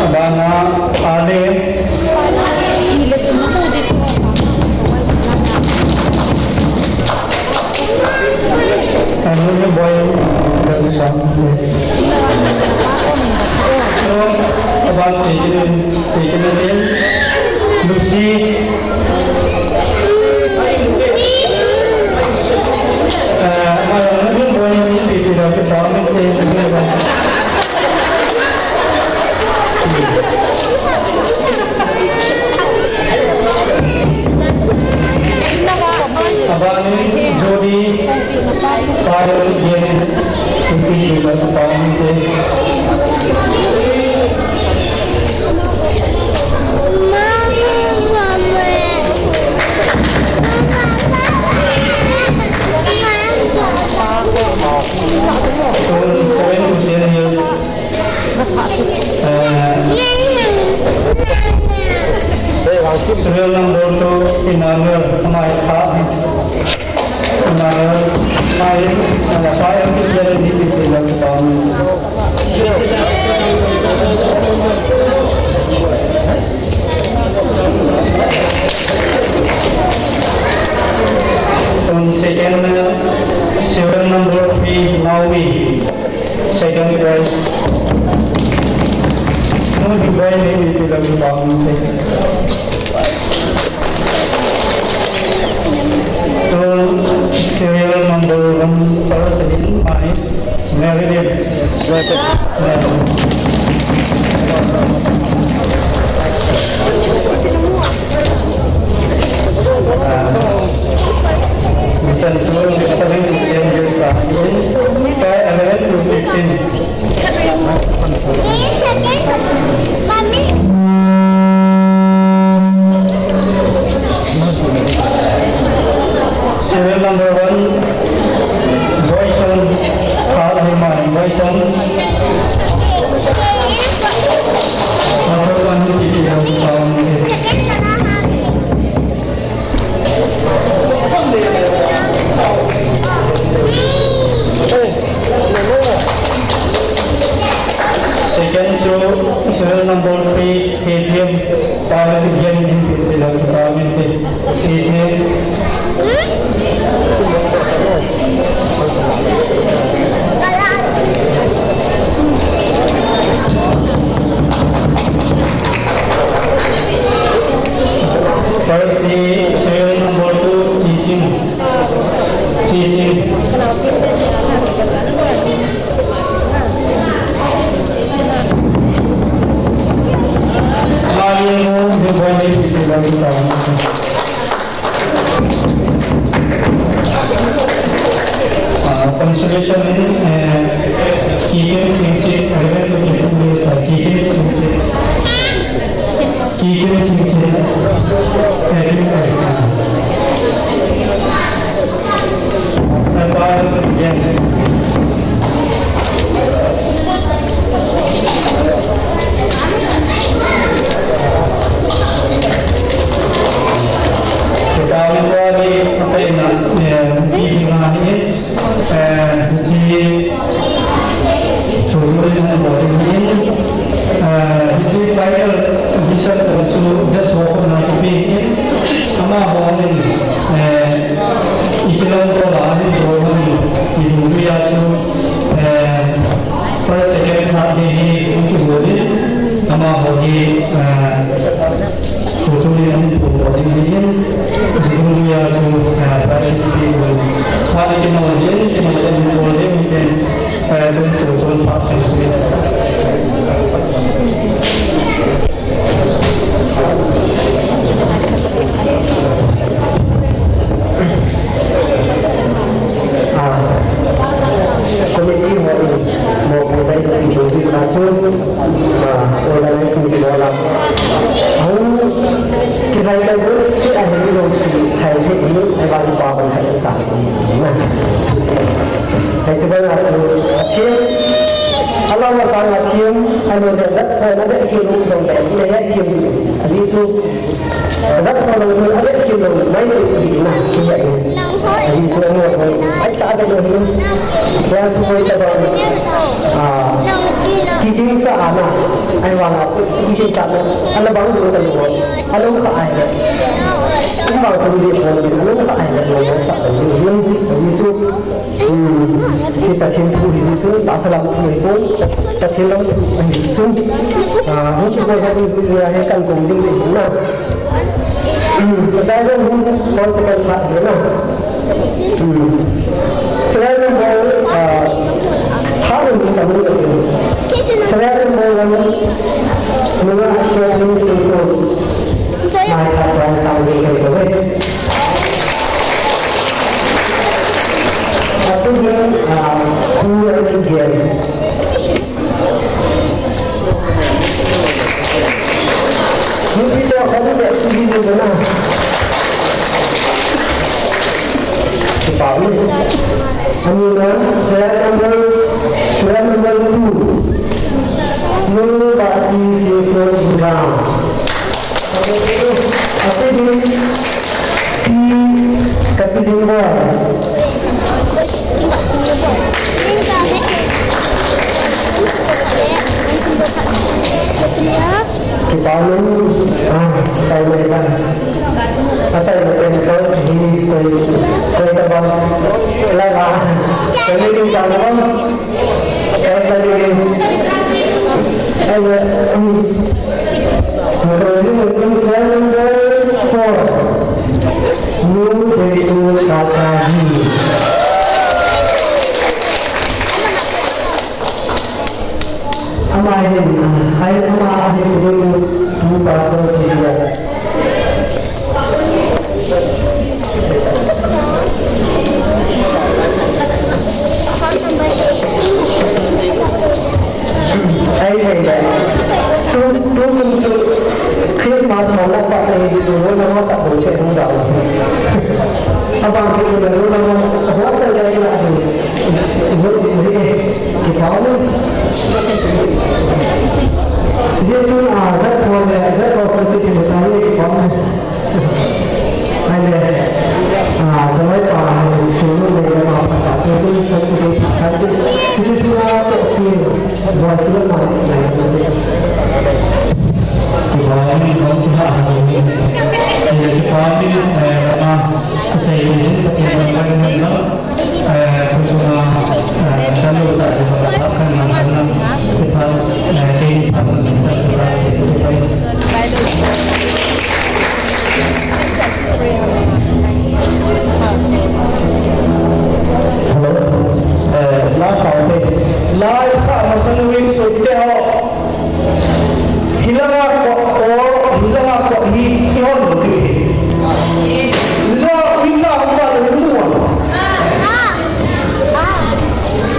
Abana, Ale. Anu ni boy, dah bisa. So, abang taken, taken in. Lucy. Eh, abang ni boy ni taken, dah bisa. Abang ni Jody, Payal Jain, P P G Batu Payal Jain. Seven to ten years. Eh, serial number two, Emmanuel, amai kha. Emmanuel, amai, eh, five and ten years, on second, eh, serial number three, Naomi. Second prize. Mo di bai ni ni tu lagi bang ni. So, serial number one, first in my Marilyn. Serial number one, Boyson, Khalhima Boyson. Number one, T P M, um, second to serial number three, K T M, Parvati Jain, K T M. First, serial number two, Chiching. Chiching. Mali mo, the body is the body. Uh, consolation in, uh, Kikim Singsit, eleven to fifteen years, uh, Kikim Singsit. Kikim Singsit, uh, Kikim Singsit. Hiche final result chu just ho khut na kipe in, amaho in, eh, itilou tol a hin bol hon in, idungjuia chu, eh, first, second, third hi hung kibol in, amaho hi, eh, Tutu ni an tu ko ding ding in, ding ya tu, ah, pa ni ti ko. Pa ni ki mo ding, ki mo ding ko ding, ki, ah, tu tu tu pa tu. Hung kihai kal bou se ahi lou si thai he hi, ahivang pa ban hai sa na. Sai chu bang a chu, a thim. Alou masang a thim, alou le zat so na le thim lou dong le, le he thim. Ajeh chu, zat so lou le, a le thim lou, mai le thim na, thim ya. Ajeh chu, alou, ai sa le lou hi. Ya chu koi ta bang. Ah, kiding cha ana. Ahivang a, kiding cha ana. Ana bang lou ta lou. Alou kha ai le. Kum bang tu le ko le, alou kha ai le, lou sa le. Ni, ni tu. Hmm. Ti ta kin tu ni tu, ta kha lam tu ni ko. Ta kin lam tu ni tu. Ah, hu tu ko ha tu ni ya he kan kong ding ni na. Hmm. Ta dong hu ko se kan pha ni na. Hmm. Serial number, ah, ha ni ta ni. Serial number one. Nunga asia ni tu. Mai khat vang sang ding kahi bouve. Atu hi, ah, Pu Lalminlian. Nupi toh khat le atu hi le na. Kipah e. Ani na, serial number, serial number two. Nu Basi Singson Budang. Ati di, di, kati di mo. Kipah e, ah, kipah e. Atai mo pen sa, hi, koi, koi ta ba. La, la. Koi ni ta ba. Ama hin, ai ama hin, tu pa ko ti ya. Ai, ai, ai. Tu, tu, tu, tu. Christmas ma la pa ai, tu, tu, na ma pa, tu, che, tu, da. Abang, tu, tu, na, na, na, na, na, na, na, na, na, na, na, na, na, na, Hello. Eh, la sao te. La sa ma sa nu in su te ho. Hilanga ko, o, hilanga ko hi, i hon lo ti. La, i ta, i ta, i ta.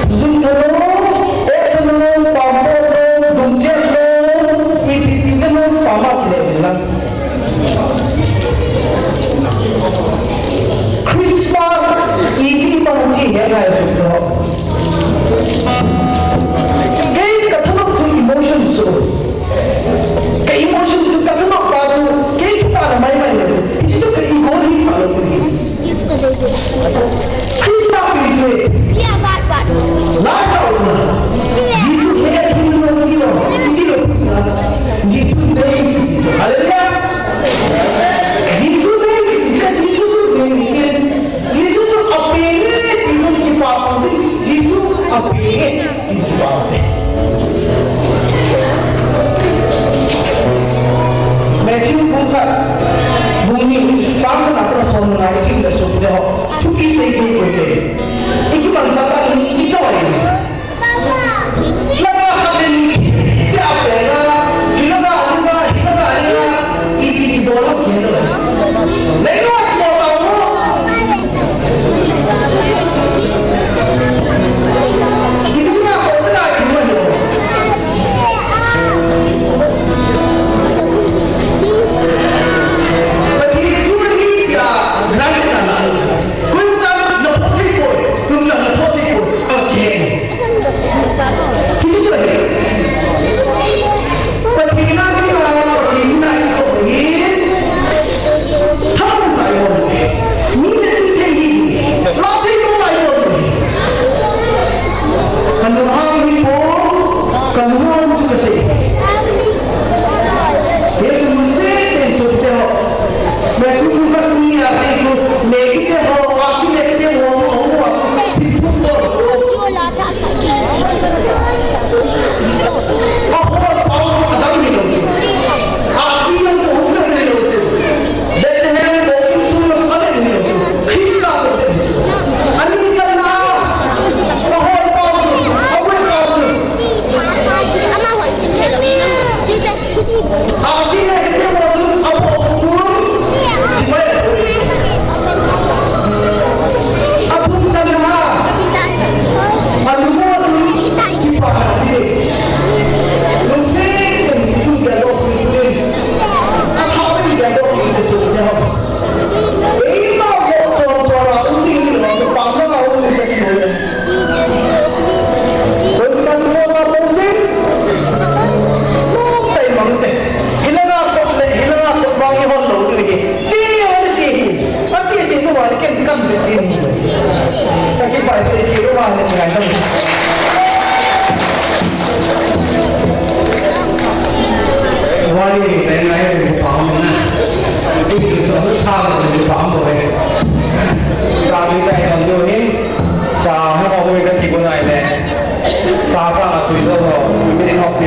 Zum ta lo, e ta lo, pa ta lo, dum ta lo, i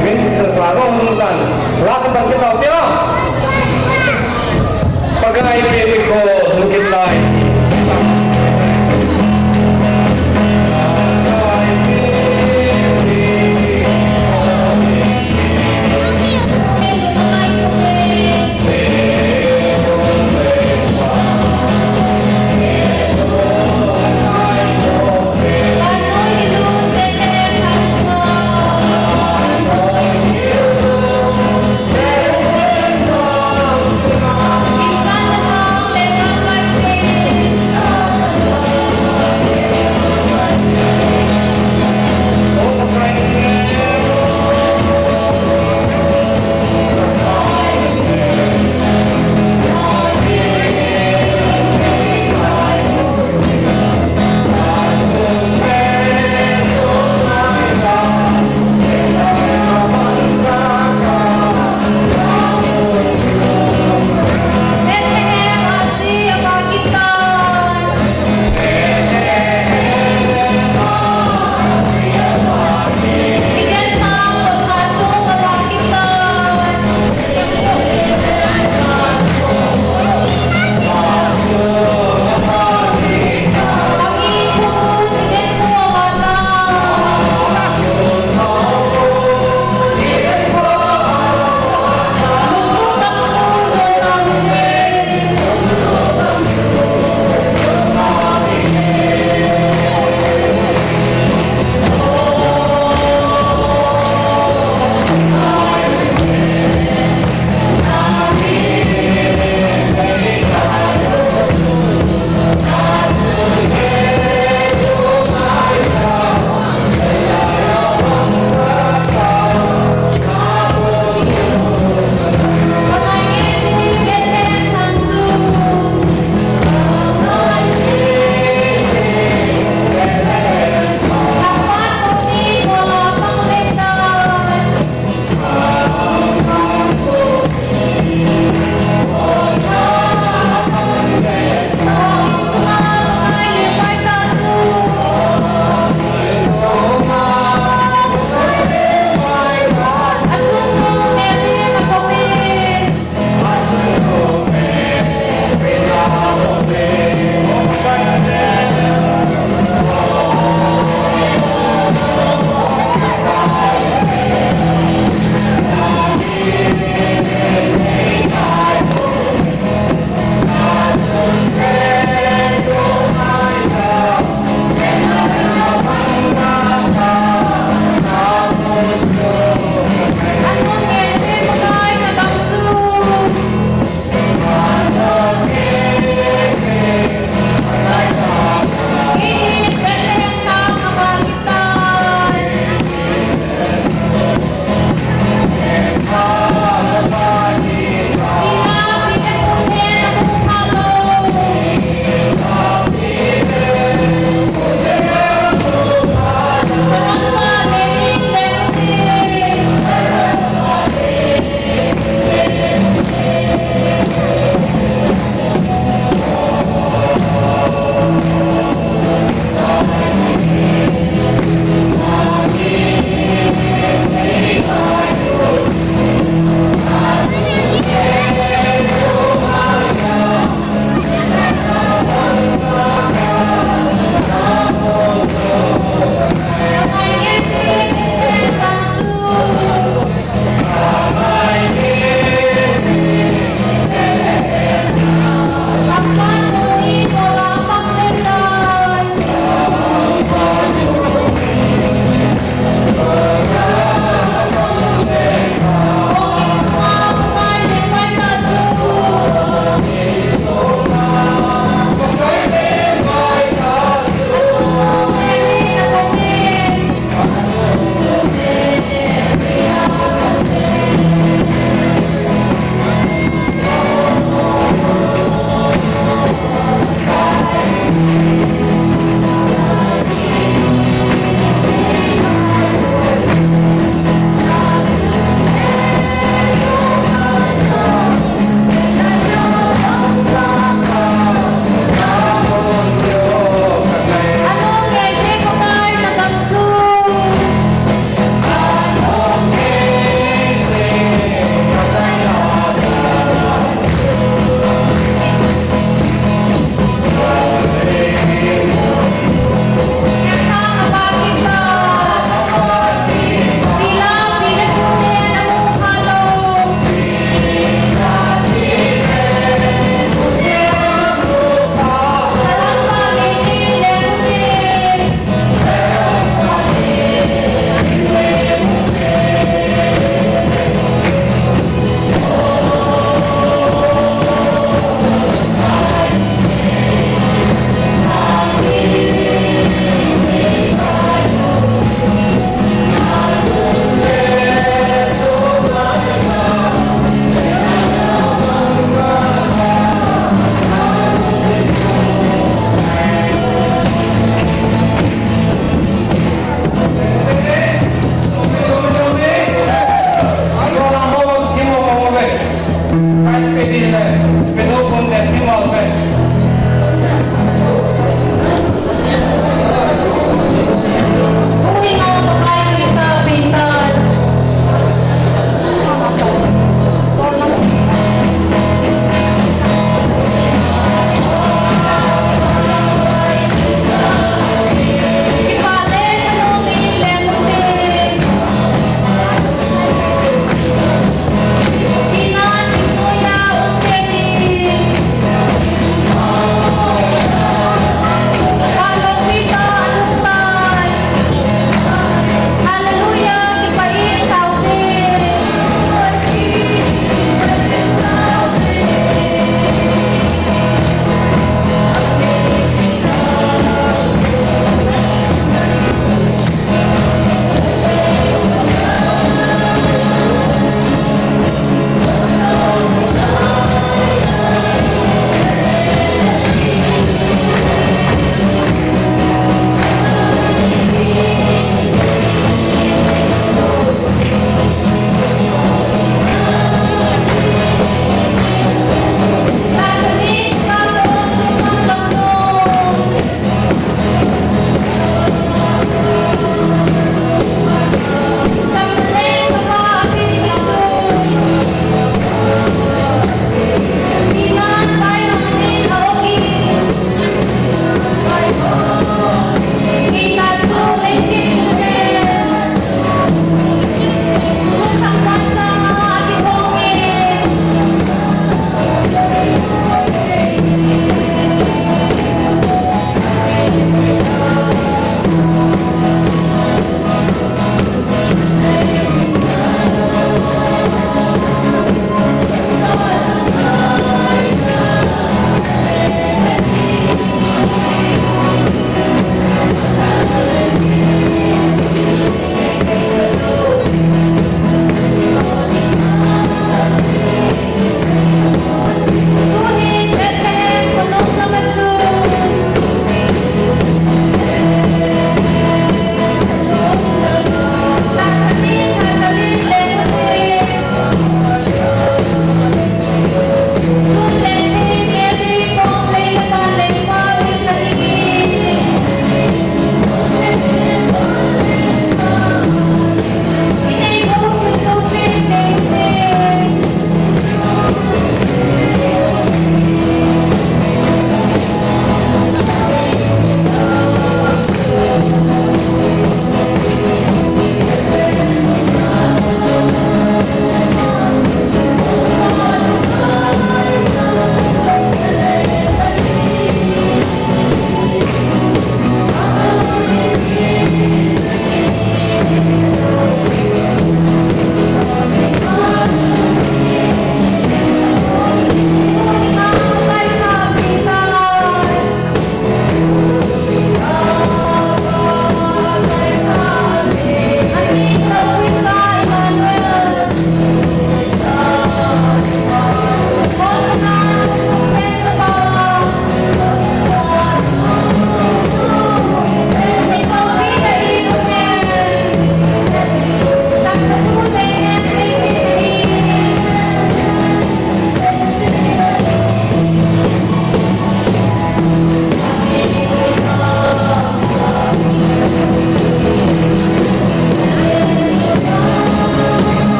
Min, ka rong nung tan. La ka ban kita, okay, no? Pakai pe ni ko, nung kita.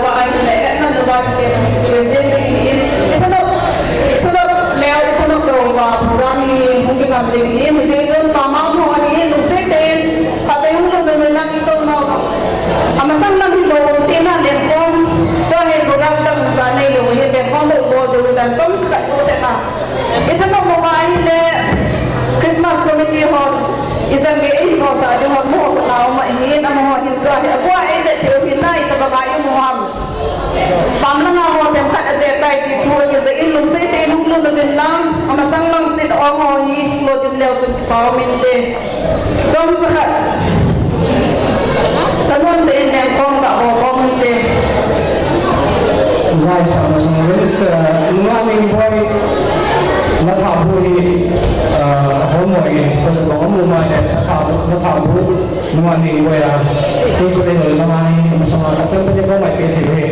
Wa ai le na na wa ke na. Ithano, ithano leo, ithano ko wa program ni hung ke kam ding ni, mujhe to tamam ho ani, lungset tah in, pate hung lo na na ito no. Amasang lang hi lo, te na le kom, to he program ta mu ka nei lo, he le kom lo bo de dan kom ka to te na. Ithano mo ba ahile Christmas committee ho, ithano ge ei ho sa de ho mo na ma ni na mo hin ka he. Abua ei de te hin na ita ba ka i mo ham. Pam na nga ho tem khat a de tai ti thu ke de in lung sei te lung lung na din lam. Amasang lang sit o ho ni lo din leo tu pa min te. Dom sa khat. Tanun te in leng kong ka ho kong te. Zai sa ma sung rit, eh, nunga ning boi na tha bu hi, eh, ho mo i, ko ko mo ma ne na tha bu, na tha bu, nunga ning boi a. Ti ko le lo ma ni, ma sung a, ko ko ko mai pe ti he.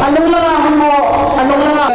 Anung langa hamo, anung langa.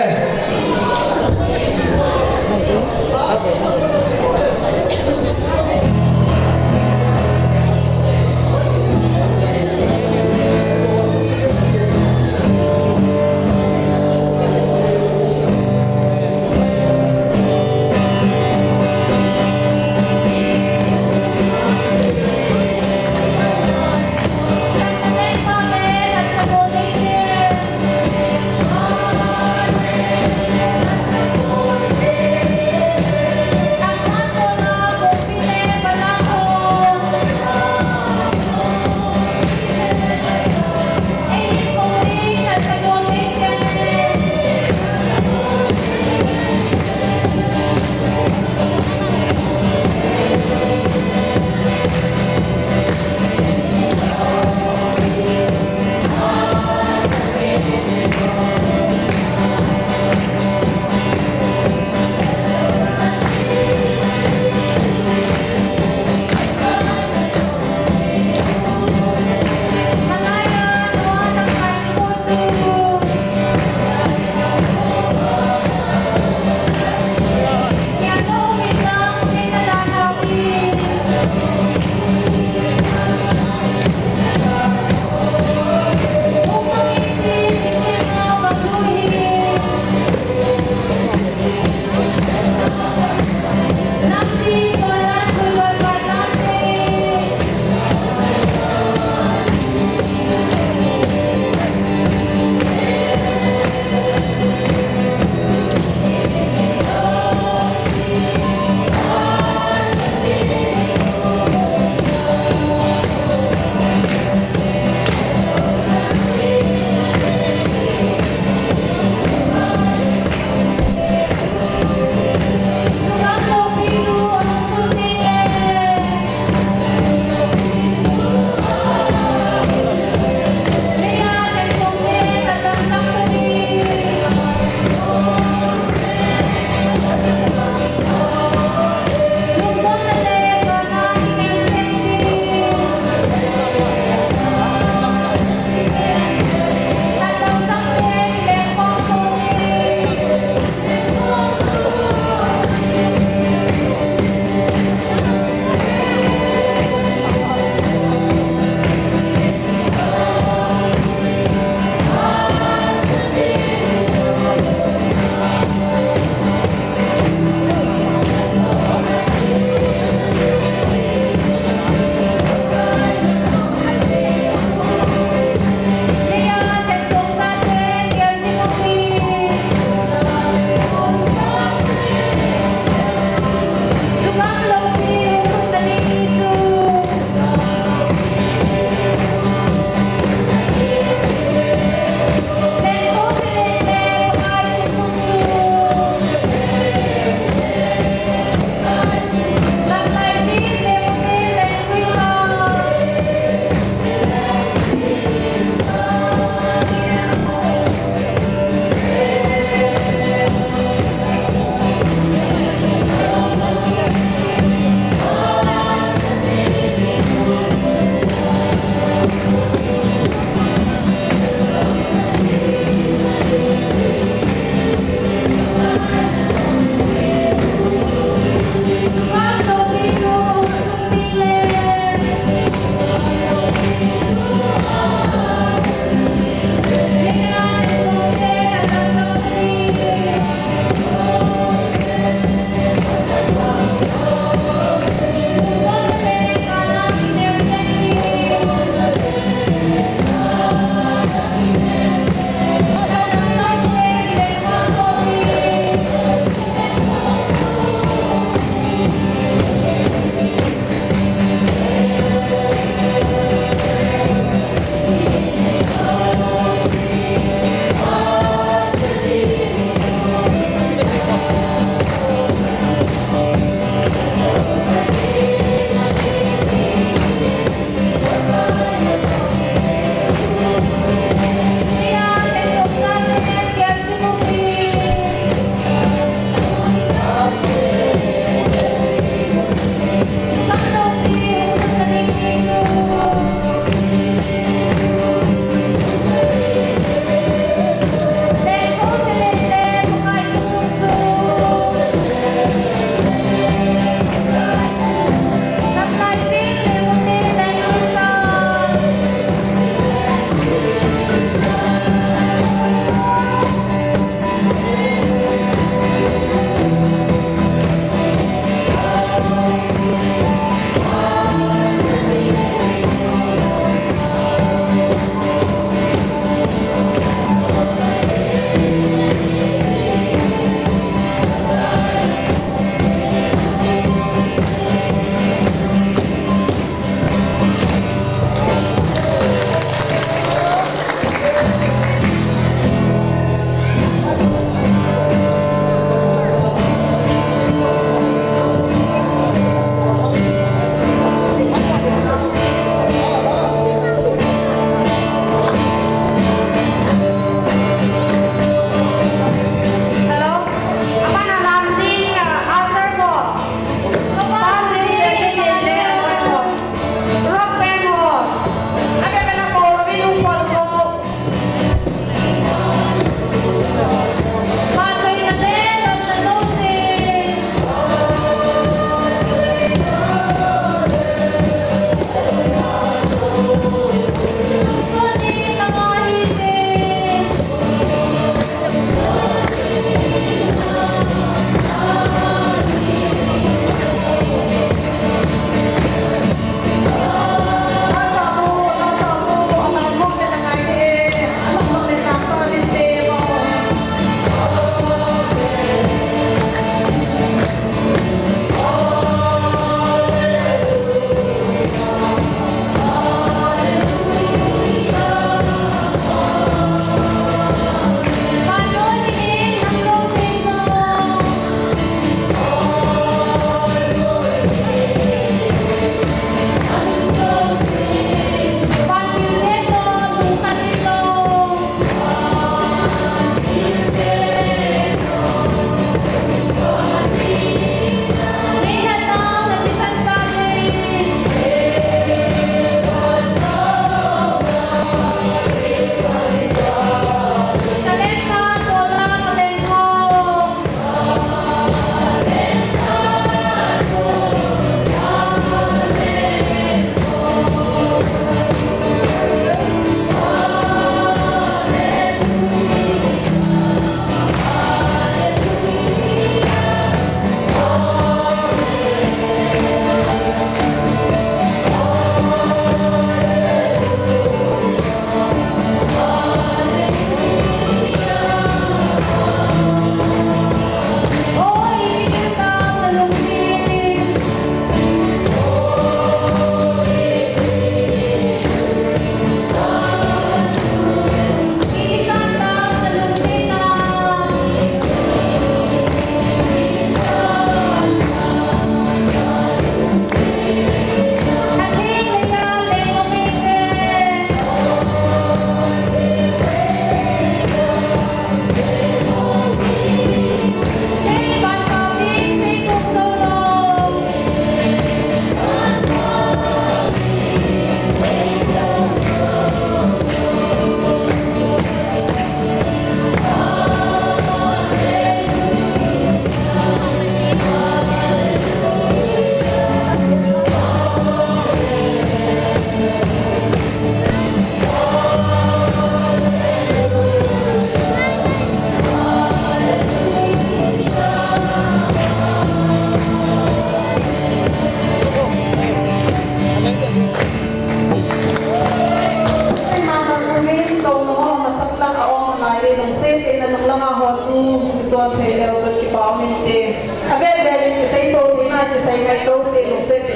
Ngai to te lungset te.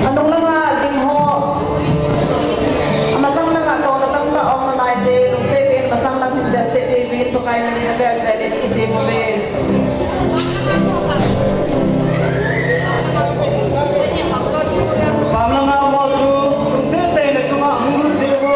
Anung langa ding ho. Amasang langa to na tang na ong na nai te lungset te, masang lang hin ja te te, bin to kai na ni na bel ja te te mo ve. Pam langa mo tu, lungset te na tu ma mu te mo.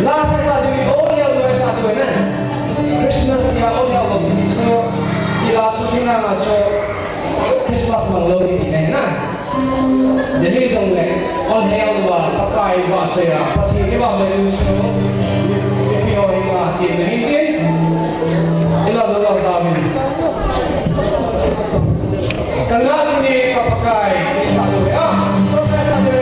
Last sa dui, all year lo sa dui na. Christmas ya all year lo. So, ila chu tina na chu Christmas mang lo ni ti na. Jadi jong le, all year lo, Pakai ba che ya, Pathen ni ba me lu chu. Ipi ho hi ma ti na hi ti. Ila lo lo ta mi. Ka nga chu ni ka Pakai, ni sa lu ya. So sa sa lu.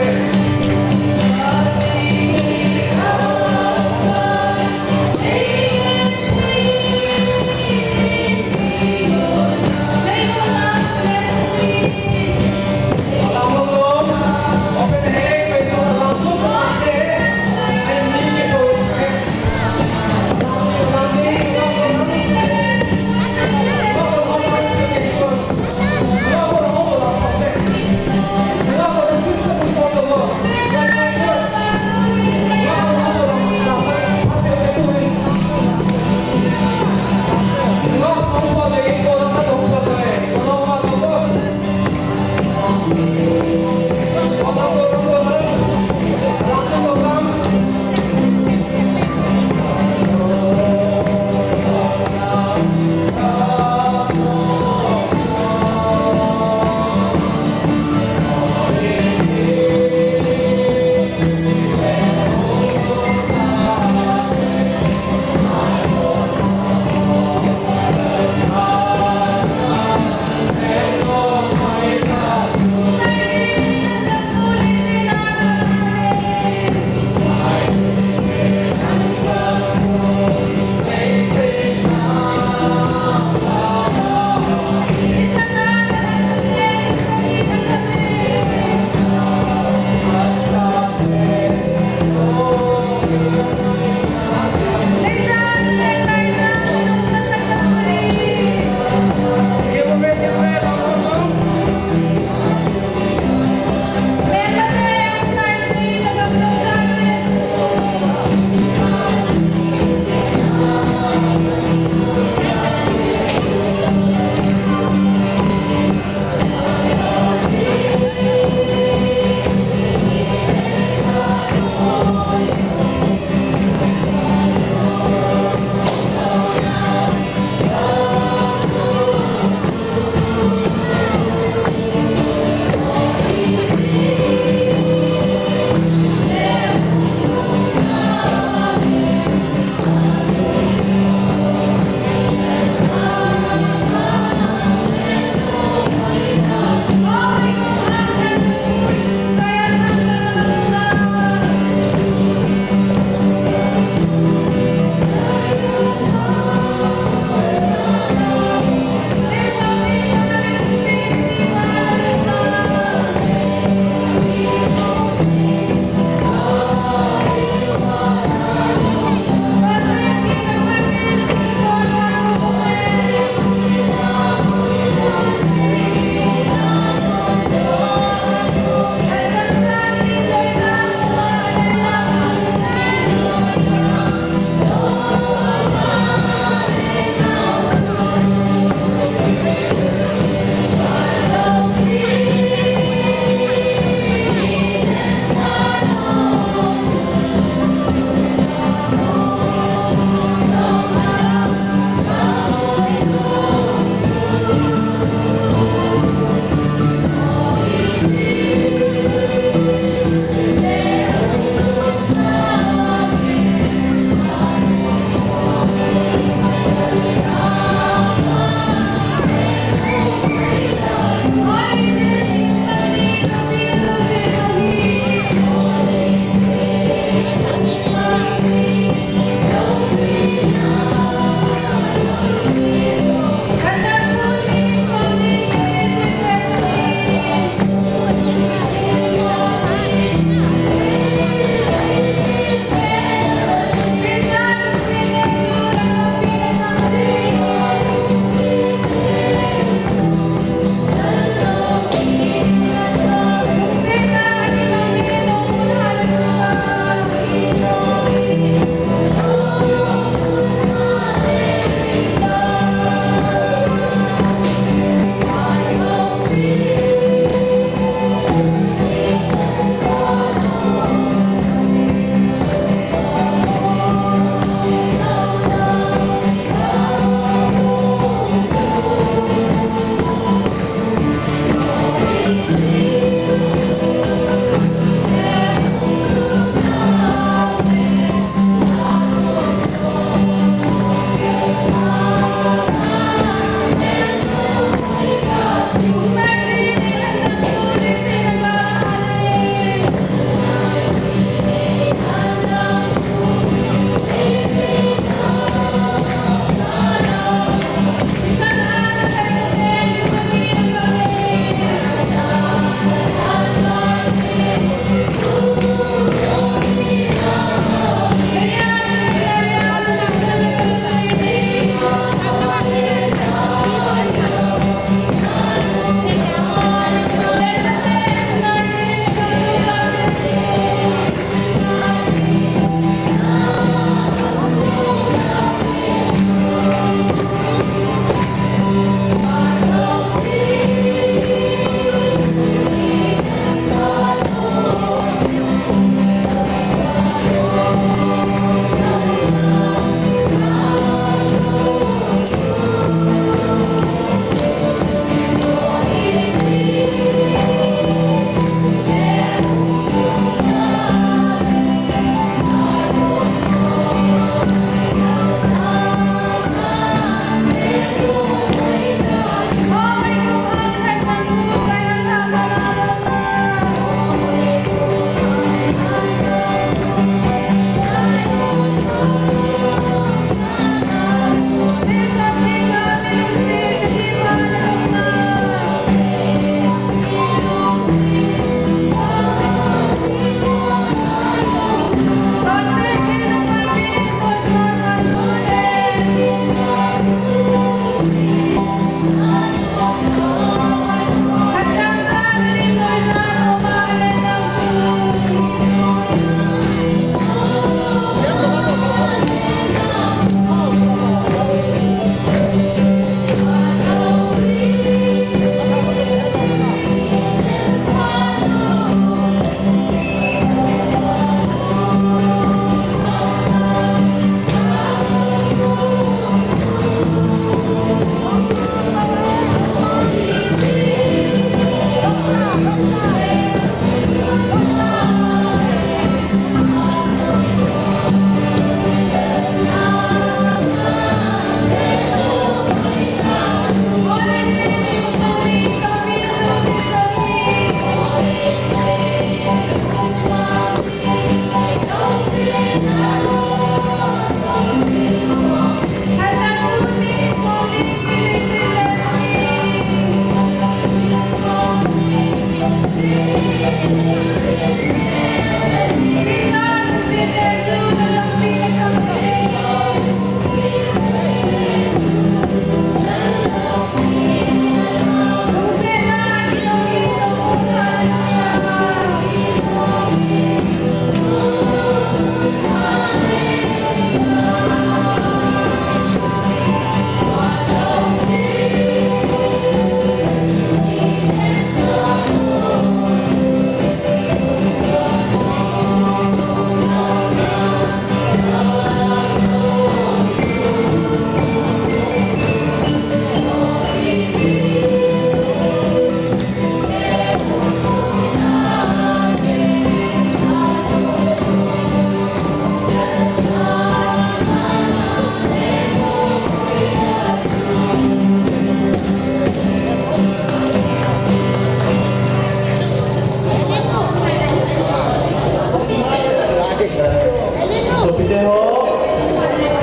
Sopite ho,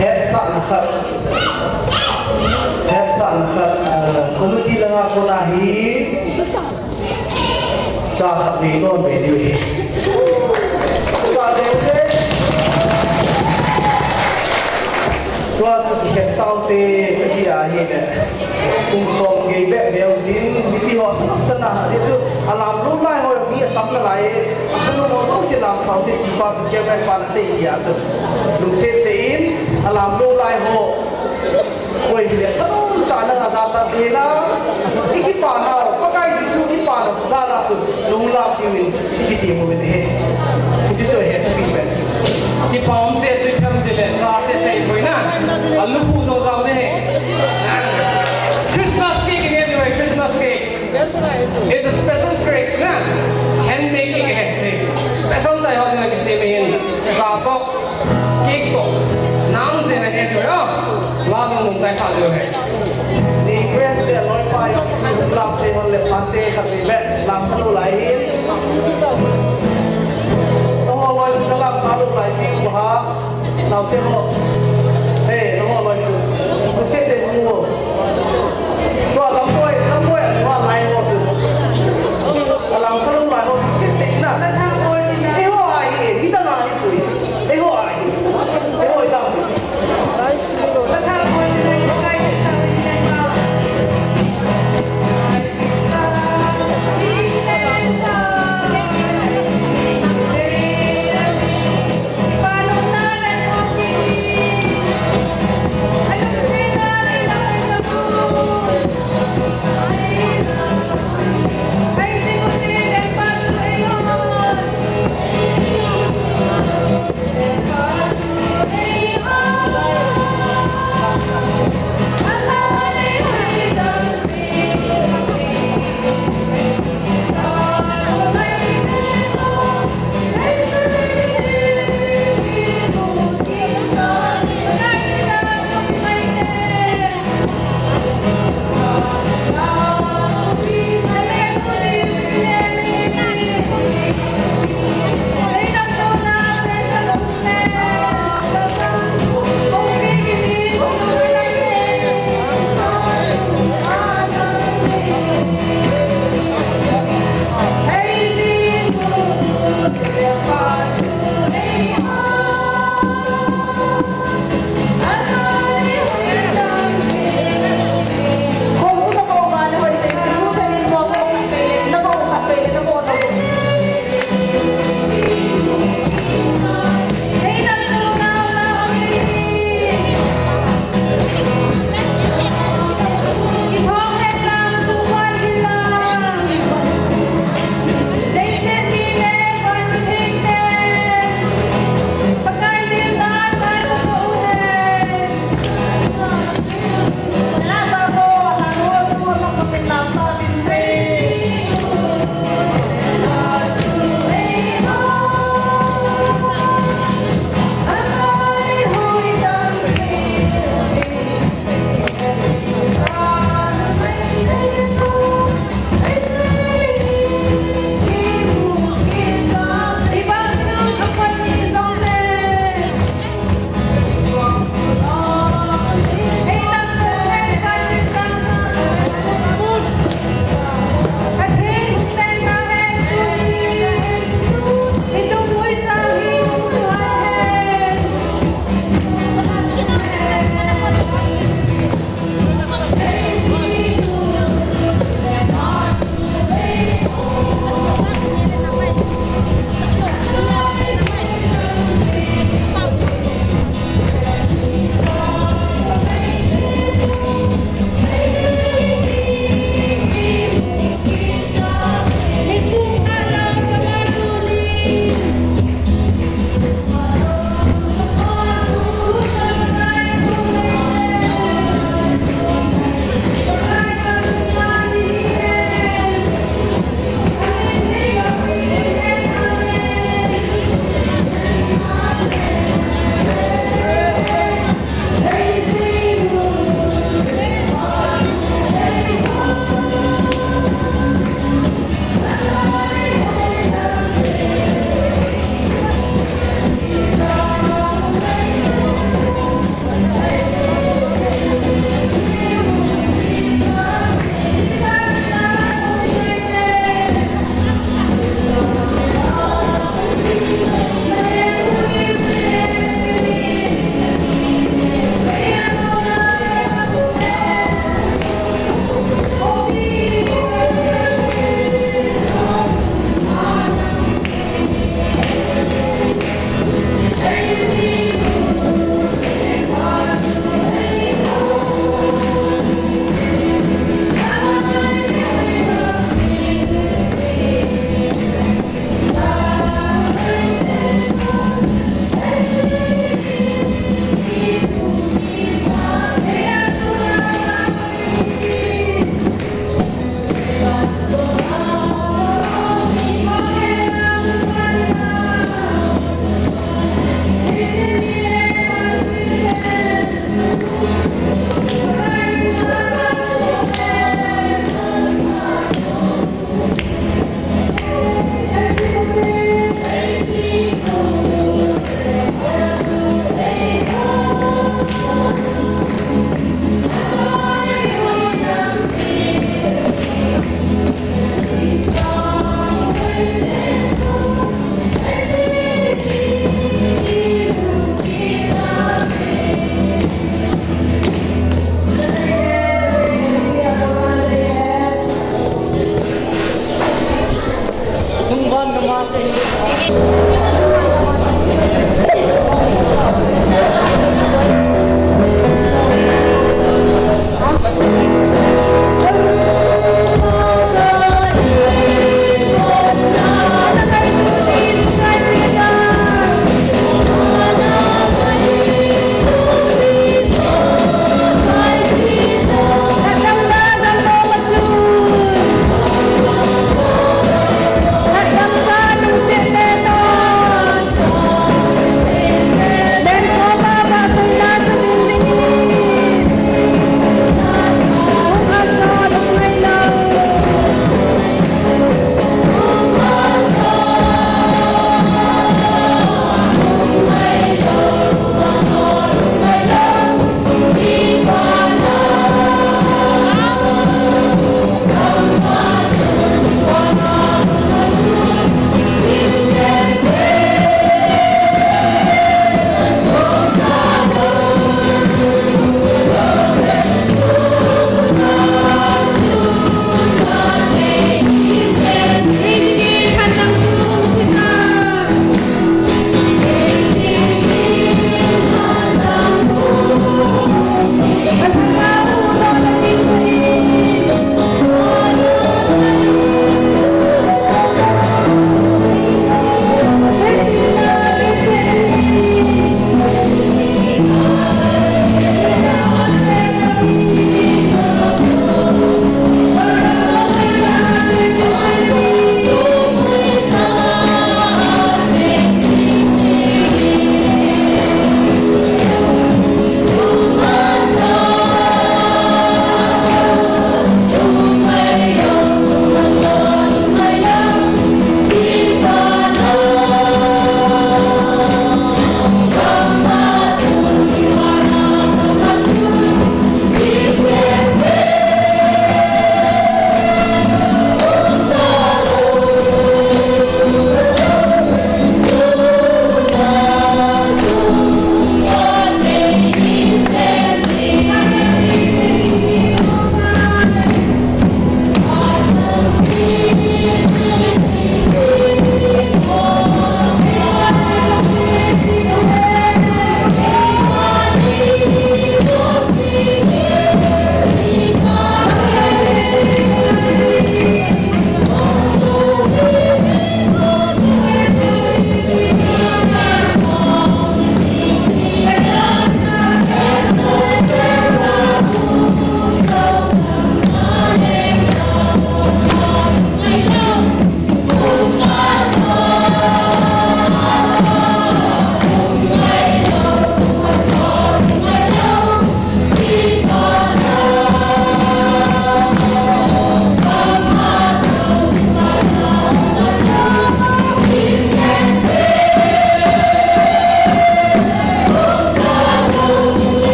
hetsahna khat. Hetsahna khat. Ah, committee langa kona hi. Cha khat nei nom ve diu ahi. Cha deu te. Tua chu kihet taute, katia ahile. Kum som gei beh neo din, mipi ho, sana, hichu, alam lou lai ho, mi atam nalai, akhanu ho, jouse lam sao te, tipa, chairman pan asei ahi a chu. Lungset tah in, alam lou lai ho. Koi hile, kanu sa na na sa ta de na. Iki pa na, Pakai Jesu iki pa na, na na tu, lung la ki win, iki ti mo win he. Iki tu he, tu ki pen. Kipa umte, tu phamte le, sa te sei koi na. Alu pu jong jong de he. Christmas cake in here, Christmas cake. It's a special cake, na. Handmade cake hai. Special tai ho na kisem ahin. Sa to. Cake to. Nang se na ke jo. La nung nung tai sa jo hai. Ni grace le loi pa yo. Lam se hon le pate khat ni le. Lam khalu lai hi. To ho loi ka lam khalu lai hi ko ha. Lam te ho. Hey, to ho loi chu. Ko che te mu. Tua lam poi, lam poi, tua lai ho chu. Lam khalu lai ho chu. Che te na. Ei ho ahi, hi ta na hi pui. Ei ho ahi. Ei ho i ta.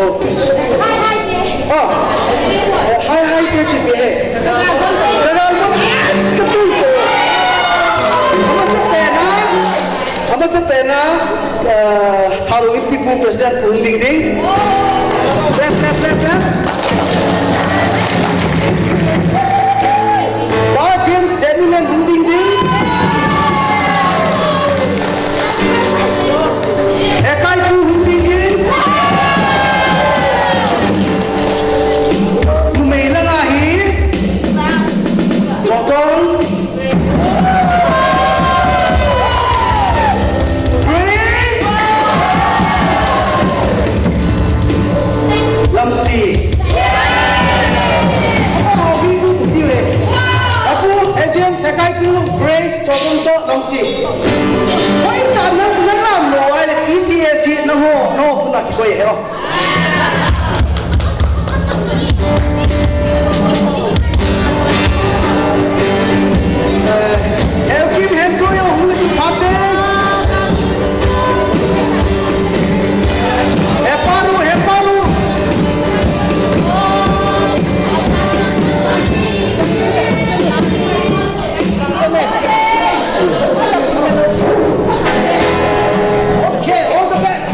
Hi, hi, te. Oh. Eh, hi, hi, te, ti pe. Ka gal bol, yes, ka tui ko. Amasa pen a. Amasa pen a. Eh, Thadou Inpi Pu President hung ding ding. Clap, clap, clap, clap. Pa James Daniel hung ding ding. Hekai Pu hung ding ding. Numei langa hi. Chong chong. Grace. Lamsi. Apu, Apu, Apu, Apu, eh, James, Hekai Pu, Grace, Chong chong to, Lamsi. Hoi ta na, na lam lo, ai le P C A G, na ho, na ho, na ki koi he, oh. Okay, all the best.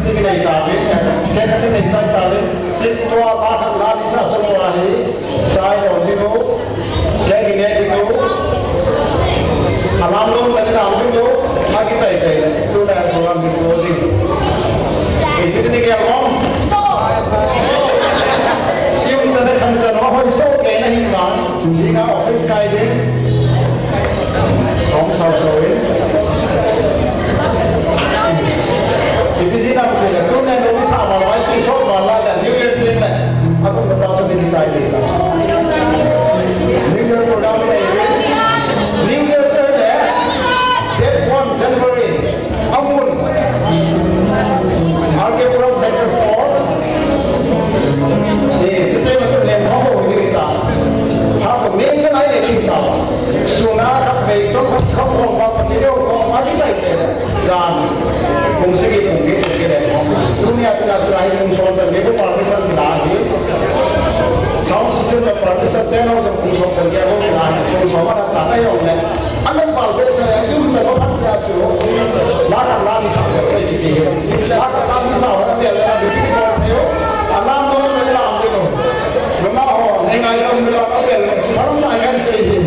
Ti kinei ta ve, se ka kinei ta ta ve. Ti tua la khat la ni sa so lo ahi. Sai lo ni lo. Ke kinei ni lo. Alam lo ta ni lo ni lo. Ma ki tai tai. Tu na program ni closing. Iti ni ke lo. Yung ta na kan ta no ho so ke na hin ba. Hindi nga office kai din. Hong sao sao in. Ibi sina ko sila. Kung na nung sa mga life is all, wala na. New Year din na. Ako na tao din sa ito. New Year program na ito. New Year din na. Date one, January. Amun. Arke program sector four. Eh, kita yang tu lem apa kita. Apa ni kan ada kita. Suna khat vei chom khat, khat khom pa Pathen leo khom a di tai te. Jan. Kum sagi kum get kum get le khom. Dunia tu na tu ahi kum som tan ke ko permission la hi. Sound system ka permission te no kum som tan ke ko la hi. Kum som na ta na yong le. Ana pal de sa ya kum ta ko phat ya chu. La ka la ni sa ko chi ki. La ka la ni sa wa te la ni ko yo. Ana no le la ni no. Mama ho, ne ngai lo mi la ka bel. Harum na ngai se hi.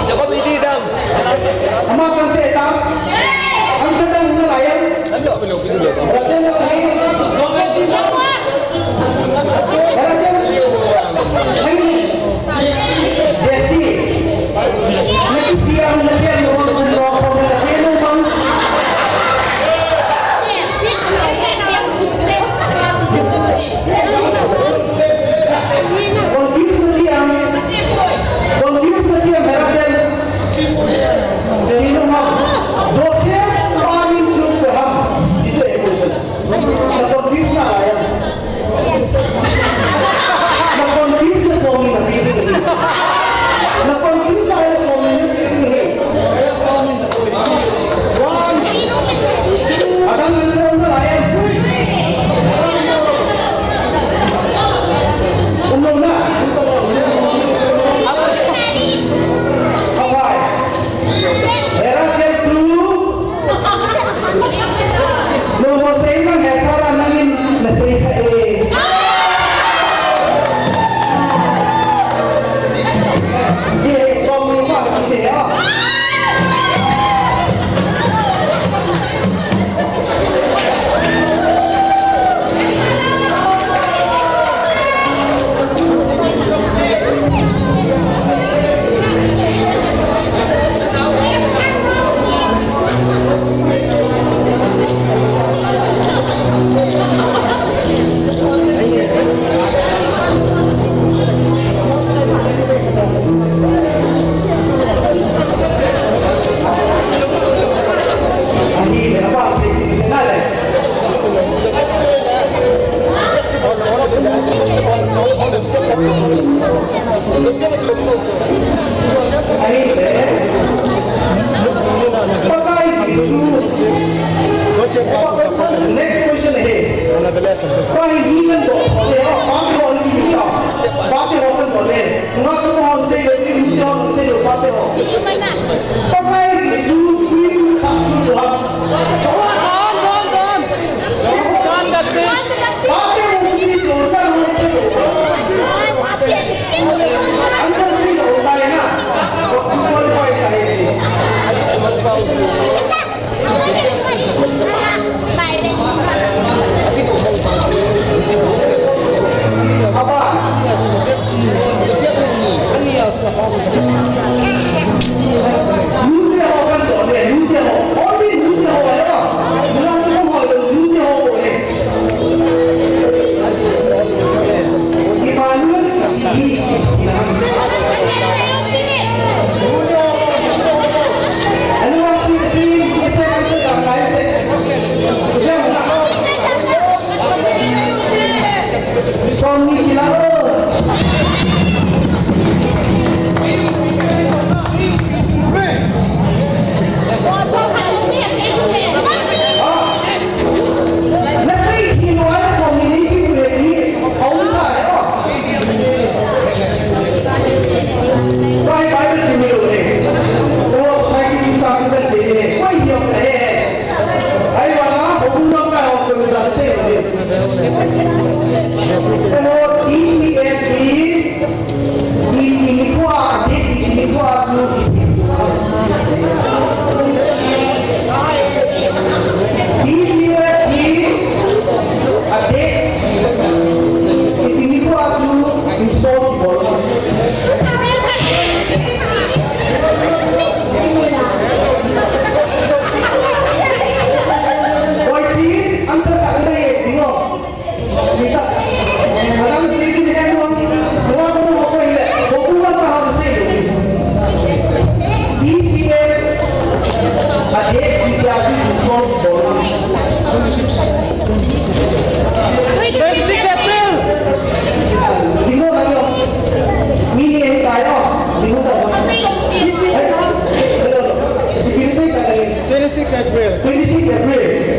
Jacob, iti dam. Ama kan se dam. Ang sa dam na layan. Next question hai. Twenty-six April. Twenty-six April. Twenty-six April.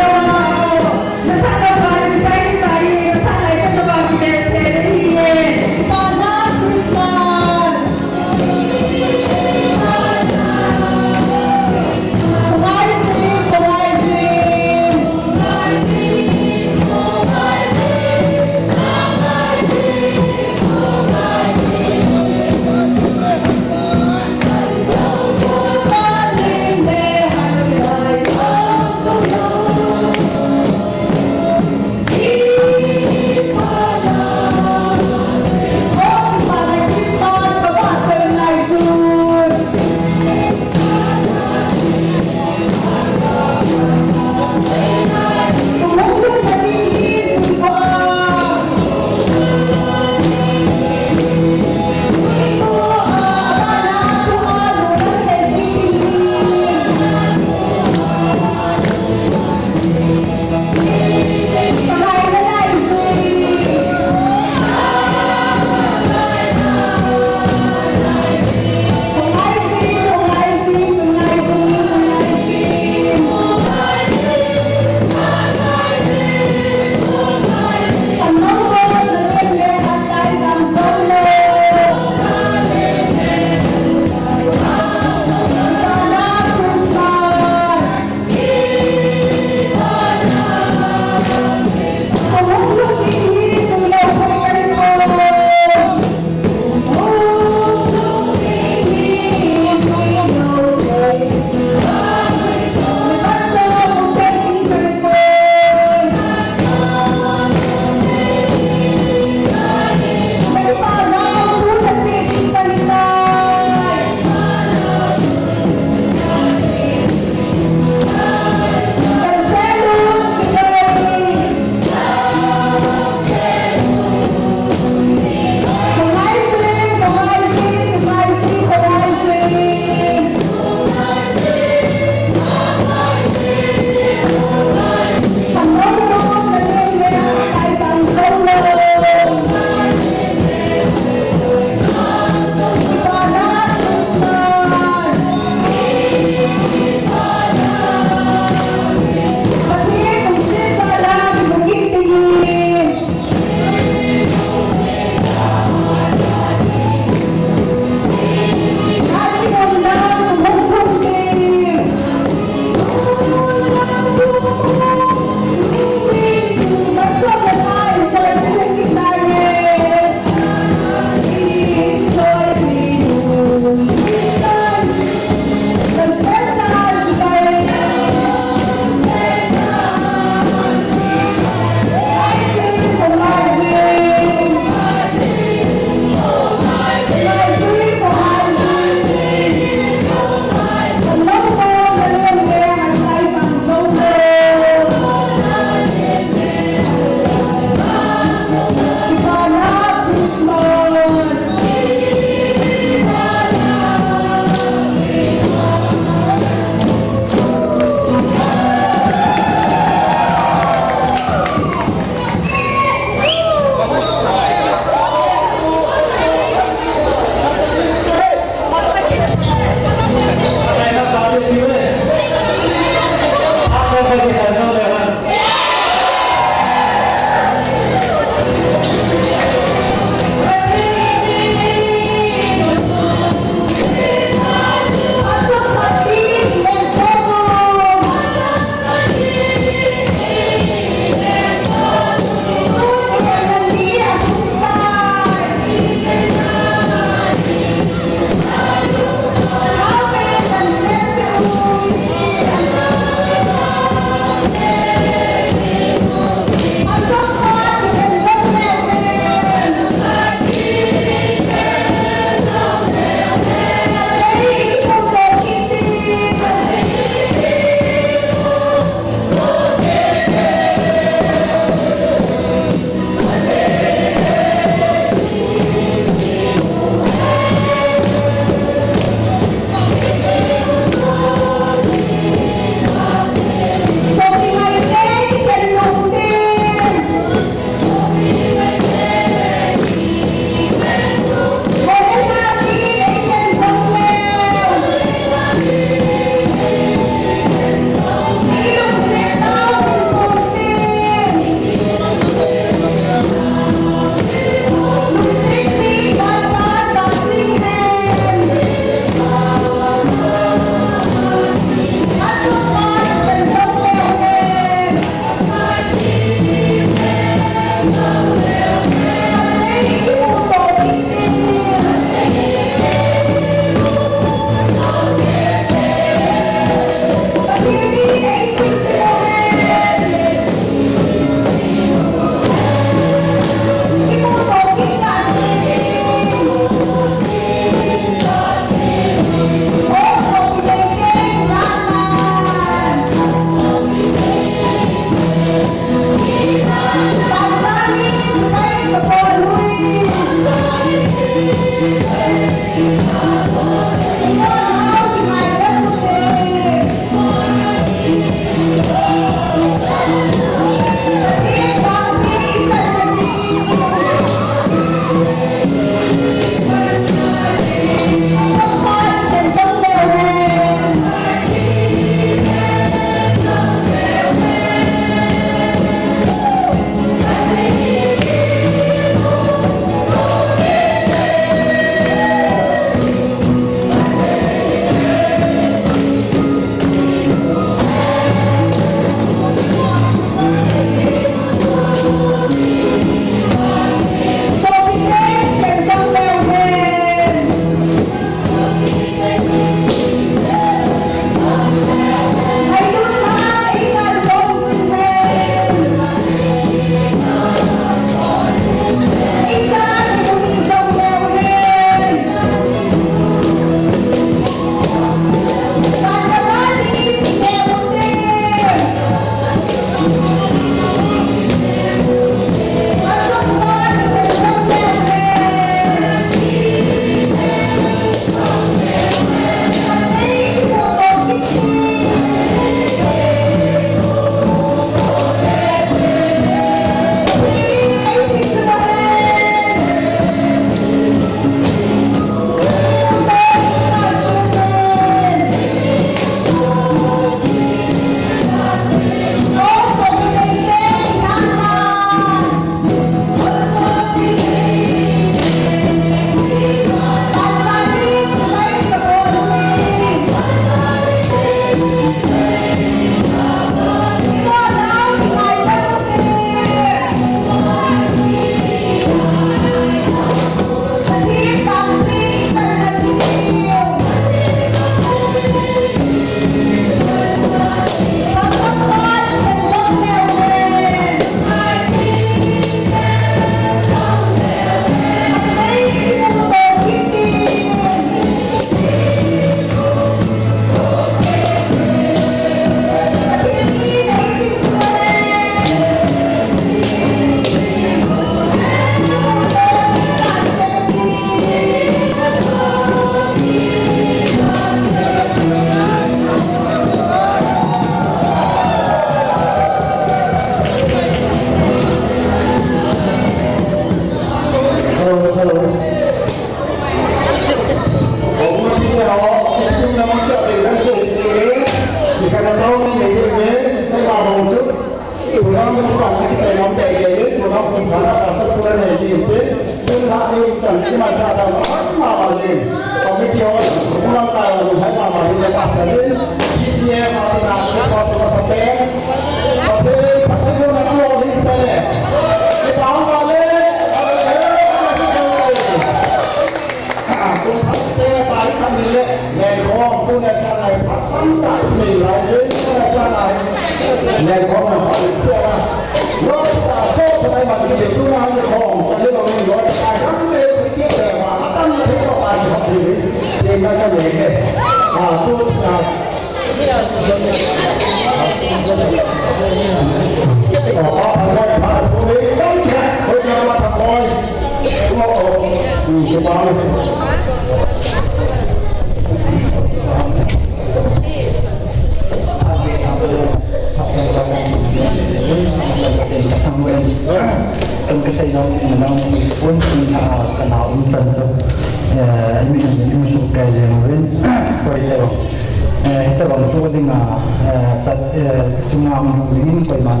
Hitobang thu dinga, eh, tat, eh, chunga um ding in koiman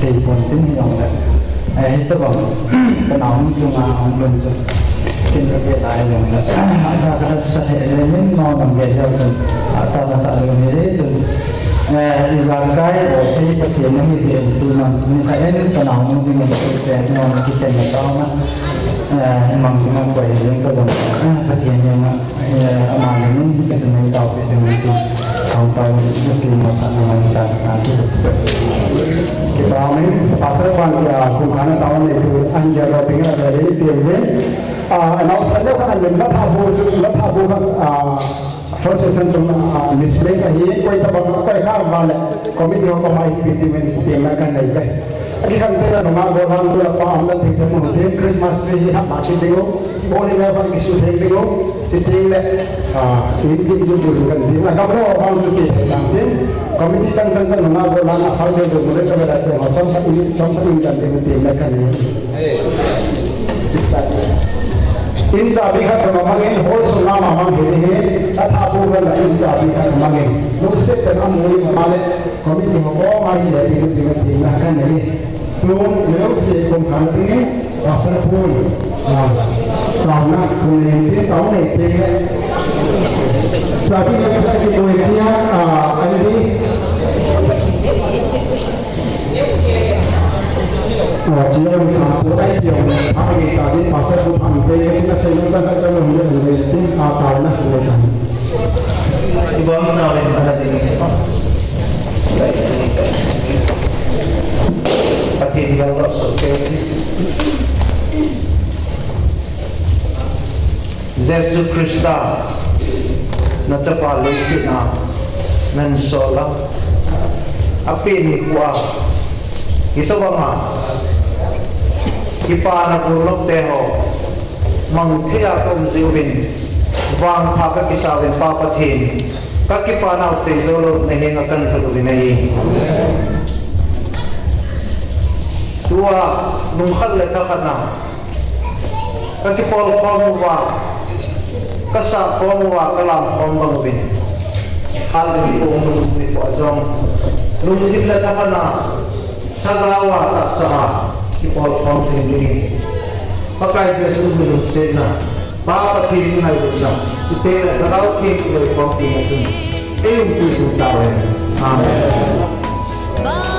tei pon tin hijongle. Eh, hitobang, ka naomi chunga um ding chu. Tin ka pe lai jongle. Asa ka sa he le min no nang ge yo chun. Asa ka sa le ni le chun. Eh, i la kai o sei pa ti na mi ve tu na ni ka en ka naomi ding in ko pe no ki pe na ta na. Eh, mang ding ko le ka dong. Eh, pa ti ni na. Eh, amani min hi ka tumei tau pi tumei ti. Thong tau ni ti ma sa na man ta na ti. Kipa min, Pastor Wan ki a, kum khana tau ni tu, an ja ro ping a, ro ni ti ni. Ah, announcement le kan lim la pha bu, la pha bu kan, ah, first session tum, ah, misplaced ahi, koi tabang, koi kha ba le, committee ho ko mai pi ti min ti na kan nei kai. Aki kan te na nunga gollhang tu la pa am la thei thei mo te Christmas tree hi hap ma ki ding u. Boli na pa ki su thei ding u. Ti ding le. Ah, in ki ju ju kan ding. Na gam lo bang tu ti dang ding. Committee kan kan kan nunga gollhang a phal de ju mo le ka la te ho som sa in som sa in kan ding ti le kan ni. In sa bi khat ma mang in hol so na ma mang he he. Ta tha pu kan la in sa bi khat ma mang in. Lu se te am mo ni ma le. Committee ho ko mai le ti ti ti na kan ni. Tum, leu se kum kan ti ni, Pastor Paul. Ah, tau na, kum ni ti tau ni ti ni. Sa ti ni sa ti ko ni ya, ah, ani. Ah, ti ni sa ko ai ti ni, ah, ni ta ni Pastor Paul ham ti ni, na se ni ta ka ni ni ti, ah, tau na ni ta. Ibang sa rin sa ti ni. Pathen jalna soh kei. Jesu Christa, na chapa leiset a nahin sol a, apen nikho a, hitobang a kipana golnop te ho mang thei a ka um jiuvin, vangpha ka kisa uvin Pa Pathen. Ka kipana u sei jou lou na henga kan thot uvin ahi. Tua nung khat le thakhat na ka kipolkhom uva, ka sahkhom uva, ka lamkhom bang uvin. Hal in kong nung ni ko jong nung khat le thakhat na Lhagao a tahsa a kipolkhom thei dingin Pakai Jesu min lungsetna, Pa Pathen min ngailutna, chuteng le Lhagao Theng kiloikhom tina chun eiumpi tum tauhen. Amen.